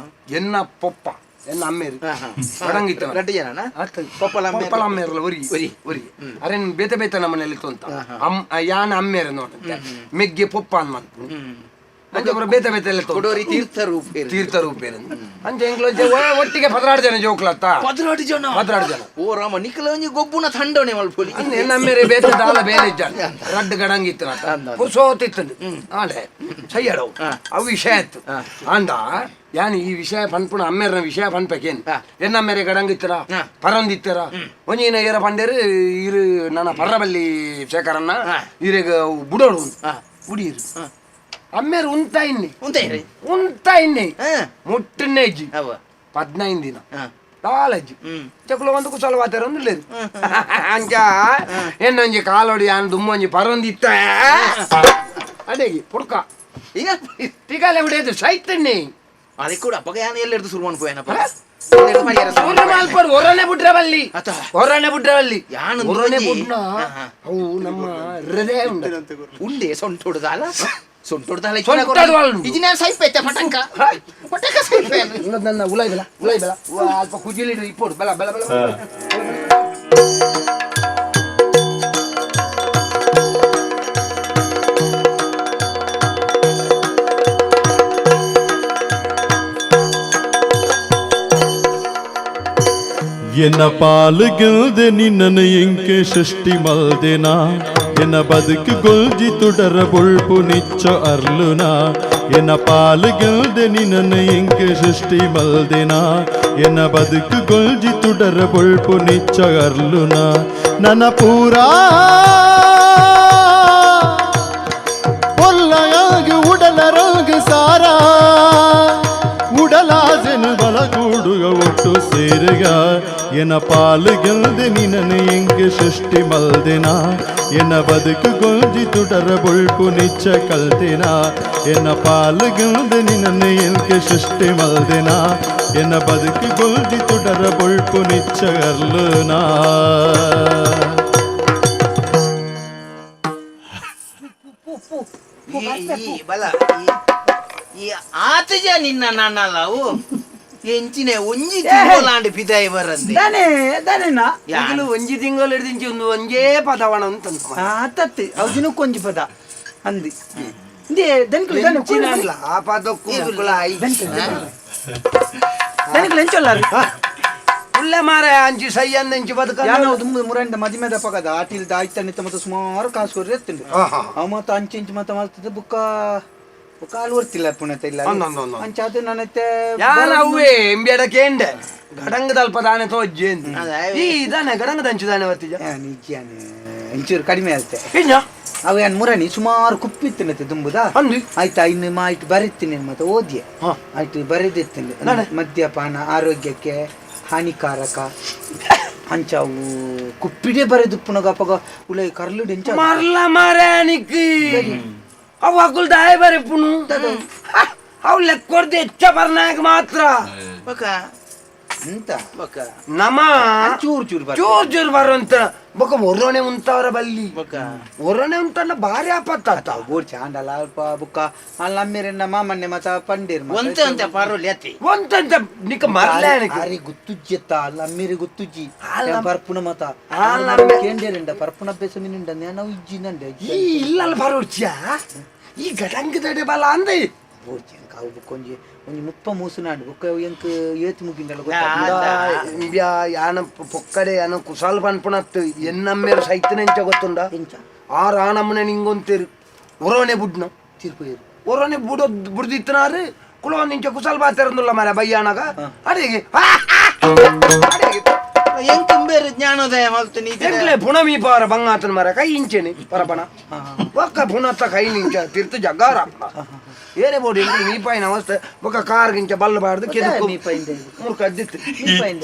ಎನ್ನ ಪೊಪ್ಪ ಎನ್ನ ಅಮ್ಮೇರು ಬಡಂಗಿತ್ತ ರಡ್ಡು ಜನನ ಪೊಪ್ಪಲ ಅಮ್ಮೇರು. ಪೊಪ್ಪಲ ಅಮ್ಮೇರಲ್ಲ ಒರಿ ಒರಿ. ಒರಿ ಅರೆ ಬೇತೆ ಬೇತೆ ನಮ್ಮನೇಲಿ ತೊಂತ ಯಾನ ಅಮ್ಮೇರ ನೋಡಂತೆ ಮೆಗ್ಗೆ ಪೊಪ್ಪ ಅನ್ ಮನ್ಪು ಅಂಚೆ ಪೂರ ಬೇತೆ ಬೇತೆ ಎಲ್ಲ ತೊಂತ. ಕೊಡೋರಿ ತೀರ್ಥ ರೂಪ ತೀರ್ಥ ರೂಪೇರು ಅಂಚೆ ಎಂಕ್ಲು ಒಂಚೆ ಒಟ್ಟಿಗೆ 12 ಜನ ಜೋಕ್ಲತ್ತ 12 ಜನ 12 ಜನ ಓ ರಾಮ ನಿಖಲ ಒಂಜಿ ಗೊಬ್ಬುನ ತಂಡೋನೆ ಮಲ್ಪೊಲಿ ಅಂದ್ ಎನ್ನ ಅಮ್ಮೇರೆ ಬೇತೆ ದಾಲ ಬೇಲೆ ಇಜ್ಜಾನ ರಡ್ಡು ಗಡಂಗಿತ್ತು ಪುರ್ಸೋತಿತ್ತು ಆಂಡೆ ಸಯ್ಯಡವು ಅವು ವಿಷಯ ಆಯ್ತು ಅಂದ ಯಾನ್ ಈ ವಿಷಯ ಪನ್ಪುಣ ಅಮ್ಮೇರನ ವಿಷಯ ಪನ್ಪಕೇನ್ ಎನ್ನ ಅಮ್ಮೇರೆ ಗಡಂಗಿತ್ತರ ಪರಂದಿತ್ತರ ಒಂಜಿನ ಏರ ಪಂಡೇರು ಇರು ನನ್ನ ಪರ್ರಬಲ್ಲಿ ಶೇಖರನ್ನ ಇರೆಗ ಬುಡೋಡು ಬುಡಿರು ಅಮ್ಮೇರು ಉಂತ ಇನ್ನಿ ಉಂತ ಇರಿ ಉಂತ ಇನ್ನಿ ಮುಟ್ಟನ್ನೇ ಇಜ್ಜಿ ಅವ 15 ದಿನ ದಾಲಜ್ಜಿ ಚಕ್ಲ ಒಂದು ಕುಸಲ ವಾತಾರ ಒಂದು ಇಲ್ಲ ಅಂಚ ಎನ್ನೊಂಜಿ ಕಾಲೋಡಿ ಯಾನ್ ದುಮ್ಮೊಂಜಿ ಪರೊಂದಿತ್ತ ಅದೇಗಿ ಪುಡ್ಕ ಈಗ ತಿಗಾಲೆ ಬಿಡಿಯೋದು ಸೈತಣ್ಣಿ ಅದಕ್ಕೆ ಕೂಡ ಅಪ್ಪಗ ಯಾನ ಎಲ್ಲ ಹಿಡಿದು ಶುರು ಮಾಡ್ಬೋಯನಪ್ಪ ಮಾಲ್ಪಡು ಹೊರನೆ ಬಿಟ್ರವಲ್ಲಿ ಅತ. ಹೊರನೆ ಬಿಟ್ರವಲ್ಲಿ ಯಾನ್ ಹೊರನೆ ಒಂಜಿ- ಬುಡ್ನ ಅವು ನಮ್ಮ ಹೃದಯ ಉಂಡು ಉಂಡೆ ಸೊಂಟೊಡ್ದಾಲ ಸೊಂಟೊಡ್ದಾಲ ಸೊಂಟೊಡ್ದಾಲ ಉಂಡು. ಇಜಿನ ಸೈಪೈತೆ ಪಟಂಕ ಪಟಂಕ ಸೈಪೆ ನನ್ನ ಉಲಾಯ್ ಬೆಲ ಉಲಾಯ್ ಬೆಲ ಅಲ್ಪ ಕುಜಿಲಿಡು ಇಪ್ಪೋಡು ಬೆಲ ಬೆಲ ಬೆಲ ಬೆಲ. ಎನ್ನ ಪಾಲುಗಿಲ್ದೆ ನಿನ್ನನ್ನು ಇಂಕೆ ಸೃಷ್ಟಿ ಮಲ್ದೆನಾ ಎನ್ನ ಬದುಕು ಗೊಲ್ಜಿ ತುಡರ ಬೊಳ್ಪು ನಿಚ್ಚ ಅರ್ಲುನಾ ಎನ್ನ ಪಾಲುಗಿಲ್ದೆ ನಿನ್ನನ್ನು ಇಂಕೆ ಸೃಷ್ಟಿ ಮಲ್ದೆನಾ ಎನ್ನ ಬದುಕು ಗೊಲ್ಜಿ ತುಡರ ಬೊಳ್ಪು ನಿಚ್ಚ ಅರ್ಲುನಾ ನನ್ನ ಪೂರಾ பொல்லையாக உடலரங்கு சாரா உடலாசெனு ಬಲ ಕೂಡುಗ ಒಟ್ಟು ಸೇರುಗ ಎನ್ನ ಪಾಲುಗೆಲ್ದೆ ನಿನ್ನನ್ನು ಇಂಗೆ ಸೃಷ್ಟಿ ಮಲ್ದೆನಾ ಎನ್ನ ಬದುಕು ಗೊಂಜಿ ತುಡರ ಬೊಳ್ಪು ನಿಚ್ಚ ಕಲ್ತೆನಾ ಎನ್ನ ಪಾಲುಗೆಲ್ದೆ ನಿನ್ನನ್ನು ಇಂಗೆ ಸೃಷ್ಟಿ ಮಲ್ದೆನಾ ಎನ್ನ ಬದುಕು ಗೊಂಜಿ ತುಡರ ಬೊಳ್ಪು ನಿಚ್ಚ ಅರ್ಲುನಾ. ಈ ಬಲ ಈ ಆತಜ ನಿನ್ನ ನನ್ನಲ್ಲವು ಎಂಚಿನ ಒಂಜಿ ತಿಂಗಳಾಂಡ್ ಪಿದಾಯಿ ಬರಂದೆ ದಾನೆ ದಾನೆನಾ ಈಗಲೂ ಒಂಜಿ ತಿಂಗಳು ಹಿಡ್ದಿಂಚಿ ಒಂದು ಒಂಜೇ ಪದವಣ ಅಂತ ತತ್ತಿ ಅವು ದಿನಕ್ಕೊಂಜಿ ಪದ ಅಂದಿ ಇಂದೇ ದನಿಕುಲು ದನಿ ಎಂಚಿನಲ್ಲ, ಆ ಪದಕ್ಕೂ ಮುಕ್ಕುಲ ಐಜಿ. ದನಿಕುಲು ಎಂಚೊಲ್ಲಾರು ಉಳ್ಳೆ ಮಾರೆ ಅಂಚಿ ಸೈ ಅಂದಂಚಿ ಬದುಕ ಯಾನವು ದುಂಬು ಮುರಂಡ ಮದಿಮೆದ ಪಗದ ಆಟಿಲ್ದ ಆಯ್ತಣ್ಣಿತ್ತ ಮತ್ತೆ ಸುಮಾರು ಕಾಸು ಕೊರ್ರಿ ಎತ್ತುಂಡು ಅವ ಮತ್ತ ಅಂಚೆ ಇಂಚು ಮತ್ತ ಮಲ್ತದ ಬುಕ್ಕ ಕಾಲು ಒರ್ತಿಲ್ಲ ಪುಣತ ಇಲ್ಲ ಅಂದ್ ಅಂದ್ ಅಂದ್ ಅಂದ್. ಅಂಚೆ ಅದು ನನ್ನತ್ತೆ ಯಾನ ಅವ್ವೇ ಎಂಬಿಯಡ ಕೇಂಡೆ ಗಡಂಗ ತಲ್ಪ ದಾನೆ ತೋಜ್ಜೆ ಈ ದಾನೆ ಗಡಂಗ ದಂಚು ದಾನೆ ವರ್ತಿಜ ನಿಜ್ಯಾನೆ ಒಂಚೂರು ಕಡಿಮೆ ಆಯ್ತೆ ಇನ್ನ ಅವ ಏನ್ ಮುರಣಿ ಸುಮಾರು ಕುಪ್ಪಿತ್ತಿನತೆ ದುಂಬುದ ಅಂದಿ ಆಯ್ತಾ ಇನ್ನು ಮಾಯ್ತು ಬರೀತೀನಿ ಮತ್ತೆ ಓದಿಯೆ ಹಾ. ಆಯ್ತು ಬರೆದಿತ್ತಿನಿ ಮದ್ಯಪಾನ ಆರೋಗ್ಯಕ್ಕೆ ಹಾನಿಕಾರಕ ಅಂಚವು ಕುಪ್ಪಿಡೆ ಬರೆದುಪ್ಪುನಗ ಅಪಗ ಉಲೈ ಕರ್ಲುಡು ಎಂಚ ಮರ್ಲ ಮಾರಾಣಿಕ್ ಅವು ಅಕುಲ್ ದಾಯ ಬರೆಪುನು ಅವು ಲೆಕ್ಕೊರ್ದು ಹೆಚ್ಚ ಬರ್ನಾಗ ಮಾತ್ರ ಬಕ ಅಂತ ಬಕ ನಮ ಚೂರು ಚೂರು ಬರ್ತದೆ. ಚೂರ್ ಚೂರ್ ಬರುವಂತ ಬೊಕ ಒರ್ರೋಣೆ ಉಂತವರ ಬಲ್ಲಿ ಬಕ ಒರ್ರೋಣೆ ಉಂತನ್ನ ಭಾರಿ ಆಪತ್ತ ಬೋರ್ ಚಾಂಡಲ ಅಲ್ಪ ಬುಕ್ಕ ಅಲ್ಲ ಅಮ್ಮಿರೆನ್ನ ಮಾಮನ್ನೆ ಮತ ಪಂಡೇರ್ ಮತ. ಒಂತೆ ಒಂತೆ ಪಾರೋಲಿ ಅತ್ತಿ ಒಂತಂತ ನಿಕ್ಕ ಮರ್ಲಾಣಿಕ್ ಅರೆ ಗುತ್ತುಜ್ಜೆತ್ತ ಅಲ್ಲ ಅಮ್ಮಿರಿ ಗುತ್ತುಜ್ಜಿ ಅಲ್ಲ. ಪರ್ಪುನ ಮತ ಅಲ್ಲ ಅಮ್ಮೆ. ಕೇಂಡೇರಂಡ ಪರ್ಪುನ ಅಭ್ಯಾಸ ಮಿನಿಂಡ ನಾವು ಇಜ್ಜಿನಂಡೆ ಈ ಇಲ್ಲಲ್ಲ ಬರೋಡ್ಚಿಯ ಈ ಗಡಂಗದಡೆ ಬಲ ಅಂದೆ ಬೋರ್ಚಿ ಅಂಕ ಅವು ಬುಕ್ಕ ಒಂಜಿ ಒಂಜಿ ಮುಪ್ಪ ಮೂಸುನಾಂಡ್ ಬುಕ್ಕ ಎಂಕ್ ಏತ್ ಮುಗಿಂಡಲ ಇಂಬ್ಯಾ ಯಾನ ಪೊಕ್ಕಡೆ ಯಾನ ಕುಸಾಲ್ ಪನ್ಪುಣತ್ತು ಎನ್ನಮ್ಮೇರು ಸೈತನೆಂಚ ಗೊತ್ತುಂಡ ಎಂಚ ಆ ರಾಣಮ್ಮನೆ ನಿಂಗೊಂತೇರು ಒರೋನೆ ಬುಡ್ನ ತೀರ್ಪು ಒರೋನೆ ಬುಡೋ ಬುಡ್ದಿತ್ತನಾರು ಕುಲವನ್ ನಿಂಚ ಕುಸಾಲ್ ಬಾತೆರಂದುಲ್ಲ ಮಾರ ಬಯ್ಯಾನಾಗ ಅಡೆಗೆ ಅಡೆಗೆ ಎಂಕುಂಬೇರು ಜ್ಞಾನೋದಯ ಮಲ್ತು ನೀ ಎಂಕ್ಲೆ ಪುಣಮಿ ಪಾರ ಬಂಗಾತನ ಮರ ಕೈ ಇಂಚೆನೆ ಪರಪಣ ಒಕ್ಕ ಪುಣತ್ತ ಕೈ ನಿಂಚ ತಿರ್ತು ಜಗ್ಗಾರ ಏನೇ ಬೋಡಿ ಎಂಕ್ಲೆ ಮೀಪಾಯಿನ ಅವಸ್ಥೆ ಬೊಕ್ಕ ಕಾರ್ ಗಿಂಚ ಬಲ್ಲ ಬಾರ್ದು ಕೆದಕು ಮೀಪಾಯಿಂದ ಮುರ್ಕ ಅದ್ದಿತ್ತು ಮೀಪಾಯಿಂದ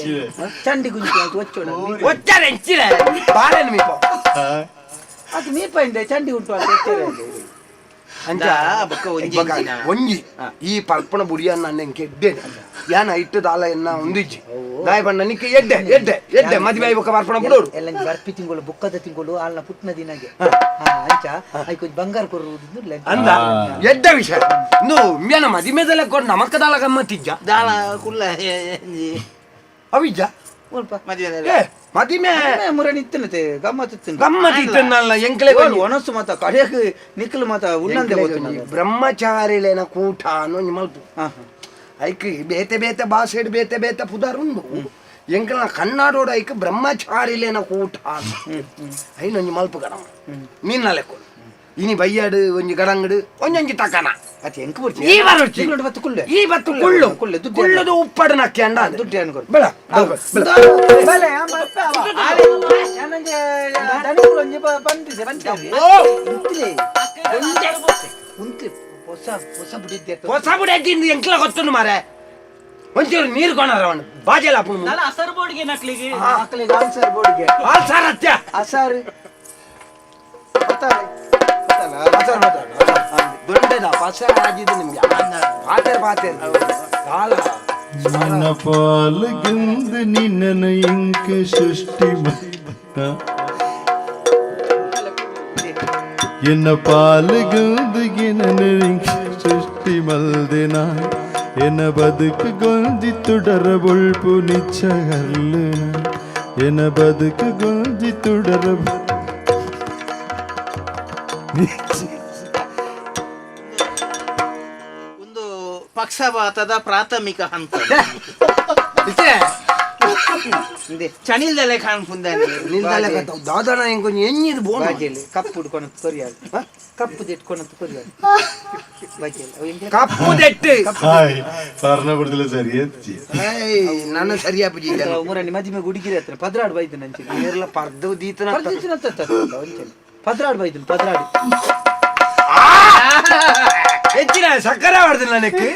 ಚಂಡಿ ಗುಂಚಿ ಅಂತ ಒಚ್ಚೋಣ ಒಚ್ಚಾರೆ ಎಂಚಿಲೆ ಬಾರೇನು ಮೀಪ ಅದು ಮೀಪಾಯಿಂದ ಚಂಡಿ ಉಂಟು ಅಂತ ಒಚ್ಚೋಣ. ಅಂಚ ಒಂಜಿ ಈ ಪರ್ಪಣ ಬುಡಿಯನ್ನ ನನ್ನ ಎಡ್ಡೆ ಯಾನ ಇಟ್ಟು ದಾಲ ಎನ್ನ ಒಂದಿಜ್ಜಿ ದಾಯ ಬಣ್ಣ ನಿಕ್ಕೆ ಎಡ್ಡೆ ಎಡ್ಡೆ ಎಡ್ಡೆ ಮದುವೆ ಬೊಕ್ಕ ಪರ್ಪಣ ಬುಡೋಡು ಎಲ್ಲ ಬರ್ಪಿ ತಿಂಗಳು ಬುಕ್ಕದ ತಿಂಗಳು ಆಲ್ನ ಪುಟ್ನ ದಿನಗೆ ಅಂಚ ಐಕೊಂಚ ಬಂಗಾರ ಕೊರುವುದು ಅಂದ ಎಡ್ಡೆ ವಿಷಯ ನು ಮ್ಯಾನ ಮದಿಮೆದಲ್ಲ ಕೊಡ್ ನಮಕ್ಕ ದಾಲ ಗಮ್ಮತ್ತಿಜ್ಜ ದಾಲ ಕುಲ್ಲ ಅವಿಜ್ಜ ಮದುವೆ ಮದಿಮೆ ಮುರನಿ ಇತ್ತನತೆ ಗಮ್ಮತ್ ಗಮ್ಮತ್ ಇತ್ತನಲ್ಲ ಎಂಕ್ಲೆ ಒಣಸು ಮಾತ ಕಡೆಗೆ ನಿಕ್ಕಲು ಮಾತ ಉನ್ನಂದೆ ಬ್ರಹ್ಮಚಾರಿಲೇನ ಕೂಟ ಅನ್ನೋ ಮಲ್ಪು ಐಕ್ ಬೇತೆ ಬೇತೆ ಭಾಷೆಡ್ ಬೇತೆ ಬೇತೆ ಪುದಾರ್ ಉಂಡು ಎಂಕಲ್ನ ಕನ್ನಡೋಡು ಐಕ್ ಬ್ರಹ್ಮಚಾರಿಲೇನ ಕೂಟ ಐನೊಂಜಿ ಮಲ್ಪು ಗಡಮ ನಿನ್ನ ಲೆಕ್ಕ ಇನಿ ಬಯ್ಯಾಡು ಒಂಜಿ ಗಡಂಗಡು ಒಂಜೊಂಜಿ ತಕನ ಅತಿ ಎಂಕ್ ಬುಡ್ಚಿ ಈ ಬರುಚಿ ಈ ಬತ್ತು ಕುಲ್ಲೆ ಈ ಬತ್ತು ಕುಳ್ಳು ಕುಳ್ಳೆ ದುಡ್ಡು ಕುಳ್ಳುದು ಉಪ್ಪಡು ನಕ್ಕೆ ಅಂಡ ದುಡ್ಡು ಏನು ಕೊಡು ಬೆಳ ಬಲೆ ಯಾನಂಜೆ ದಣಿಗಳು ಒಂಜಿ ಬಂದಿದೆ ಬಂದಿದೆ ಉಂತ್ಲೆ ಉಂತ್ಲೆ ಹೊಸ ಹೊಸ ಬುಡಿದ್ದೆ ಹೊಸ ಬುಡಿ ಎಂಕ್ಲ ಗೊತ್ತುಂಡು ಮಾರೆ ಒಂಚೂರು ನೀರು ಕೊಣರ ಅವನು ಬಾಜೆಲ್ಲ ದಾಲ ಅಸರ್ ಬೋರ್ಡ್ಗೆ ನಕ್ಲಿಗೆ ಮಕ್ಕಳಿಗೆ ಆನ್ಸರ್ ಬೋರ್ಡ್ಗೆ ಆಲ್ಸಾರ್ ಅತ್ಯ ಅಸಾರು ಗೊತ್ತಾರೆ ಆಲ್ಸಾರ್ ದೊಡ್ಡದ ಪಸ ಆಗಿದ್ದು ನಿಮ್ಗೆ ಪಾತೇರ್ ಪಾತೇರ್ ಕಾಲ ನನ್ನ ಪಾಲ್ಗಿಂದ ನಿನ್ನನ ಇಂಕ ಸೃಷ್ಟಿ ಎನ್ನ ಪಾಲ್ಗಿಂದ ನಿನ್ನ ಇಂಕ ಸೃಷ್ಟಿ ಮಲ್ದಿನ ಎನ್ನ ಬದುಕು ಗೊಂಜಿ ತುಡರ ಬೊಳ್ಪು ನಿಚ್ಚಗಲ್ಲ ಎನ್ನ ಬದುಕು ಗೊಂಜಿ ತುಡರ ಒಂದು ಪಕ್ಷಪಾತದ ಪ್ರಾಥಮಿಕ ಹಂತ ಚಣಿಲ್ದಲೆ ಕಾಣ್ಪುಂದಾನೆ ನಿಲ್ದಲೆ ದಾದನ ಎಂಕೊಂಜಿ ಎಂಜಿದ್ ಬೋನು ಬಾಜೆಲಿ ಕಪ್ಪು ಉಡ್ಕೊಳತ್ ಕೊರಿಯಾದು ಕಪ್ಪು ಇಟ್ಕೊಳತ್ ಕೊರಿಯಾದು ಬಾಜೆಲಿ ಕಪ್ಪು ದೆಟ್ಟು ಹಾಯ್ പറഞ്ഞ ಬಿಡ್ತಿಲ್ಲ ಸರಿ ಎತ್ತಿ ನಾನು ಸರಿಯಾ ಪೂಜಿ ಮುರನಿ ಮದಿಮೆ ಗುಡಿಗಿರಿ ಹತ್ರ ಪದ್ರಾಡು ಬೈದು ನಂಚೆ ನೀರ್ಲ ಪರ್ದು ದೀತನ ಪದ್ರಾಡು ಬೈದು ಪದ್ರಾಡು ಹೆಚ್ಚಿನ ಸಕ್ಕರೆ ಹೊಡೆದಿಲ್ಲ ನನಗೆ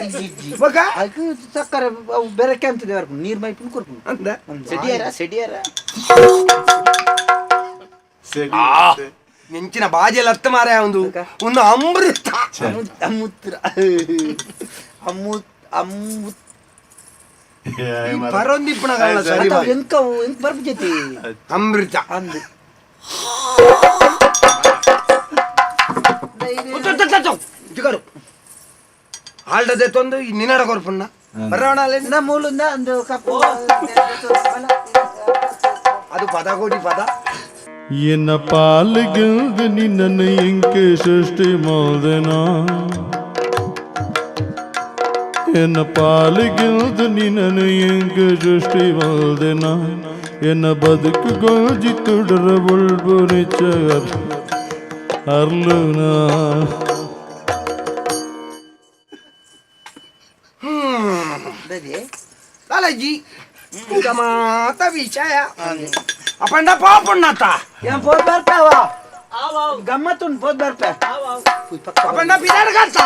ಬೊಕ ಅದಕ್ಕೆ ಸಕ್ಕರೆ ಅವು ಬೆರಕೆ ಅಂತದೆ ಬರ್ಪುಂಡು ನೀರು ಮೈಪುಂಡು ಕೊರ್ಪುಂಡು ಅಂದ ಸೆಡಿಯಾರ ಸೆಡಿಯಾರ ಸರಿ ನೆಂಚಿನ ಬಾಜೆಲ್ ಹತ್ತು ಮಾರಾಯ ಒಂದು ಒಂದು ಅಮೃತ ಅಮ್ಮುತ್ರ ಅಮ್ಮು ಅಮ್ಮು ಪರೊಂದಿಪ್ಪಣ ಸರಿ ಎಂಕ ಎಂಕ ಬರ್ಪು ಜೊತೆ ಅಮೃತ ಅಂದು ಜಿಗರು ಆಲ್ಡದೆ ತೊಂದು ಈ ನಿನ್ನಡ ಕೊರ್ಪುಣ್ಣ ಬರೋಣ ನಮ್ಮ ಮೂಲುಂದ ಒಂದು ಕಪ್ಪು ಅದು ಪದ ಕೋಟಿ ಪದ ಎನ್ನ ಪಾಲ್ಗಿಂದ ನಿನ್ನನ್ನು ಇಂಕ ಸೃಷ್ಟಿ ಮಲ್ದೆನ ಎನ್ನ ಪಾಲ್ಗಿಂದ ನಿನ್ನನ್ನು ಇಂಕ ಸೃಷ್ಟಿ ಮಲ್ದೆನ ಎನ್ನ ಬದುಕು ಗೋಜಿ ತುಡರ ಬೊಳ್ಬು ನಿಚ್ಚ ಅರ್ಲುನ ಲಾಲಾಜಿ ಮಾತ ವಿಷಯ ಅಪಂಡ ಪಾಪುಣ್ಣತ ಏನ್ ಪೋದ್ ಬರ್ತಾವ ಗಮ್ಮತ್ತುಂಡು ಪೋದ್ ಬರ್ಪ ಅಪಂಡ ಪಿದಾಡ್ಗತ್ತ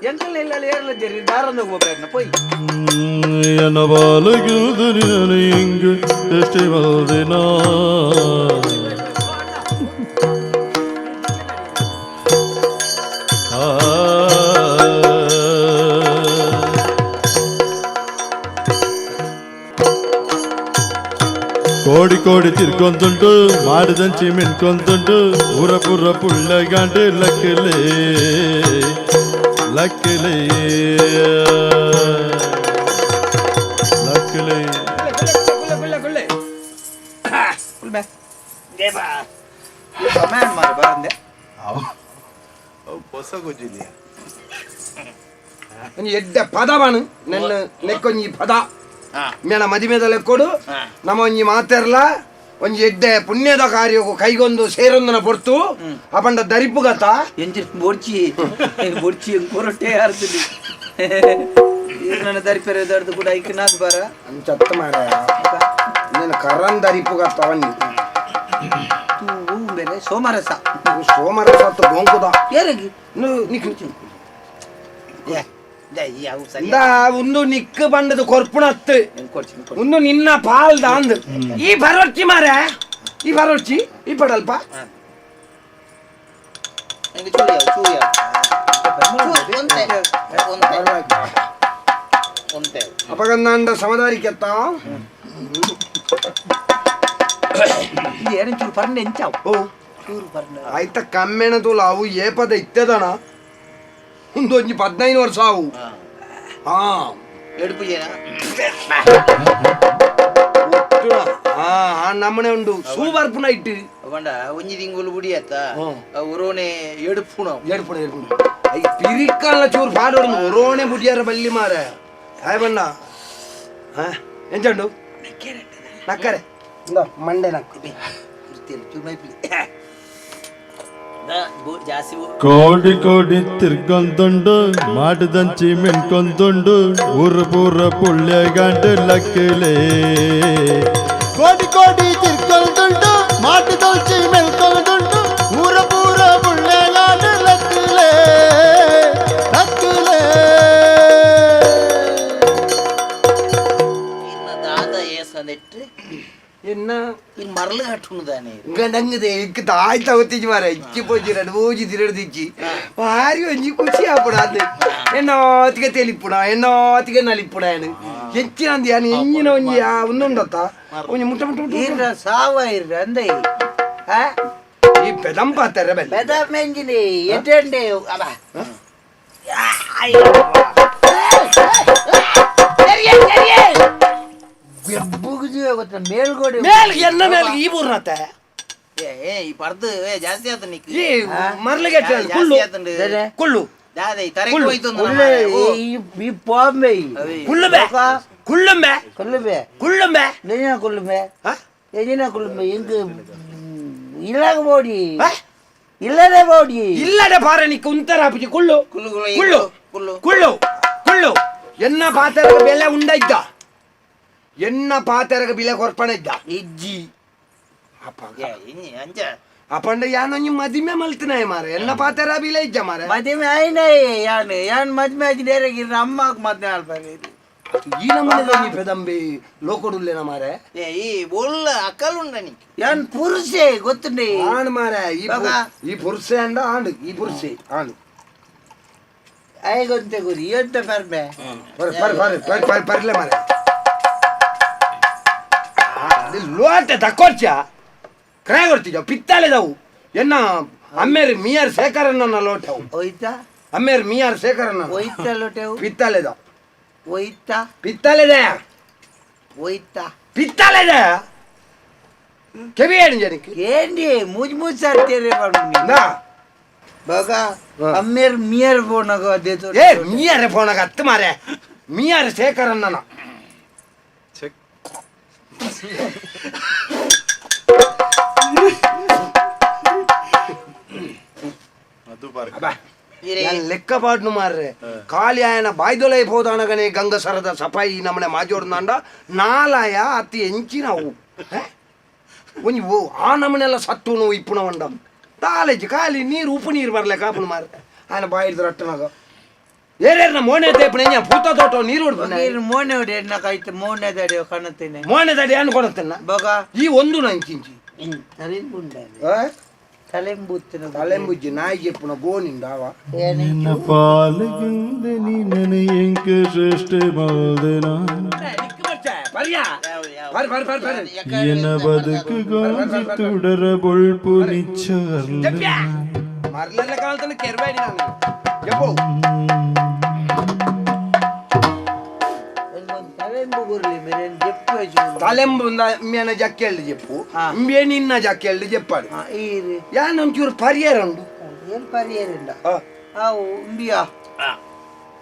ಎಂಕಲ್ ಇಲ್ಲ ಏರ್ಲ ಜರಿ ದಾರಂದ ಹೋಗ್ಬೇಡ ಪೋಯ್ ಎನ್ನ ಪಾಲ್ಗಿಂದ ನಿನ್ನನ್ನು ಇಂಕ ಸೃಷ್ಟಿ ಮಲ್ದೆನ ಕೋಡಿ ಕೋಡಿ ತಿರ್ಕೊಂತುಂಟು ಮಾಡಿದಂಚಿ ಮಿನ್ಕೊಂತುಂಟು ಊರ ಪುರ ಪುಳ್ಳ ಗಂಡು ಲಕ್ಕಲೆ ಲಕ್ಕಲೆ ಲಕ್ಕಲೆ ಮಾರ ಬರಂದೆ ಹೊಸ ಗೊಜ್ಜಿಲ್ಲ ಒಂಜಿ ಎಡ್ಡೆ ಪದ ಬಾಣು ನನ್ನ ಲೆಕ್ಕೊಂಜಿ ಪದ ಮೇಣ ಮದಿಮೆದ ಲೆಕ್ಕೊಡು ನಮ್ಮ ಒಂಜಿ ಮಾತೆರ್ಲ ಒಂಜಿ ಎಡ್ಡೆ ಪುಣ್ಯದ ಕಾರ್ಯಕ್ಕೂ ಕೈಗೊಂದು ಸೇರೊಂದನ ಪೊರ್ತು ಅಪಂಡ ದರಿಪುಗತ ಎಂಚಿ ಬೊಡ್ಚಿ ಬೊಡ್ಚಿ ಕೊರಟೆ ಆರ್ತದೆ ನನ್ನ ದರಿಪೆರೆ ದರ್ದು ಕೂಡ ಐಕ್ ನಾದ್ ಬಾರ ಅಂಚತ್ತ ಮಾರಾಯ నేను ಕರ್ರನ್ ದರಿಪುಗತ್ತ ಅವನ್ನಿ ತೂ ಬೇರೆ ಸೋಮರಸ ಸೋಮರಸ ಗೋಂಕುದ ಏರಗಿ ನಿಕ್ಕು ಇಂದ ಒಂದು ನಿಕ್ಕ ಬಂಡದ ಕೊರ್ಪುಣತ್ತು ಒಂದು ನಿನ್ನ ಪಾಲ್ ದಾಂದು ಈ ಬರೋರ್ಚಿ ಮಾರ ಈ ಬರೋರ್ಚಿ ಈ ಪಡಲ್ಪ ಅಪಗಂದಾಂಡ ಸಮದಾರಿಕೆತ್ತ ಚೂರು ಪರ್ಣೆ ಎಂಚಾವು ಓ ಚೂರು ಪರ್ಣೆ ಆಯ್ತ ಕಮ್ಮೆಣ ತೋಲ ಅವು ಏ ಪದ ಇತ್ತದಣ ಒಂದೊಂಜಿ 15 ವರ್ಷ ಅವು. ಹಾ ಹಾ ನಮ್ಮನೆ ಉಂಡು ಸೂಬರ್ಪುನ ಇಟ್ಟು ಪಂಡ ಒಂಜಿ ತಿಂಗಳು ಬುಡಿಯತ್ತ ಒರೋನೆ ಎಡುಪುಣ ಎಡ್ಪುಣ ಎಡ್ಪುಣ I ಪಿರಿಕಾಲ ಚೂರು ಪಾಡೋಡು ಒರೋನೆ ಬುಡಿಯಾರ ಬಲ್ಲಿ ಮಾರ ಹಾಯ್ ಬಣ್ಣ. ಹಾ ಎಂಚಂಡು ನಕ್ಕರೆ ಇಂದ ಮಂಡೆ ನಕ್ಕು ಕೋಡಿ ಕೋಡಿ ತಿರ್ಗೊಂದುಂಡು ಮಾಡದಂಚಿ ಮೆಣ್ಕೊಂದುಂಡು ಊರು ಪೂರ ಪುಳ್ಯ ಗಂಡು ಲಕ್ಕಲೆ. ಕೋಡಿ ಕೋಡಿ ತಿರ್ಗೊಂದುಂಡು ಮಾಡದಂಚಿ ಮೆಣ್ಕೊಂದುಂಡು ಊರ ಪೂರ ಪುಳ್ಯ ಗಂಡು ಲಕ್ಕಲೆ ಲಕ್ಕಲೆ. ದಾದ ಏಸಂದಿಟ್ಟು ಎನ್ನ ಇನ್ ಮರಳು ಕಟ್ಟುದಾನೆ ಗಂಡಂಗದೆ ಇಕ್ಕ ತಾಯ್ ತಗೋತಿಜಿ ಮಾರ ಇಚ್ಚಿ ಪೋಜಿ ಎರಡು ಓಜಿ ತಿರಡ್ದಿಚ್ಚಿ ಭಾರಿ ಒಂಜಿ ಖುಷಿ ಆಪುಣ ಅದು ಎನ್ನೋತಿಗೆ ತೆಲಿಪುಣ ಎನ್ನೋತಿಗೆ ನಲಿಪುಣ ಏನು ಹೆಚ್ಚಿನ ಅಂದಿ ಯಾನು ಎಂಜಿನ ಒಂಜಿ ಆ ಒಂದುಂಡತ್ತ ಒಂಜಿ ಮುಟ್ಟ ಮುಟ್ಟ ಮುಟ್ಟ ಇರ್ರ ಸಾವ ಇರ್ರ ಅಂದೆ ಈ ಪೆದಂಪಾತಾರೆ ಬೆಲ್ಲ ಬೆದಾಮ್ ಎಂಜಿನಿ ಎಟೆಂಡೆ ಅಬ ಗೊತ್ತ ಮೇಲ್ಗೋಡಿ ಮೇಲ್ಗೆ ಎನ್ನ ಮೇಲ್ಗೆ ಈ ಬೂರ್ನತ್ತೆ ಏ ಏ ಈ ಪರ್ದು ಏ ಜಾಸ್ತಿ ಆತ ನಿಕ್ ಈ ಮರ್ಲಿಗೆ ಕುಳ್ಳು ಕುಳ್ಳು ದಾದ ಈ ತರೆ ಕುಳ್ಳು. ಹೋಯ್ತು ಈ ಪಾಂಬೆ ಕುಳ್ಳುಬೆ ಕುಳ್ಳುಂಬೆ ಕೊಲ್ಲುಬೆ ಕುಳ್ಳುಂಬೆ ನೆನ ಕೊಲ್ಲುಬೆ ಎಜಿನ ಕೊಲ್ಲುಬೆ ಎಂಕ್ ಇಲ್ಲಾಗ ಬೋಡಿ ಇಲ್ಲದೆ ಬೋಡಿ ಇಲ್ಲದೆ ಪಾರ ನಿಕ್ ಉಂತರ ಆಪುಜಿ ಕುಳ್ಳು ಕುಳ್ಳು ಕುಳ್ಳು ಕುಳ್ಳು ಕುಳ್ಳು ಕುಳ್ಳು ಎನ್ನ ಪಾತೆರಗ ಬೆಲೆ ಉಂಡ ಇದ್ದ ಎನ್ನ ಪಾತೆರಗ ಬಿಲೆ ಕೊರ್ಪಣ ಇದ್ದ ಇಜ್ಜಿ ಅಂಚ ಅಪಂಡ ಯಾನೊಂಜಿ ಮದಿಮೆ ಮಲ್ತಿನಾಯ ಮಾರೆ ಎನ್ನ ಪಾತೆರ ಬಿಲೆ ಇಜ್ಜ ಮಾರೆ ಮದಿಮೆ ಆಯ್ನೇ ಯಾನ್ ಯಾನ್ ಮದ್ಮೆ ಆಗಿ ಡೈರೆಕ್ಟ್ ಇರ್ನ ಅಮ್ಮಗ್ ಮದ್ಮೆ ಆಲ್ಪರೆ ಈ ನಮ್ಮನೆ ಪೆದಂಬಿ ಲೋಕೊಡುಲ್ಲೇನ ಮಾರೆ ಏ ಈ ಒಳ್ಳ ಅಕ್ಕಲ್ ಉಂಡ ನಿಕ್ ಯಾನ್ ಪುರುಷೆ ಗೊತ್ತುಂಡೆ ಆಣ್ ಮಾರೆ ಈ ಈ ಪುರುಷೆ ಅಂಡ ಆಂಡ್ ಈ ಪುರುಷೆ ಆಂಡ್ ಆಯ್ಗೊಂತೆ ಗುರಿ ಎಂತ ಪರ್ಮೆ ಪರ್ ಪರ್ ಪರ್ ಪರ್ ಪರ್ ಪರ್ಲೆ ಮಾರೆ ಲೋಟೆ ತಕ್ಕೊರ್ಚ ಕ್ರಾಯ್ ಕೊಡ್ತಿದ್ದ ಪಿತ್ತಾಳೆದವು ಎನ್ನ ಅಮ್ಮೇರು ಮಿಯಾರ್ ಶೇಖರನ್ನ ಲೋಟವು ಹೋಯ್ತಾ ಅಮ್ಮೇರು ಮಿಯಾರ್ ಶೇಖರನ್ನ ಹೋಯ್ತಾ ಲೋಟೆವು ಪಿತ್ತಾಳೆದ ಹೋಯ್ತಾ ಪಿತ್ತಾಳೆದ ಹೋಯ್ತಾ ಪಿತ್ತಾಳೆದ ಕೆವಿ ಏನು ಜನಕ್ಕೆ ఏంటి మూజు మూజు సార్ ನಾ ಬಾಗ ಅಮ್ಮೇರ್ ಮಿಯರ್ ಫೋನಾಗ ಅದೇ ಏ ಮಿಯಾರೆ ಫೋನಾಗ ಹತ್ತು ಮಾರೆ ಮಿಯಾರ್ ಶೇಖರನ್ನ ಚೆಕ್ ಲೆಕ್ಕ ಪಾಡ್ನು ಮಾರ್ರೆ ಖಾಲಿ ಆಯನ ಬಾಯ್ದೊಲೈ ಹೋದಾನಗನೆ ಗಂಗಸರದ ಸಪಾಯಿ ನಮ್ಮನೆ ಮಾಜೋಡ್ನಾಂಡ ನಾಲಾಯ ಅತಿ ಎಂಚಿನವು ಒಂಜಿ ಓ ಆ ನಮ್ಮನೆಲ್ಲ ಸತ್ತುನು ಇಪ್ಪುನ వంಡ ತಾಲೇಜಿ ಖಾಲಿ ನೀರು ಉಪ್ಪು ನೀರು ಬರ್ಲೆ ಕಾಪುನು ಮಾರ್ರೆ ఆయన ಬಾಯಿಡ್ದು ರಟ್ಟನಾಗ ಏರೇರ್ನ ಮೋನೆ ತೇಪುನ ಎಂಜ ಪೂತ ತೋಟ ನೀರು ಹೊಡ್ಪುನ ನೀರು ಮೋನೆ ಹೊಡೆ ಎನ್ನಕಾಯ್ತು ಮೋನೆ ದಡಿ ಕಾಣುತ್ತೇನೆ ಮೋನೆ ದಡಿ ಅನ್ಕೊಡತ್ತನ್ನ ಬಾಗ ಈ ಒಂದು ನಂಚಿಂಚಿ ತಲೆಂಬುಂಡ ತಲೆಂಬುತ್ತಿನ ತಲೆಂಬುಜ್ಜಿ ನಾಯಿ చెప్పున గోనిండావా ನಿನ್ನ ಪಾಲಿಗಿಂದ ನಿನ್ನನೆ ಎಂಕ ಶ್ರೇಷ್ಠ ಮಲ್ದೆನ పర్ పర్ పర్ పర్ ಎನ ಬದುಕು ಗೊಂಜಿ ತುಡರ ಬೊಳ್ಪು ನಿಚ್ಚರ್ಲ మరలెల్ల కావాల్సిన కెరవాడి నాన్న చెప్పు ತಲೆಂಬು ಗುರ್ಲಿ ಮೇರೆ చెప్పు తలెంబు మేన జక్కేళ్ళు చెప్పు ఇంబే నిన్న జక్కేళ్ళు చెప్పాడు యానొంచూరు పరియేరు ఉండు ఏం పరియేరుండ ఆవు ఇంబియా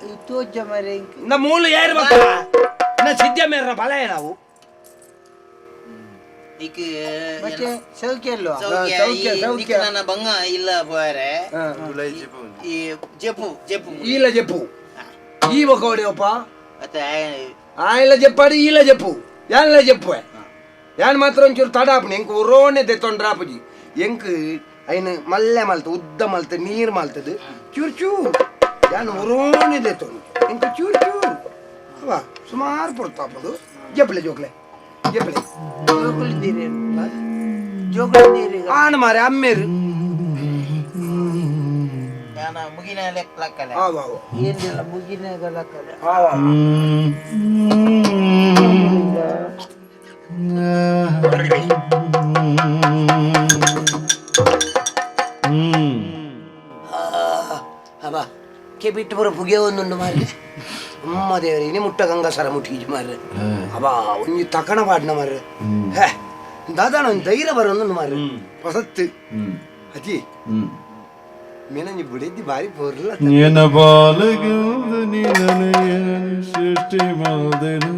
ఈ తోజ మరి నా మూలు ఏరు బక్క నా సిద్ధ మేర బలయ ನಾವು ನಿಕ್ ಮತ್ತೆ ಸೌಖ್ಯ ಅಲ್ವಾ ಸೌಖ್ಯ ಸೌಖ್ಯ ನನ್ನ ಬಂಗ ಇಲ್ಲ ಪೋರೆ ಈ ಜೆಪ್ಪು ಜೆಪ್ಪು ಈಲ ಜೆಪ್ಪು ಈ ಒಕೋಡಿಯಪ್ಪ ಮತ್ತೆ ಆಯ್ಲ చెప్పాడు ఈల చెప్పు యాన్ల చెప్పు యాన్ మాత్రం చೂರು ತಡಾಪುನಿ ಎಂಕ್ ಒರೋನೆ ದೆತ್ತೊಂಡ್ರಾಪುಜಿ ಎಂಕ್ ಐನ್ ಮಲ್ಲೆ ಮಲ್ತು ಉದ್ದ ಮಲ್ತು ನೀರು ಮಲ್ತದು ಚೂರು ಚೂರು ಯಾನ್ ಒರೋನೆ ದೆತ್ತೊಂಡು. ಇಂಕ ಚೂರು ಚೂರು ಅವ ಸುಮಾರು ಪೊರ್ತಾಪದು ಜಪ್ಪಲೆ ಜೋಕ್ಲೆ ಜಪ್ಪಲೆ ಜೋಕುಳಿದ್ದೀರಿ ಜೋಕುಳಿದ್ದೀರಿ ಆಣ ಮಾರೆ ಅಮ್ಮೇರು ಯಾನ ಮುಗಿನ ಲೆಕ್ಕಲಕ್ಕಲೆ ಆವ ಆವ ಏನಿಲ್ಲ ಮುಗಿನಾಗಲಕ್ಕಲ್ಲ ಆವ ಅಬ್ಬ ಕೆಬಿಟ್ಟು ಬರೋ ಪುಗೆ ಒಂದುಂಡು ಮಾರ್ರೆ ಅಮ್ಮ ದೇವರೇ ಇನಿ ಮುಟ್ಟ ಗಂಗಾಸರ ಮುಟ್ಟಿಜಿ ಮಾರ್ರೆ ಅಬ್ಬಾ ಒಂಜಿ ತಕಣ ಪಾಡ್ನ ಮಾರ್ರೆ ಹೇ ದಾದಾನ ಒಂಜಿ ಧೈರ್ಯ ಬರೋಂದುಂಡು ಮಾರ್ರೆ ಹೊಸತ್ತು ಅಜ್ಜಿ ಮೇನಂಜಿ ಬುಡೆದ್ದಿ ಬಾರಿ ಪೊರ್ಲ ಎನ ಬಾಲಗಿಲ್ದ ನಿನನೆ ಸೃಷ್ಟಿ ಮಲ್ದೆನು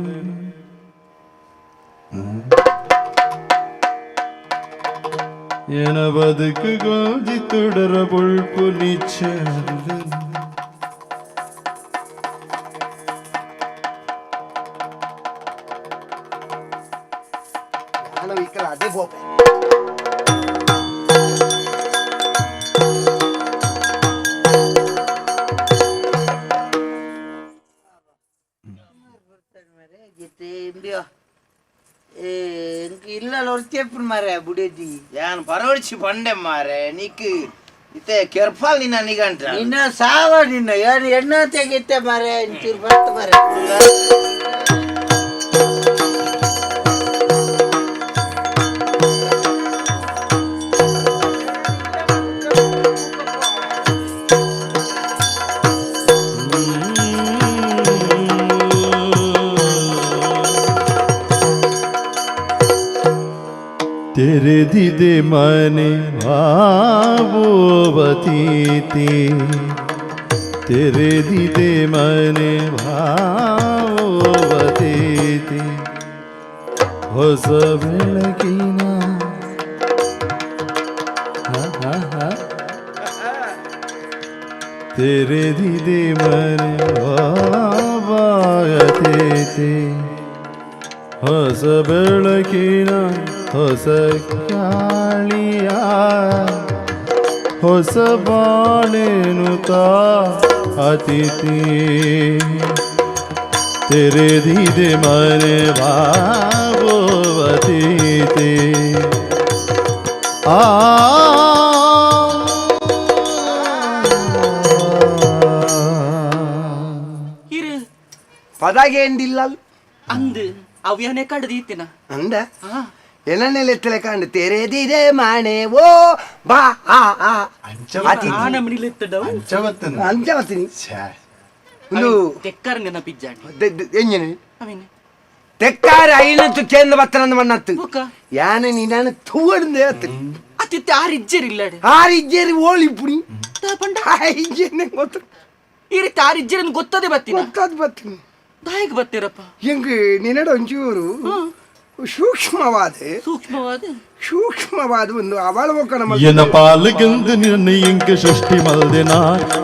ಎನ ಬದುಕು ಗೋಜಿ ತುಡರ ಬೊಳ್ಪು ನಿಚ್ಚ ನಾನು ಈ ಅದೇ ಬೋಪೆ ಇಲ್ಲ ಒರ್ಚೆಪ್ಪು ಮಾರೆ ಬುಡೇದಿ ಯಾನ್ ಪರೋಡ್ಚಿ ಪಂಡೆ ಮಾರೆ ನಿಕ್ ಇತ್ತೆ ಕೆರ್ಪಾಲ್ ನಿನ್ನ ನಿಗಂಟ ನಿನ್ನ ಸಾವ ನಿನ್ನ ಏನು ಎಣ್ಣ ತೆಗಿತ್ತೆ ಮಾರೆ ಒಂಚೂರು ಬರ್ತ ಮಾರೆ ತೆರೆದಿದೆ ಮನೆ ಭಾವೋವತೀತಿ ತೆರೆದಿದೆ ಮನೆ ಭಾವೋವತೀತಿ ಹೊಸ ಬೆಳಕಿನ ಹ, ಹ, ಹ. ತೆರೆದಿದೆ ಮನೆ ಭಾವತೀತಿ ಹೊಸ ಬೆಳಕಿನ ಹೊಸ ಗಾಳಿಯ ಹೊಸ ಬಾಳೆನುತ ಅತಿಥಿ ತೆರೆದಿದೆ ಮನೆ ಭಾವತೀತಿ ಆ ಇರು ಪದಾಗೇಂದಿಲ್ಲ ಅಂದ್ ಅವ್ಯಾನೆ ಕಡ್ದೀತಿನ ಅಂದ ಎನನೆಲೆತ್ತಲೆ ಕಂಡು ತೆರೆದಿದೆ ಮಾಣೆ ಓ ಬಾ ಆ ಆ ಅತಿಥಿ. ಆ ನಮ್ಮನಿಲೆತ್ತಡವು ಅಂಚವತ್ತನ ಅಂಚ ಬರ್ತೀನಿ ಒಂದು ತೆಕ್ಕರ್ ನೆನಪಿಜ್ಜಾಂಡಿ ಎಂಜನೆ ಅವೇನೆ ತೆಕ್ಕಾರ ಐನತ್ತು ಚೇಂದ ಬತ್ತನಂದ ಮಣ್ಣತ್ತು ಬೊಕ್ಕ ಯಾನ ನೀನಾನ ತೂವಡ್ದೆ ಅತ್ತು ಅತಿತ್ತೆ ಆರು ಇಜ್ಜೇರಿಲ್ಲಾಡೆ ಆರು ಇಜ್ಜೇರಿ ಓಳಿ ಪುಣಿ ಪಂಡ ಇಜ್ಜೇನೆ ಗೊತ್ತು ಈ ರೀತಿ ಆರು ಇಜ್ಜೇರನ್ ಗೊತ್ತದೆ ಬತ್ತಿನ ಗೊತ್ತಾದ್ ಬತ್ತೀನಿ ದಾಯಕ್ ಬತ್ತೀರಪ್ಪ ಹೆಂಗ್ ನಿನ್ನಡ ಒಂಚೂರು ಸೂಕ್ಷ್ಮವಾದ ಸೂಕ್ಷ್ಮವಾದ ಸೂಕ್ಷ್ಮವಾದ ಒಂದು ಅವಲೋಕನ ಎನ ಪಾಲುಗೆಂದು ನಿನ್ನ ಇಂಕ ಸೃಷ್ಟಿ ಮಲ್ದೆನ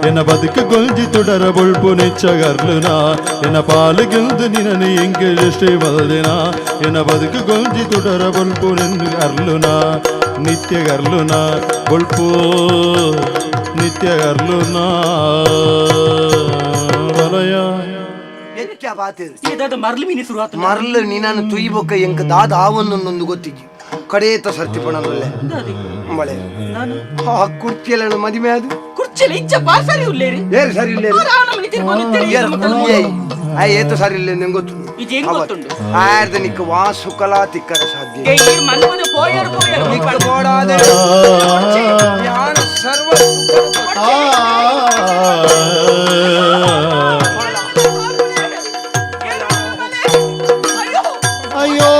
ಎನ ಬದುಕು ಗೊಂಜಿ ತುಡರ ಬೊಳ್ಪು ನೆಚ್ಚಗರ್ಲುನ ಎನ ಪಾಲುಗೆಂದು ನಿನ್ನ ಇಂಕ ಸೃಷ್ಟಿ ಮಲ್ದೆನ ಎನ ಬದುಕು ಗೊಂಜಿ ತುಡರ ಬೊಳ್ಪು ನಿನ್ನ ಅರ್ಲುನ ನಿತ್ಯ ಗರ್ಲುನ ಬೊಳ್ಪು ನಿತ್ಯ ಗರ್ಲುನ ವಲಯ ಎಂಚ ಬಾತೇರು ಇದಾದ ಮರ್ಲು ಮೀನಿ ಶುರು ಆತು ಮರ್ಲು ನಿನ್ನನ್ನು ತುಯ್ಬೊಕ್ಕ ಎಂಕ ದಾದ ಆವನ್ನೊಂದು ಗೊತ್ತಿಜ್ಜಿ ಕಡೇತ ಸರ್ತಿ ಪಣನಲ್ಲೇ ಅಂಬಳೆ ನಾನು ಆ ಕುರ್ಚಿಯಲ್ಲ ಮದುವೆ ಅದು ಕುರ್ಚಿಯಲ್ಲಿ ಇಜ್ಜ ಬಾ ಸರಿ ಉಲ್ಲೇರಿ ಏರು ಸರಿ ಇಲ್ಲ ಆ ನಮ್ಮನಿ ತಿರ್ಗೊಂದು ಏರು ಆ ಏತ ಸರಿ ಇಲ್ಲ ನಿಂಗೆ ಗೊತ್ತು ಇದು ಹೆಂಗ್ ಗೊತ್ತುಂಟು ಆರ್ದ ನಿಕ್ಕ ವಾಸುಕಲಾ ತಿಕ್ಕರ ಸಾಧ್ಯ ಏ, ಈ ಮನ್ಮನೆ ಪೋಯರ್ ಪೋಯರ್ ನಿಕ್ಕ ಬೋಡಾದೆ ಯಾನ ಸರ್ವ ಅಯ್ಯೋ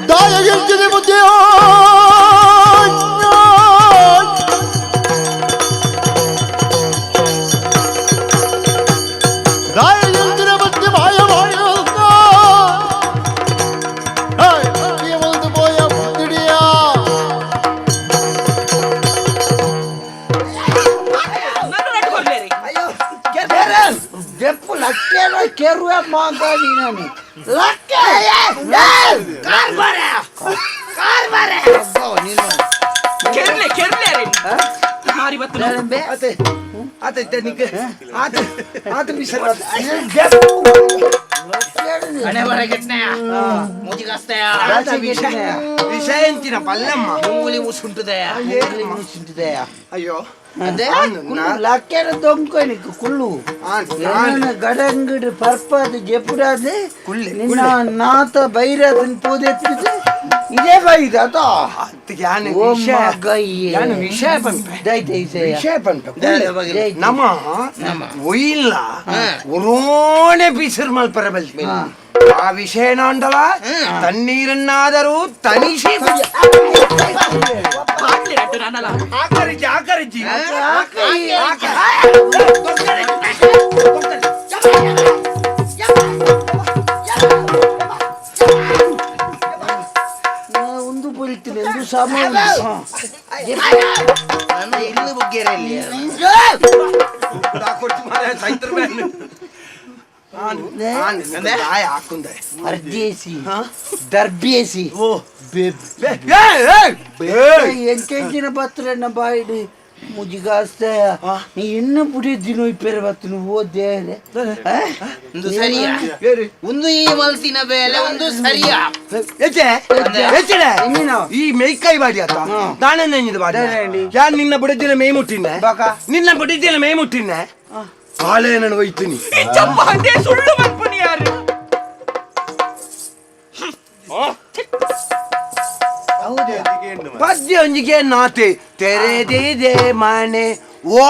ದಾಯಗಿಲ್ತಿದೆ ಮುದ್ದೆ ದಾಯಗಿಲ್ತಿದೆ ಮುದ್ದೆ ಮಾಯ ಮಾಯ ಪೋಯ ಮುದ್ದಿಡಿಯಾ ನಾನು ನಡ್ಕೊರ್ಲೇರಿ ಅಯ್ಯೋ ಜಪ್ಪು ಲಕ್ಕೇನ ಕೆರುವ ಮಾತಾಡಿ ನಾನು ಲಕ್ಕೆ ಕಾರ್ ಬಾರೆ ಕಾರ್ ಬಾರೆ ನೀನು ಕೆರ್ಲೆ ಕೆರ್ಲೆ ಅರೆ ಮಾರಿ ಬತ್ತು ಆತೆ ಆತೆ ಇತ್ತೆ ನಿಕ್ಕೆ ಆತೆ ಆತೆ ಬಿಸರ್ ಹಣೆ ಬರ ಕೆಟ್ಟನೆಯ ಮೂಜಿ ಕಾಸ್ತೆಯ ವಿಷಯ ಎಂಚಿನ ಪಲ್ಲಮ್ಮ ಮೂಲಿ ಉಸುಂಟುದೆಯ ಅಯ್ಯೋ ಅದೇ ಲಕ್ಕೆನ ದೊಂಕೊನಿಕ್ ಕುಳ್ಳು ಗಡಂಗಡಿ ಪರ್ಪದ ಜೆಪುಡಾದೆ ಕುಳ್ಳೆ, ನಿನ್ನ ನಾತ ಬೈರದನ್ ಪೋದೆತ್ತಿದೆ ಇದೇ ಬೈದ ಅತ ಯಾನ್ ಓ ವಿಷಯ ಮಗಯ್ಯೆ. ಯಾನ್ ವಿಷಯ ಪನ್ಪೆ ದೈತೆ ವಿಷಯ ವಿಷಯ ಪನ್ಪೆ ದಾದ ಬಗೆಲೆ. ನಮ್ಮ ಒಯ್ಯಿಲ್ಲ ಒರೋಣೆ ಬಿಸಿರು ಮಲ್ಪರ ಬಲ್ಲಿ ಆ ವಿಷಯನ ಅಂಡಲ ತಣ್ಣೀರನ್ನಾದರೂ ತನಿಷಿ ಪಾಡ್ಲೆ ರಟ್ಟು ನಾನಲ್ಲ ಆಕರಿಜಿ ಆಕರಿಜಿ ಒಂದು ಬೀಳ್ತೀನಿ ಒಂದು ಸಾಮಾನು ನನ್ನ ಇಲ್ಲು ಬುಗ್ಗೆರಲ್ಲಿ ಹಾಕುಂದೆ ಅರ್ಜೇಸಿ ದರ್ಬೇಸಿ ಓ ಎಂಕೆಂಚಿನ ಪತ್ರ ಬಾಯಿಡು ಮುಜಿಗಾಸ್ತ ನೀ ಇನ್ನು ಪುಡಿ ದಿನ ಇಪ್ಪೇರೆ ಬತ್ತು నువ్వు ಓದ್ದೆ ಒಂದು ಸರಿಯಾ ಒಂದು ಈ ಮಲ್ತಿನ ಬೇಲೆ ಒಂದು ಸರಿಯಾ ಈ ಮೇಯ್ಕಾಯಿ ಬಾಡಿ ಆತ ನಾನೇ ನೆಂಜಿದ ಬಾಡಿ ಯಾನ್ ನಿನ್ನ ಬುಡದಿನ ಮೇಯ್ ಮುಟ್ಟಿನ ನಿನ್ನ ಬುಡದಿನ ಮೇಯ್ ಮುಟ್ಟಿನ ಬಾಳೆ ನಾನು ಒಯ್ತೀನಿ ಈ ಚಪ್ಪ ಅದೇ ಸುಳ್ಳು ಮನ್ಪುನಿ ಯಾರು ಪದ್ಯ ಒಂಜಿಗೆ ನಾತೆ ತೆರೆದಿದೆ ಮನೆ ಓ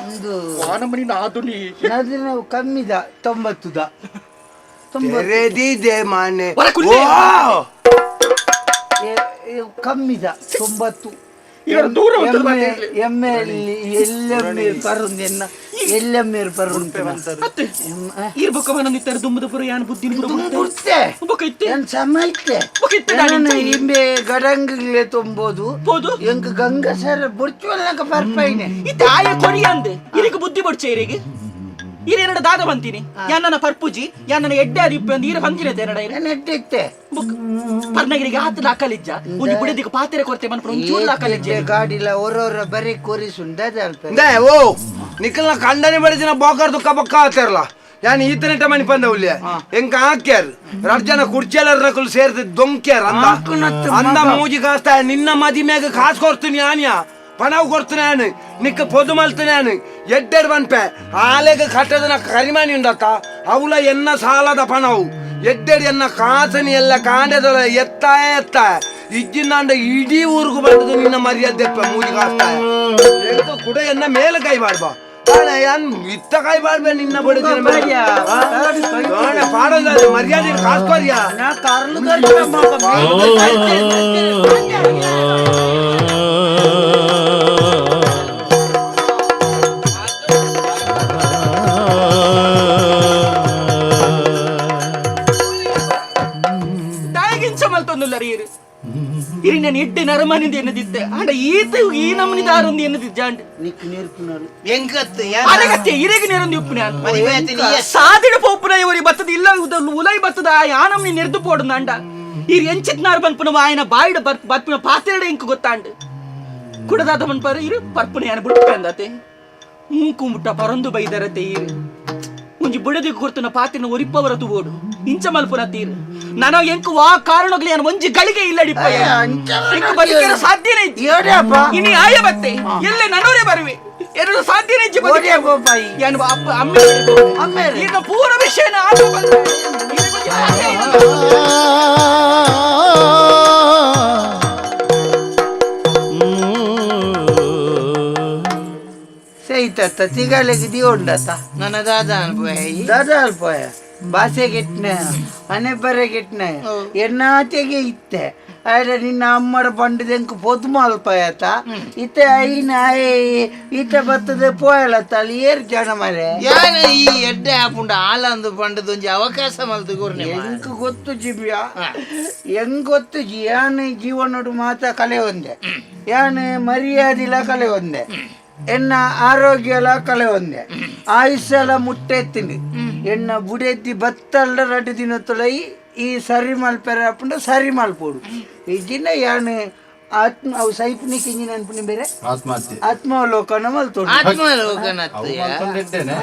ಒಂದು ನದಿನ ಕಮ್ಮಿದ ತೊಂಬತ್ತುದ ತೊಂಬತ್ತು ತೆರೆದಿದೆ ಮನೆ ಹೊರ ಕುಳ್ಳೆ. ಓ ಕಮ್ಮಿದ ತೊಂಬತ್ತು ಇವರು ದೂರ ಉಂಟು ಮಾತಾಡ್ಲಿ. ಎಮ್ಮೆ ಎಲ್ಲೆಮ್ಮೆ ಪರುಂದೆನ್ನ ಎಲ್ಲೆಮ್ಮೆ ಪರುಂದು ಅತ್ತೆ ಈರ್ ಬೊಕ್ಕ ಮನೊಂದು ದುಂಬುದ ಪುರ ಯಾನ್ ಬುದ್ಧಿ ಬುರ್ತೆ ಬೊಕ್ಕ ಇತ್ತೆ ಏನ್ ಸಮ ಇತ್ತೆ ಬೊಕ್ಕ ಇತ್ತೆ ದಾನಿ ನಾನು ಇಂಬೆ ಗಡಂಗಿಲೆ ತೊಂಬೋದು ಪೋದು ಎಂಕ್ ಗಂಗಸರ ಬುರ್ಚುವಲ್ಲಕ ಪರ್ಪೈನೆ ಇತ್ತೆ ಆಯ ಕೊರಿ ಅಂದೆ ಇರಿಗೆ ಬುದ್ಧಿ ಬೊಡ್ಚೆ ಇರಿಗೆ ಇರ ಎರಡ ದಾದ ಬಂತೀನಿ ಯಾನ್ ನನ್ನ ಪರ್ಪುಜಿ ಯಾನ್ ನನ್ನ ಎಡ್ಡೆ ಅದಿಪ್ಪೆ ಅಂದ್ ಈರ ಬಂದಿರತ್ತೆ ಎರಡ ಇರ ನಾನು ಎಡ್ಡಿತ್ತೆ ಬುಕ್ ಪರ್ನಗಿರಿಗೆ ಆತ ದಾಖಲಿಜ್ಜ ಒಂದು ಬುಡದಿಗೆ ಪಾತ್ರೆ ಕೊರತೆ ಮನ್ಪುರ ಒಂಚೂರು ದಾಖಲಿಜ್ಜ ಗಾಡಿಲ ಒರೋರ ಬರೀ ಕೊರಿಸುಂದ ಅಲ್ಪ ಇಂದೇ ಓ ನಿಖಲ್ನ ಕಂಡನೆ ಬಡಿದಿನ ಬೋಕರ್ ದುಕ್ಕ ಬೊಕ್ಕ ಆತಿರಲ್ಲ ಯಾನ್ ಈತನೆಟ ಮನಿ ಪಂದ ಉಲ್ಲೆ ಎಂಕ ಹಾಕ್ಯಾರ ರಡ್ ಜನ ಕುರ್ಚಿಯಲ್ಲರ ನಕಲು ಸೇರ್ದು ದೊಂಕ್ಯಾರ ಅಂದ ಅಂದ ಮೂಜಿ ಕಾಸ್ತ ನಿನ್ನ ಮದಿ ಮ್ಯಾಗ ಕಾಸು ಕೊಡ್ತೀನಿ ಆನ್ಯ ಪಣವು ಕೊಡ್ತೀನಿ ಆನು ನಿಕ್ಕ ಪೊದು ಮಲ್ತೀನಿ ಆನು ಎಡ್ಡೆಡ್ ಬನ್ಪೆ ಆಲೆಗ ಕಟ್ಟದನ ಕರಿಮಾನಿ ಉಂಡತ್ತ ಅವಲ ಎನ್ನ ಸಾಲದ ಪಣವು ಎಡ್ಡೆಡ್ ಎನ್ನ ಕಾಸನಿ ಎಲ್ಲ ಕಾಂಡದೊಳ ಎತ್ತ ಎತ್ತ ಇಜ್ಜಿನಾಂಡ ಇಡೀ ಊರಿಗೂ ಬಂದದ್ದು ನಿನ್ನ ಮರ್ಯಾದೆ ಮೂಜಿ ಕಾಸ್ತ ಎಂಕ ಕೂಡ ಎನ್ನ ಮೇಲೆ ಕೈ ಮಾಡ್ಬಾ ಯಾನ್ ಇತ್ತ ಕೈ ಮಾಡ್ಬೇ ನಿನ್ನ ಬಡಿದಿನ ಮೇಲೆ ಪಾಡಲ್ಲ ಮರ್ಯಾದೆ ಕಾಸ್ಕೋರಿಯಾ ನಾ ಕಾರ್ಲು ದಾಯಗಿಂಚ ಮಲ್ತೊಂದುಲ್ಲ ರೀರು ಇರಿ ನಾನು ಎಡ್ಡೆ ನರಮನಿಂದ ಎನ್ನದಿತ್ತೆ ಆಂಡ ಈತ ಈ ನಮ್ಮನಿ ದಾರೊಂದು ಎನ್ನದಿಜ್ಜ ಅಂಡ್ ನಿಕ್ ನೀರ್ಪುನರು ಎಂಕತ್ತು ಅನಗತ್ತೆ ಇರೆಗೆ ನೇರೊಂದು ಉಪ್ಪುನ ಮದುವೆ ಆಯ್ತು ನೀ ಸಾದಿಡ ಪೋಪುನ ಇವರಿ ಬತ್ತದ ಇಲ್ಲ ಉಲೈ ಬತ್ತದ ಯಾನಮ್ನಿ ನೆರ್ದು ಪೋಡು ಅಂಡ ಇರ್ ಎಂಚಿತ್ನಾರ್ ಬನ್ಪುನ ಆಯನ ಬಾಯಿಡ ಬರ್ಪುನ ಪಾತೆರಡ ಇಂಕ್ ಗೊತ್ತಾಂಡ್ ಕುಡದಾದ ಮನ್ಪಾರ ಇರು ಪರ್ಪುನ ಯಾನ ಬುಡ್ಪೆ ಅಂದಾತೆ ಮೂಕು ಮುಟ್ಟ ಪರೊಂದು ಬೈದರತೆ ಇರು ಒಂಜಿ ಬುಡದಿ ಕೊರ್ತುನ ಪಾತಿನ ಒರಿಪವರ ತುವೋಡು ಇಂಚ ಮಲ್ಪುನ ತೀರು ನಾನು ಎಂಕು ವಾ ಕಾರಣಗ್ಲಿ ಯಾನ ಒಂಜಿ ಗಳಿಗೆ ಇಲ್ಲಡಿಪ್ಪ ಎಂಕು ಬದುಕಿರ ಸಾಧ್ಯನೇ ಇಜ್ಜಿ. ಇನಿ ಆಯ ಬತ್ತೆ ಎಲ್ಲೆ ನನೋರೇ ಬರುವೆ ಎರಡು ಸಾಧ್ಯನೇ ಇಜ್ಜಿ ಬದುಕೆ. ಯಾನು ಅಪ್ಪ ಅಮ್ಮೆ ಅಮ್ಮೆ. ಈಗ ಪೂರ ವಿಷಯನ ಆತ ಬಂದ. ಇದಕ್ಕೊಂದು ಸಾಧ್ಯ ಇಲ್ಲ. ಸೈತತ್ತ ತಿಗಳಿಗೆ ದಿಯೋಂಡತ್ತ ನನ್ನ ದಾದ ಅನ್ಪೋಯ್ ದಾದ ಅಲ್ಪೋಯ ಬಾಸೆ ಗೆಟ್ನ ಅನೆ ಬರೆ ಗೆಟ್ನ ಎನ್ನಾತೆಗೆ ಇತ್ತೆ ಆಯ್ರೆ ನಿನ್ನ ಅಮ್ಮಡ ಪಂಡದ ಎಂಕ್ ಪೊದು ಮಲ್ಪಾಯತ ಇತ್ತೆ ಐನ ಈತ ಬರ್ತದೆ ಪೋಯಲತ್ತ ಅಲ್ಲಿ ಏರ್ ಜನ ಮರೆ. ಯಾನ ಈ ಎಡ್ಡೆ ಆಪುಂಡ ಆಲಂದು ಪಂಡದ ಒಂಜಿ ಅವಕಾಶ ಮಲ್ತು ಕೊರ್ನೆ. ಎಂಕ್ ಗೊತ್ತು ಜಿಬಿಯ, ಎಂಗ್ ಗೊತ್ತು ಜಿ, ಯಾನ್ ಜೀವನೋಡು ಮಾತ ಕಲೆ ಒಂದೆ, ಯಾನ್ ಮರ್ಯಾದಿಲ ಕಲೆ ಒಂದೆ, ಎನ್ನ ಆರೋಗ್ಯ ಎಲ್ಲ ಕಲೆ ಒಂದೆ, ಆಯುಷ್ಯ ಮುಟ್ಟೆ ಎತ್ತಿನಿ, ಎನ್ನ ಬುಡೆದ್ದಿ ಬತ್ತಲ್ಲ ರಡ್ಡು ದಿನ ತುಳೈ ಈ ಸರಿ ಮಲ್ಪೆರ ಅಪ್ಪುಂಡ ಸರಿ ಮಲ್ಪೋಡು. ಈ ದಿನ ಯಾನ್ ಆತ್ಮ ಅವು ಸೈಪ್ನಿಕ್ ಇಂಜಿನ್ ಅನ್ಪುನಿ ಬೇರೆ. ಆತ್ಮಹತ್ಯೆ. ಆತ್ಮಾವಲೋಕನ ಮಲ್ತೋಡು. ಆತ್ಮಾಲೋಕನ. ಅವು ಮಲ್ತೊಂದಿದ್ದೇನೆ.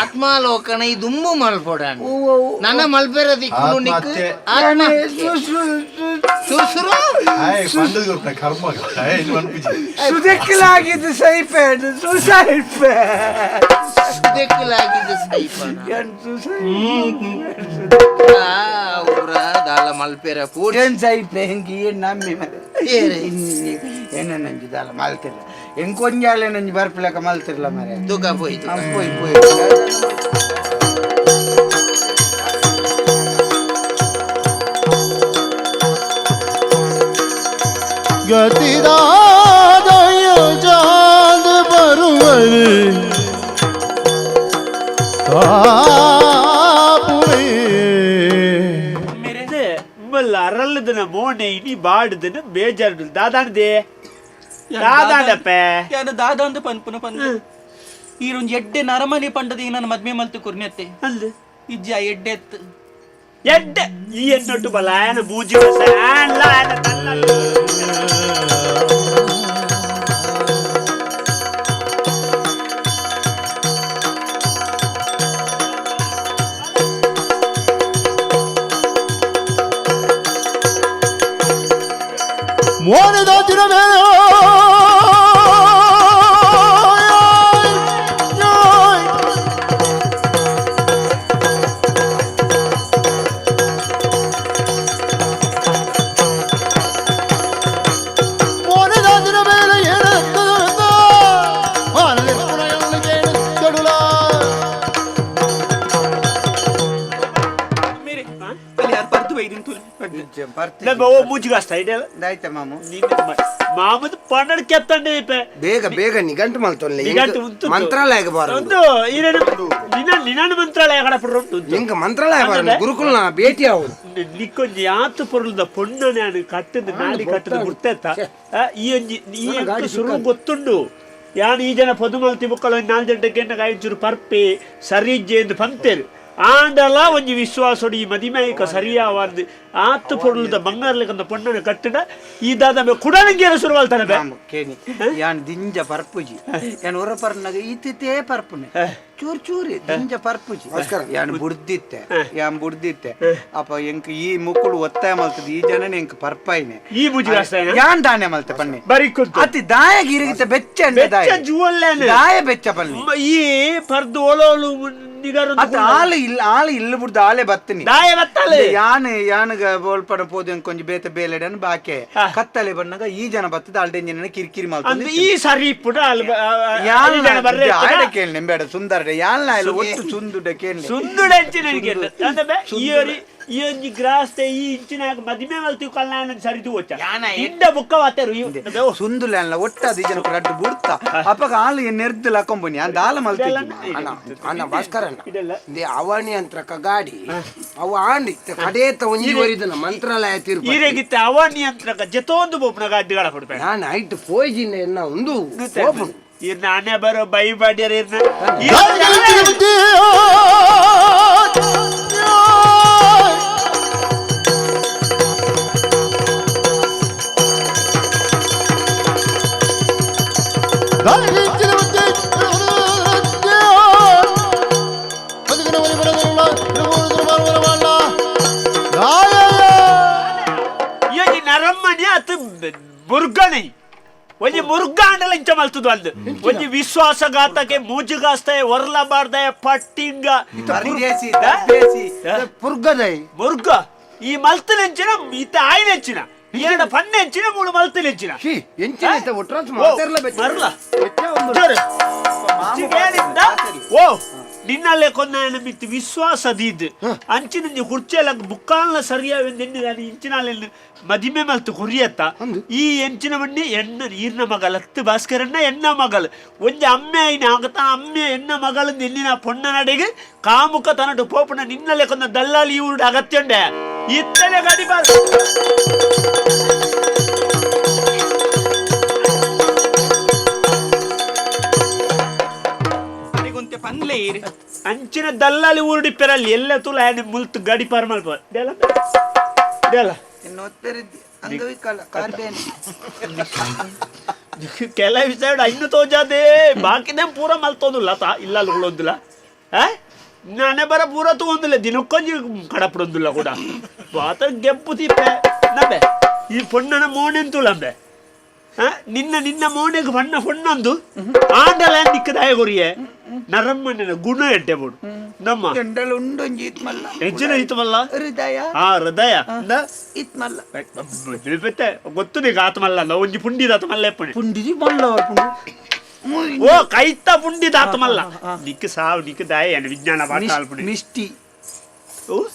ಆತ್ಮಾಲೋಕನ ಈ ದುಂಬು ಮಲ್ಪೋಡ ನನ್ನ ಮಲ್ಪೆರ ದಿಕ್ಕು ನಿಕ್. ಆತ್ಮಹತ್ಯೆ. ಆತ್ಮ ಸು ಸು ಸು ಸುರ್ಸುರು. ಆಯ್ ಪಂಡದ ಕೊರ್ಪುನ ಕರ್ಮ ಆಯ್ ಇನ್ನು ಅನ್ಪಿಜಿ. ಸುದೆಕ್ಕಲಾಗಿದ್ದು ಸೈಪೆ ಸುಸೈಡ್ ಸುದೆಕ್ಕಲಾಗಿದ್ದು ಸೈಪನ. ಸುಸೈಡ್. ಊರ ದಾಲ ಮಲ್ಪೆರ ಪೂರ್ತಿ. ಏನ್ ಸೈಪೆ ಹೆಂಗೆ ಏನ್ ನಮ್ಮಿ ಮರೆ. ಏರೆ. ಏನ ನಂಜಿ ದಾಲ ಮಲ್ತಿರ್ಲ, ಹೆಂಗ್ ಕೊಂಜಾಲೆ ನಂಜಿ ಬರ್ಪಲಕ ಮಲ್ತಿರ್ಲ ಮರೆ. ದುಃಖ ಪೋಯ್ತು. ಪೋಯ್ ಪೋಯ್. ಗತಿದಾದಯ ಜಾದ ಬರುವರು ಕಾಪುರೇ. ಮೆರೆ ಮಲ್ಲ ಅರಲ್ಲದನ ಮೋನೆ ಇನಿ ಬಾಡುದನ ಬೇಜಾರು ದಾದಾನದೆ ದಾದಾಂಡಪ್ಪೆ. ಯಾನ ದಾದ ಅಂದ ಪನ್ಪುನ ಪಂದ ಈರೊಂದು ಎಡ್ಡೆ ನರಮನೆ ಪಂಡದ ಈ ನನ್ನ ಮದ್ಮೆ ಮಲ್ತು ಕುರ್ನೆತ್ತೆ. ಅಂದ್ ಇಜ್ಜ ಎಡ್ಡೆ ಎತ್ತು. ಎಡ್ಡೆ ಈ ಎನ್ನೊಟ್ಟು ಬಲ ಆಯನ ಬೂಜಿ ಬಸ ಆನ್ಲ ಆಯನ ತಲ್ಲ. ಮೋನದ ದಿನವೇ ಮೋನದ ದಿನವೇಳೆ ಏನುತ್ತಡುಲ. ಮೇರೆ ಅಲ್ಲಿ ಯಾರು ಪರ್ದು ಬೈದಿನ ತುಲೆ. ನಮ್ಮ ಓ ಮೂಜಿಗಾಸ್ತ ಇದೆಲ್ಲ. ಆಯ್ತಾ ಮಾಮು? ಮಾಮದ ಪನ್ನಡ ಕೆತ್ತಂಡೆ ಇಪ್ಪೆ. ಬೇಗ ಬೇಗ ನಿಘಂಟು ಮಲ್ತೊನ್ಲೆ. ನಿಘಂಟು ಉಂಟು. ಮಂತ್ರಾಲಯಕ್ಕೆ ಬಾರ. ಒಂದು ಈರೇನು ನಿನ್ನ ನಿನ್ನ ಮಂತ್ರಾಲಯ ಕಡಪಡ್ರು ಉಂಟು. ನಿಂಗೆ ಮಂತ್ರಾಲಯ ಬಾರ, ಗುರುಕುಲ್ನ ಭೇಟಿ ಆವು. ನಿಕ್ಕೊಂಜಿ ಆತು ಪೊರುಲ್ದ ಪೊಣ್ಣು ನಾನು ಕಟ್ಟದ ನಾಲಿ ಕಟ್ಟದ ಗುರ್ತೆತ್ತ ಈ ಒಂಜಿ ಈ ಎಂಕ್ ಸುರು ಗೊತ್ತುಂಡು. ಯಾನ್ ಈ ಜನ ಪೊದುಮಲ್ತಿ ಬುಕ್ಕಲ ಒಂಜಿ ನಾಲ್ ಜಂಟಕ್ಕೆ ಎನ್ನ ಕಾಯಿಂಚೂರು ಪರ್ಪೆ ಸರಿಜ್ಜೆ ಎಂದು ಪಂತೇರು. ಆಂಡಲ ಒಂಜಿ ವಿಶ್ವಾಸೋಡು ಈ ಮದಿಮೈಕ ಸರಿಯಾವಂದು ಆತು ಪೊರುಲ್ದ ಬಂಗಾರಲಿಕ್ಕಂದ ಪೊಣ್ಣನ ಕಟ್ಟಡ ಈ ದಾದ ಕುಡಲಂಗಿಯರ ಶುರುವಾಲ್ತಾನೆ ಬೆ. ಮಾಮು ಕೇನಿ, ಯಾನ್ ದಿಂಜ ಪರ್ಪುಜಿ, ಯಾನ್ ಉರ ಪರ್ನಾಗ ಈತಿತೇ ಪರ್ಪುನೆ ಚೂರ್ ಚೂರಿ ದಿಂಜ ಪರ್ಪುಜಿ. ಯಾನ್ ಬುಡ್ದಿತ್ತೆ, ಯಾನ್ ಬುಡ್ದಿತ್ತೆ ಅಪ್ಪ. ಎಂಕ್ ಈ ಮುಕ್ಕುಳು ಒತ್ತಾಯ ಮಲ್ತದ ಈ ಜನನೆ ಎಂಕ್ ಪರ್ಪಾಯಿನೆ. ಈ ಬುಜ್ಜಿಗಾಸ್ತಾನೆ ಯಾನ್ ದಾನೆ ಮಲ್ತೆ ಪನ್ನೆ ಬರಿ ಕುಂತು. ಅತಿ ದಾಯ ಗಿರಿಗಿತ ಬೆಚ್ಚ ಅಂಡೆ ದಾಯ. ಬೆಚ್ಚ ಜುವಲ್ಲೇನೆ. ದಾಯ ಬೆಚ್ಚ ಪನ್ನೆ. ಈ ಪರ್ದು ಓಲೋಲು ನಿಗರು. ಅತ್ತ ಆಲು ಇಲ್ಲ, ಆಲು ಇಲ್ಲ ಬುಡ್ದು ಆಲೆ ಬತ್ತಿನಿ. ದಾಯ ಬತ್ತಲೆ. ಯಾನ್ ಯಾನಗ ಬೋಲ್ಪಡ ಪೋದು ಕೊಂಚ ಬೇತ ಬೇಲೆಡನ್ ಬಾಕೆ ಕತ್ತಲೆ ಬಣ್ಣಗ ಈ ಜನ ಬತ್ತದ ಅಲ್ಡೆಂಜಿನ ಕಿರಿಕಿರಿ ಅಂದ್ ಮಲ್ತೊಂದು. ಈ ಸರಿ ಪುಟ ಅಲ್ ಯಾನ್ ಜನ ಬರ್ರೆ. ಆಯ್ಡ ಕೇಳಿ ನಿಂಬೇಡ ಸುಂದರ ಯಾನ್ ಆಯ್ಲ ಒಟ್ಟು ಸುಂದುಡ ಕೇಳಿ. ಸುಂದುಡೆಂಚಿ ನನಗೆ ಅಂದ್ರೆ ಈ ಒರಿ ಈ ಒಂಜಿ ಗ್ರಾಸ್ತೆ ಈ ಇಂಚಿನ ಮದಿಮೆ ಮಲ್ತಿ ಕಲ್ಯಾಣ ಸರಿ ತೂವಚ್ಚ ಯಾನ ಇಂದ ಬುಕ್ಕ ವಾತರು ಸುಂದುಲ ಅಲ್ಲ ಒಟ್ಟು ಅದು ಜನ ರಡ್ಡು ಬುಡ್ತ ಅಪ್ಪಗ ಆಲು ನೆರ್ದು ಲಕೊಂಬನಿ ಅಂದ ಆಲ ಮಲ್ತಿ. ಅಣ್ಣ ಅಣ್ಣ ಭಾಸ್ಕರ ಅಣ್ಣ ಇದೆಲ್ಲ. ಇಂದೇ ಅವಣಿ ಯಂತ್ರಕ ಗಾಡಿ ಅವು ಆಂಡಿ ಕಡೇತ ಒಂಜಿ ಒರಿದನ ಮಂತ್ರಾಲಯ ತೀರ್ಪು. ಈರೆಗಿತ್ತ ಅವ ನಿಯಂತ್ರಕ ಜತೋಂದು ಬೋಪನ ಗಾಡಿಗಳ ಕೊಡ್ಬೇಡ. ನಾನು ಐಟ್ ಪೋಯ್ಜಿನ ಎನ್ನ ಒಂದು ಹೋಪುಂಡು. ಇರ್ನ ಆನೆ ಬರೋ ಬೈ ಬಾಡ್ಯರ ಇರ್ನ ಈ ಒಂಜಿ ನರಮ್ಮಣಿ ಅತ್ ಮುರ್ಗಣಿ ಒಂಜಿ ಮುರ್ಗಾಂಡಲ ಇಂಚ ಮಲ್ತದು ಅಂದ್ ಒಂಜಿ ವಿಶ್ವಾಸಘಾತಕ್ಕೆ ಮೂಜುಗಾಸ್ತಾಯ ಒರ್ಲ ಬಾರ್ದಾಯ ಪಟ್ಟಿಂಗ ದರ್ದೇಸಿ ದರ್ದೇಸಿ ಪುರ್ಗದೈ ಮುರ್ಗ ಈ ಮಲ್ತನೆಂಚಿನ ಈತ ಆಯ್ನೆಂಚಿನ ಏನ ಪನ್ನೆಂಚಿನ ಮೂಳು ಮಲ್ತನೆಂಚಿನ. She ಎಂಚಿನ ಇತ್ತ ಒಟ್ರಾಸ್ ಮಾತಾಡ್ಲ ಬೆಚ್ಚ. ಮರ್ಲ. ಬೆಚ್ಚ ಒಂದು. ಜೋರು. ಚಿಗೇನಿಂದ? ಓ ನಿನ್ನಲ್ಲೇ ಕೊನ್ನ ಮಿತ್ತು ವಿಶ್ವಾಸ ದೀದ್ ಅಂಚಿನ ಕುರ್ಚೆಲ ಬುಕ್ಕಾಲ್ನ ಸರಿಯಾವೆಂದು ಎನ್ನಿದಾನೆ ಇಂಚಿನಾಲೆನ್ನು ಮದಿಮೆ ಮಲ್ತು ಕುರಿಯತ್ತ ಈ ಎಂಚಿನ ಬಣ್ಣಿ ಎಣ್ಣ ಈರ್ನ ಮಗಲ್ ಹತ್ತು ಭಾಸ್ಕರನ್ನ ಎಣ್ಣ ಮಗಲ್ ಒಂಜಿ ಅಮ್ಮೆ ಐನ ಆಗತ ಅಮ್ಮೆ ಎಣ್ಣ ಮಗಳು ನಿನ್ನಿನ ಪೊಣ್ಣ ನಡೆಗೆ ಕಾಮುಕ ತನಟು ಪೋಪುನ ನಿನ್ನಲ್ಲೇ ಕೊಂದ ದಲ್ಲಾಲಿ ಇವ್ರು ಅಗತ್ಯ ಉಂಡೆ ಇತ್ತಲೆ ಗಡಿ ಬಾರ್ ಅಂಚಿನ ದಲ್ಲಾಲಿ ಊರುಡಿ ಪೆರಲ್ಲಿ ಎಲ್ಲ ತುಲ ಆನೆ ಮುಲ್ತು ಗಡಿ ಪಾರ್ ಮಲ್ಪ ದೇಲ ದೇಲ ಅಂಗವಿಕಲ ಕಾರ್ಬೇನೆ ಕೆಲವು ಸೈಡ್ ಇನ್ನು ತೋಜಾದೆ ಬಾಕಿದೆ ಪೂರ ಮಲ್ತೋದಿಲ್ಲ ತಾ ಇಲ್ಲ ಉಳ್ಳೊಂದಿಲ್ಲ ಆ ನಾನೇ ಬರ ಪೂರ ತಗೊಂದಿಲ್ಲ ದಿನಕ್ಕೊಂಜಿ ಕಡಪಡೊಂದಿಲ್ಲ ಕೂಡ ಬಾತ ಗೆಪ್ಪು ತೀಪೆ ನಂಬೆ ಈ ಪೊಣ್ಣನ ಮೋನೆಂತುಲಂಬೆ ನಿನ್ನ ನಿನ್ನ ಮೋನೆಗೆ ಬಣ್ಣ ಹೊಣ್ಣೊಂದು ಆಂಡಲ ನಿಕ್ಕದಾಯ ಕೊರಿಯೆ ನರಮ್ಮನ ಗುಣ ಎಡ್ಡೆ ಬೋಡು ನಮ್ಮ ಎಂಡಲ್ ಉಂಡೊಂಜಿ ಇತ್ಮಲ್ಲ ಹೆಚ್ಚಿನ ಇತ್ಮಲ್ಲ ಹೃದಯ ಆ ಹೃದಯ ಇತ್ಮಲ್ಲ ಗೊತ್ತು ನೀಗ ಆತ್ಮಲ್ಲ ಅಲ್ಲ ಒಂಜಿ ಪುಂಡಿದ ಆತ್ಮಲ್ಲ ಎಪ್ಪಣೆ ಪುಂಡಿದಿ ಮಲ್ಲ ಓ ಕೈತ ಪುಂಡಿದ ಆತ್ಮಲ್ಲ ನಿಕ್ಕ ಸಾವು ನಿಕ್ಕ ದಾಯ ವಿಜ್ಞಾನ ಪಾಠ ಅಲ್ಪಣೆ ಮಿಷ್ಟಿ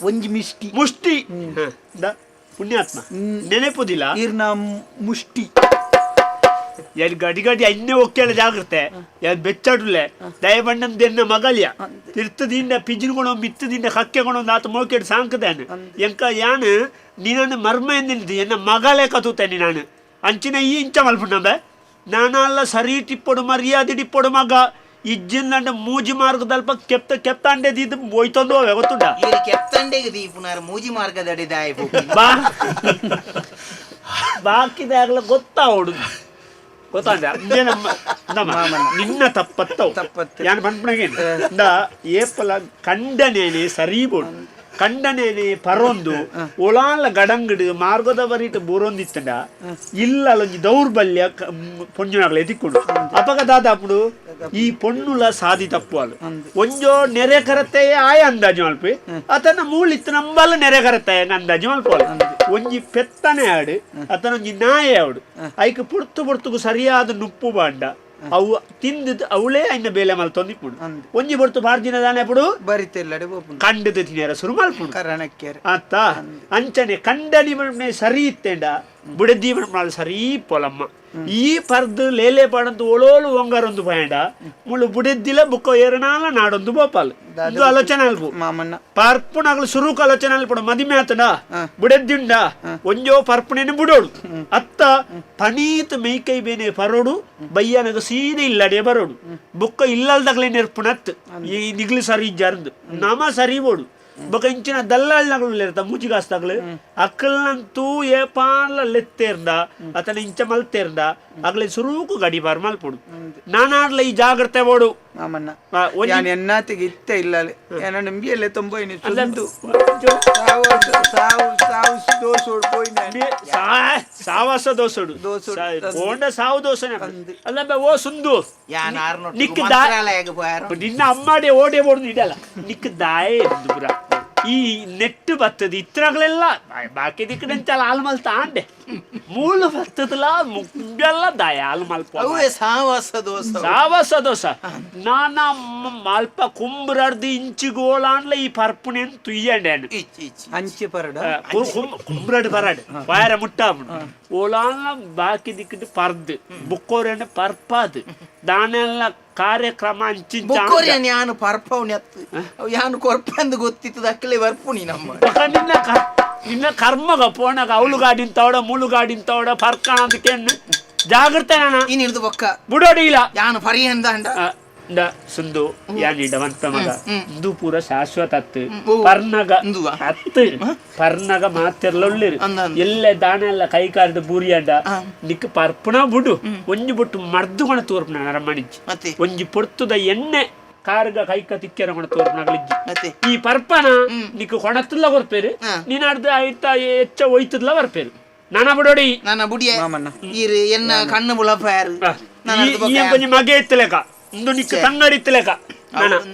ಒಂಜಿ ಮಿಷ್ಟಿ ಮುಷ್ಟಿ ಪುಣ್ಯಾತ್ಮ ನೆನೆಪುದಿಲ್ಲ ಇರ್ನ ಮುಷ್ಟಿ ಎಲ್ಲಿ ಗಡಿ ಗಡಿ ಅನ್ನೆ ಒಕ್ಕೇಳ ಜಾಗ್ರತೆ ಎಲ್ಲಿ ಬೆಚ್ಚಾಡುಲೆ ದಯಬಣ್ಣಂದೆನ್ನ ಮಗಲ್ಯ ತಿರ್ತದಿಂದ ಪಿಜಿನ್ಕೊಣ ಮಿತ್ತದಿಂದ ಕಕ್ಕೆಕೊಣ ಆತ ಮೋಕೆಡ್ ಸಾಂಕದಾನೆ ಎಂಕ ಯಾನು ನೀನನ್ನು ಮರ್ಮ ಎಂದಿದ್ದು ಎನ್ನ ಮಗಳೇ ಕತೂತೇನೆ ನಾನು ಅಂಚಿನ ಈ ಇಂಚ ಮಲ್ಪುಂಡಂಬೆ ನಾನಲ್ಲ ಸರಿ ಟಿಪ್ಪೊಡು ಮರ್ಯಾದೆ ಟಿಪ್ಪೊಡು ಮಗ ಇಜ್ಜಿಂದಂಡ ಮೂಜಿ ಮಾರ್ಗದಲ್ಪ ಕೆಪ್ತ ಕೆಪ್ತಾಂಡೆ ದೀದ್ ಹೋಯ್ತೊಂದು ಗೊತ್ತುಂಡ ಕೆತ್ತಂಡೆಗೆ ದೀಪುನಾರ ಮೂಜಿ ಮಾರ್ಗದಡಿ ದಾಯ ಬಾ ಬಾಕಿದಾಗಲ ಗೊತ್ತಾವಡು ಗೊತ್ತಾಂಡ ನಮ್ಮ ನಿನ್ನ ತಪ್ಪತ್ತವು ಯಾನ್ ಪನ್ಪುನಗೇನು ಇಂದ ಏಪಲ ಕಂಡನೇನೆ ಸರಿಬೋಡು ಕಂಡನೇನೆ ಪರೊಂದು ಒಳಾಲ ಗಡಂಗಡು ಮಾರ್ಗದ ಬರೀಟ್ ಬೂರೊಂದಿತ್ತಂಡ ಇಲ್ಲ ಅಲ್ಲೊಂಜಿ ದೌರ್ಬಲ್ಯ ಪೊಂಜುನಾಗಲ ಎದಿಕ್ಕುಂಡು ಅಪಗ ದಾದಾಪುಡು ಈ ಪೊಣ್ಣುಲ ಸಾದಿ ತಪ್ಪುವಲು ಒಂಜೋ ನೆರೆ ಕರತೆ ಆಯ ಅಂದಾಜು ಮಲ್ಪಿ ಅತನ ಮೂಳಿತ್ತು ನಂಬಲ್ಲ ನೆರೆ ಕರತೆ ಅಂದಾಜು ಮಲ್ಪೋಲು ಒಂಜಿ ಪೆತ್ತನೆ ಆಡು ಅತನ ಒಂಜಿ ನಾಯಿ ಆಡು ಐಕ್ ಪುಡ್ತು ಪುಡ್ತುಗು ಸರಿಯಾದ ನುಪ್ಪು ಬಾಂಡ ಅವು ತಿಂದದ್ದು ಅವಳೇ ಅನ್ನ ಬೇಲೆ ಮಲ್ತೊಂದಿಪ್ಪುಡು ಒಂಜಿ ಬೊರ್ತು ಬಾರ್ದಿನ ದಾನೆ ಪುಡು ಬರಿತೆಲ್ಲಡೆ ಪೋಪುಂಡು ಕಂಡದ ತಿನ್ಯಾರ ಸುರು ಮಲ್ಪುಂಡು ಕರಣಕ್ಕೆರೆ ಆತ ಅಂಚನೆ ಕಂಡನಿ ಮಣ್ಮೆ ಸರಿ ಇತ್ತೇಂಡ ಬುಡದಿ ಮಣ್ಮಾಲ್ ಸರಿ ಪೊಲಮ್ಮ ಈ ಪರ್ದು ಲೇಲೆ ಪಾಡಂತು ಒಳೋಲು ಒಂಗಾರೊಂದು ಪಯಂಡ ಮುಳು ಬುಡೆದ್ದಿಲ ಬುಕ್ಕ ಏರನಾಲ ನಾಡೊಂದು ಬೋಪಾಲ್ ಇದು ಆಲೋಚನೆ ಅಲ್ಪು ಮಾಮಣ್ಣ ಪರ್ಪುನಗಳು ಸುರುಕು ಆಲೋಚನೆ ಅಲ್ಪುಡು ಮದಿಮೆ ಆತನ ಬುಡೆದ್ದುಂಡ ಒಂಜೋ ಪರ್ಪುನೇನು ಬುಡೋಡು ಅತ್ತ ಪಣೀತ್ ಮೈಕೈ ಬೇನೆ ಪರೋಡು ಬಯ್ಯನಗ ಸೀದೆ ಇಲ್ಲಡೆ ಬರೋಡು ಬುಕ್ಕ ಇಲ್ಲಲ್ದಾಗಲೇ ನೆರ್ಪುನತ್ ಈ ನಿಗ್ಲು ಸರಿ ಇಜ್ಜಾರಂದು ನಮ ಸರಿ ಬೋಡು ಬೊಕ ಇಂಚಿನ ದಲ್ಲಾಳ್ನಗಳು ಇರ್ತ ಮೂಜಿಗಾಸ್ತಾಗ್ಲು ಅಕ್ಕಲ್ನಂತೂ ಏಪಾನ್ಲ ಲೆತ್ತೇರ್ದ ಅತನ ಇಂಚ ಮಲ್ತೇರ್ದ ಅಗ್ಲೆ ಸುರೂಕು ಗಡಿ ಬಾರ್ ಮಲ್ಪುಡು ನಾನಾಡ್ಲ ಈ ಜಾಗ್ರತೆ ಬೋಡು ಮಾಮಣ್ಣ ಯಾನ್ ಎನ್ನಾತಿಗೆ ಇತ್ತೆ ಇಲ್ಲ ಏನ ನಂಬಿಯಲ್ಲೇ ತೊಂಬೈನಿ ಸುಂದು ಸಾವು ಸಾವು ಸಾವು ದೋಸೋಡು ಪೋಯಿನ ಸಾವಾಸ ದೋಸೋಡು ಓಂಡ ಸಾವು ದೋಸನೆ ಅಲ್ಲ ಓ ಸುಂದು ಯಾನ್ ನಿಕ್ ನಿನ್ನ ಅಮ್ಮಾಡೆ ಓಡೆ ಓಡುದು ಇಡಲ್ಲ ನಿಕ್ ದಾಯೆ ಪುರ ಈ ನೆಟ್ಟು ಬತ್ತದ ಇತ್ರಗಳೆಲ್ಲ ಬಾಕಿ ದಿಕ್ಕಡೆಂಚಲ ಹಾಲು ಮಲ್ತ ಆಂಡೆ ಮೂಲ ಬತ್ತದಲ ಮುಖ್ಯಲ್ಲ ದಾಯ ಹಾಲು ಮಲ್ಪ ಅವೇ ಸಾವಾಸ ದೋಸ ಸಾವಾಸ ದೋಸ ನಾನಾ ಮಲ್ಪ ಕುಂಬ್ರಡ್ದು ಇಂಚಿಗೋಳಾನ್ಲ ಈ ಪರ್ಪುಣೆನ್ ತುಯ್ಯಂಡೆ ಅಂಚೆ ಪರಡ ಕುಂಬ್ರಡ್ ಪರಡ್ ವಾರ ಮುಟ್ಟಾಪುಂಡು ಓಲಾನ್ಲ ಬಾಕಿ ದಿಕ್ಕಿಟ್ಟು ಪರ್ದು ಬುಕ್ಕೋರೇನ ಪರ್ಪಾದು ದಾನೆಲ್ಲ ಕಾರ್ಯಕ್ರಮ ಅಂಚಿಂಚ ಬೊಕ್ಕೋರಿಯನ್ ಯಾನು ಪರ್ಪವ್ನೆತ್ತು ಅವು ಯಾನು ಕೊರ್ಪಂದು ಗೊತ್ತಿತ್ತು ದಕ್ಕಲೆ ಬರ್ಪುಣಿ ನಮ್ಮ ನಿನ್ನ ನಿನ್ನ ಕರ್ಮಗ ಪೋಣಗ ಅವಳು ಗಾಡಿನ ತೋಡ ಮುಳು ಗಾಡಿನ ತೋಡ ಪರ್ಕಣ ಅದಕ್ಕೆ ಜಾಗ್ರತೆ ನಾನ ಇನ್ ಹಿಡಿದು ಬೊಕ್ಕ ಬುಡೋಡಿ ಇಲ್ಲ ಯಾನು ಪರಿಯಂದ ಇಂದ ಸುಂದು ಯಾನಿಡ ಮಂತ ಮಗ ಇಂದು ಪೂರ ಶಾಶ್ವತ ಅತ್ತು ಪರ್ನಗ ಅತ್ತು ಪರ್ನಗ ಮಾತಿರ್ಲ ಉಳ್ಳಿರು ಎಲ್ಲ ದಾನ ಎಲ್ಲ ಕೈ ಕಾಲದ ಬೂರಿಯಂಡ ನಿಕ್ ಪರ್ಪುಣ ಬುಡು ಒಂಜಿ ಬೊಟ್ಟು ಮರ್ದು ಕೊಣ ತೋರ್ಪುಣ ನರಮಣಿಜ್ ಒಂಜಿ ಪೊರ್ತುದ ಎಣ್ಣೆ ಕಾರ್ಗ ಕೈಕ ತಿಕ್ಕೆರ ಕೊಣ ತೋರ್ಪುಣಗಳಿಜ್ಜಿ ಈ ಪರ್ಪನ ನಿಕ್ ಕೊಣತ್ತಲ್ಲ ಕೊರ್ಪೇರು ನೀನ್ ಅರ್ಧ ಆಯ್ತಾ ಹೆಚ್ಚ ಒಯ್ತದ್ಲ ಬರ್ಪೇರು ನಾನ ಬುಡೋಡಿ ನನ್ನ ಬುಡಿಯ ಈರು ಎನ್ನ ಕಣ್ಣು ಬುಳಪಾರು ಈ ಕೊಂಚ ಮಗೆ ಇತ್ತಲೇಕ ಇಂದು ನಿಕ್ ತಂಗಡಿ ಇತ್ತಲೇಕ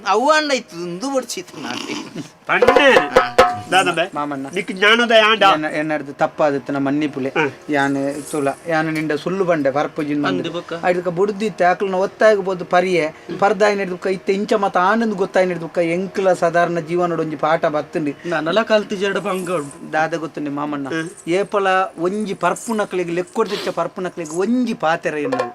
ಅವ್ವಾಂಡ ಇತ್ತು ಇಂದು ಬಡ್ಚಿತ್ತು ನಾನು ಪಣ್ಣೆ ದಾದಬೆ ಮಾಮಣ್ಣ. ನಿಕ್ ಜ್ಞಾನೋದಯ ಆಂಡ. ಎನ್ನಡ್ದು ತಪ್ಪಾದಿತ್ತು ನಮ್ಮ ಮನ್ನಿಪುಲೆ. ಯಾನ್ ತುಲ, ಯಾನ್ ನಿಂಡ ಸುಳ್ಳು ಬಂಡೆ ಪರ್ಪುಜಿನ್. ಅಂದ್ ಬೊಕ್ಕ? ಐದಕ್ಕೆ ಬುಡ್ದಿತ್ತೆ, ಅಕ್ಲನ ಒತ್ತಾಯ ಬೋದು ಪರಿಯೆ ಪರ್ದಾಯಿನ ಬುಕ್ಕ ಇತ್ತೆ ಇಂಚ ಮತ ಆನಂದ್ ಗೊತ್ತಾಯಿನ ಬುಕ್ಕ ಎಂಕ್ಲ ಸಾಧಾರಣ ಜೀವನಡ್ ಒಂಜಿ ಪಾಠ ಬತ್ತುಂಡು. ನನಲ ಕಲ್ತಿಜೆರಡ ಬಂಗ ಉಂಡು. ದಾದ ಗೊತ್ತುಂಡೆ ಮಾಮಣ್ಣ, ಏಪಲ ಒಂಜಿ ಪರ್ಪುನಕ್ಲೆಗ್ ಲೆಕ್ಕೊಡ್ದಿಚ್ಚ ಪರ್ಪುನಕ್ಲೆಗ್ ಒಂಜಿ ಪಾತೆರ ಎನ್ನವು.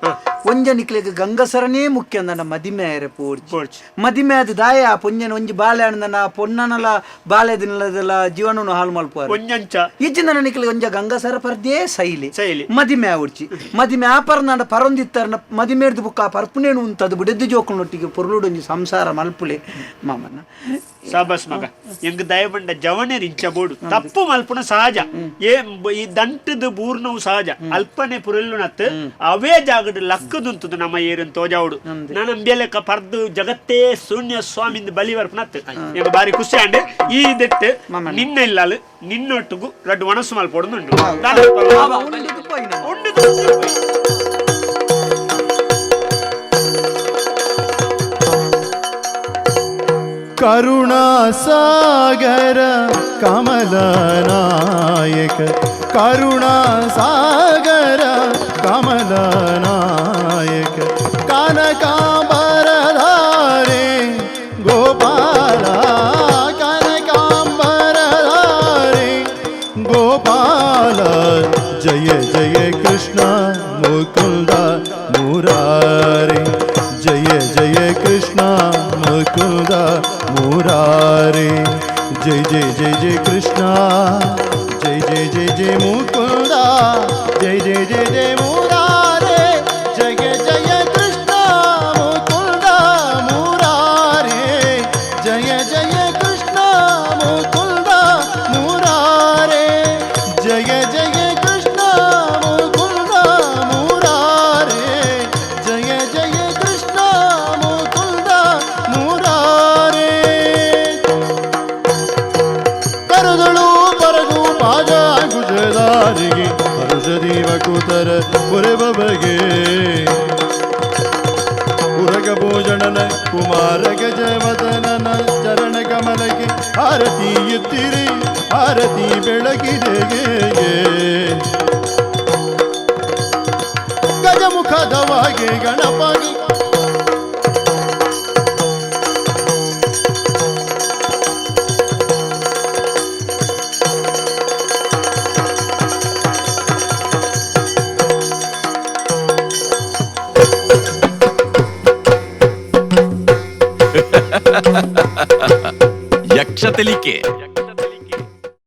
ಒಂಜ ನಿಕ್ಲೆಗ್ ಗಂಗಸರನೇ ಮುಖ್ಯ ಅಂದನ ಮದಿಮೆ ಆಯರೆ ಪೋಡ್ಚಿ. ಪೋಡ್ಚಿ. ಮದಿಮೆ ಆದ್ ದಾಯ ಆ ಪೊಂಜನ ಒಂಜಿ ಬಾಲೆ ಆಂಡನ ಆ ಪೊನ್ನನಲ ಬಾಲೆ ದಿನಲದಲ ಜೀವನನು ಹಾಳು ಮಲ್ಪುವಾರು. ಒಂಜಂಚ ಇಜ್ಜಿಂದನ ನಿಕ್ಲೆಗ್ ಒಂಜ ಗಂಗಸರ ಪರ್ದೇ ಶೈಲಿ. ಶೈಲಿ. ಮದಿಮೆ ಆವಡ್ಚಿ. ಮದಿಮೆ ಆ ಪರ್ನಾಂಡ ಪರೊಂದಿತ್ತಾರನ ಮದಿಮೇರ್ದು ಬುಕ್ಕ ಆ ಪರ್ಪುನೇನು ಉಂತದು ಬುಡೆದ್ದು ಜೋಕುನೊಟ್ಟಿಗೆ ಪೊರ್ಲುಡೊಂಜಿ ಸಂಸಾರ ಮಲ್ಪುಲೆ ಮಾಮಣ್ಣ. ಸಾಬಸ್ ಮಗ, ಎಂಗ್ ದಯಬಂಡ ಜವಣೆರ್ ಇಂಚ ಬೋಡು. ತಪ್ಪು ಮಲ್ಪುನ ಸಹಜ. ಏ ಈ ದಂಟದ ಬೂರ್ನವು ಸಹಜ. ಅಲ್ಪನೆ ಪುರೆಲ್ಲುನತ್ ಅವೇ ಜಾಗಡ್ ಲಕ್ಕದುಂತುದು ನಮ್ಮ ಏರನ್ ತೋಜಾವುಡು. ನಾನು ಅಂಬ್ಯಲೆಕ್ಕ ಪರ್ದು ಜಗತ್ತೇ ಶೂನ್ಯ ಸ್ವಾಮಿಂದ ಬಲಿ ಬರ್ಪುನತ್. ಎಂಗ್ ಬಾರಿ ಖುಷಿ ಆಂಡ್. ಈ ದಿಟ್ಟು ನಿನ್ನ ಇಲ್ಲಾಲು ನಿನ್ನೊಟ್ಟುಗು ರಡ್ಡು ಒಣಸು ಮಲ್ಪೊಡುಂದುಂಡು. ಉಂಡುದು ಪೋಯಿ. ಕರುಣಾಸಾಗರ ಕಮಲನಾಯಕ, ಕರುಣಾಸಾಗರ ಕಮಲನಾಯಕ, ಕನಕಾಂಬರಧಾರೆ ಗೋಪಾಲ, ಕನಕಾಂಬರಧಾರೆ ಗೋಪಾಲ, ಜಯ ಜಯ ಕೃಷ್ಣ ಮುಕುಂದ ಮುರಾರಿ, ಜಯ ಜಯ ಕೃಷ್ಣ ಮುಕುಂದ ಮುರಾರಿ, ಜಯ ಜಯ ಜಯ ಜಯ ಕೃಷ್ಣ, ಜಯ ಜಯ ಜಯ ಜಯ ಮುಕುಂದ, ಜಯ ಜಯ ಜಯ ಜಯ ಮುರಾರಿ, ಜಯ ಜಯ ಕೃಷ್ಣ ಮುಕುಂದ ಮುರಾರಿ, ಜಯ ಜಯ ಕೃಷ್ಣ ಮುಕುಂದ ಮುರಾರಿ, ಜಯ ಜಯ ಕೃಷ್ಣ ಮುಕುಂದ ಮುರಾರಿ, ಜಯ ಜಯ ಕೃಷ್ಣ ಮುಕುಂದ ಮುರಾರಿ. ಕರುದಳು ಪರಗು ಪಾಜ ಗುಜದಾರಿಗೆ ಹರುಷದೀವ ಕೂತರ ಪುರಬಗೆ ಉರಗ ಭೂಷಣನ ಕುಮಾರ ಗಜವದನನ ಚರಣ ಕಮಲಕ್ಕೆ ಆರತಿ ಎತ್ತಿರಿ ಆರತಿ ಬೆಳಗಿದೆಗೆ. ಗಜಮುಖದವಾಗಿ ಗಣಪಗಿ ಯಕ್ಷ ತೆಲಿಕೆ.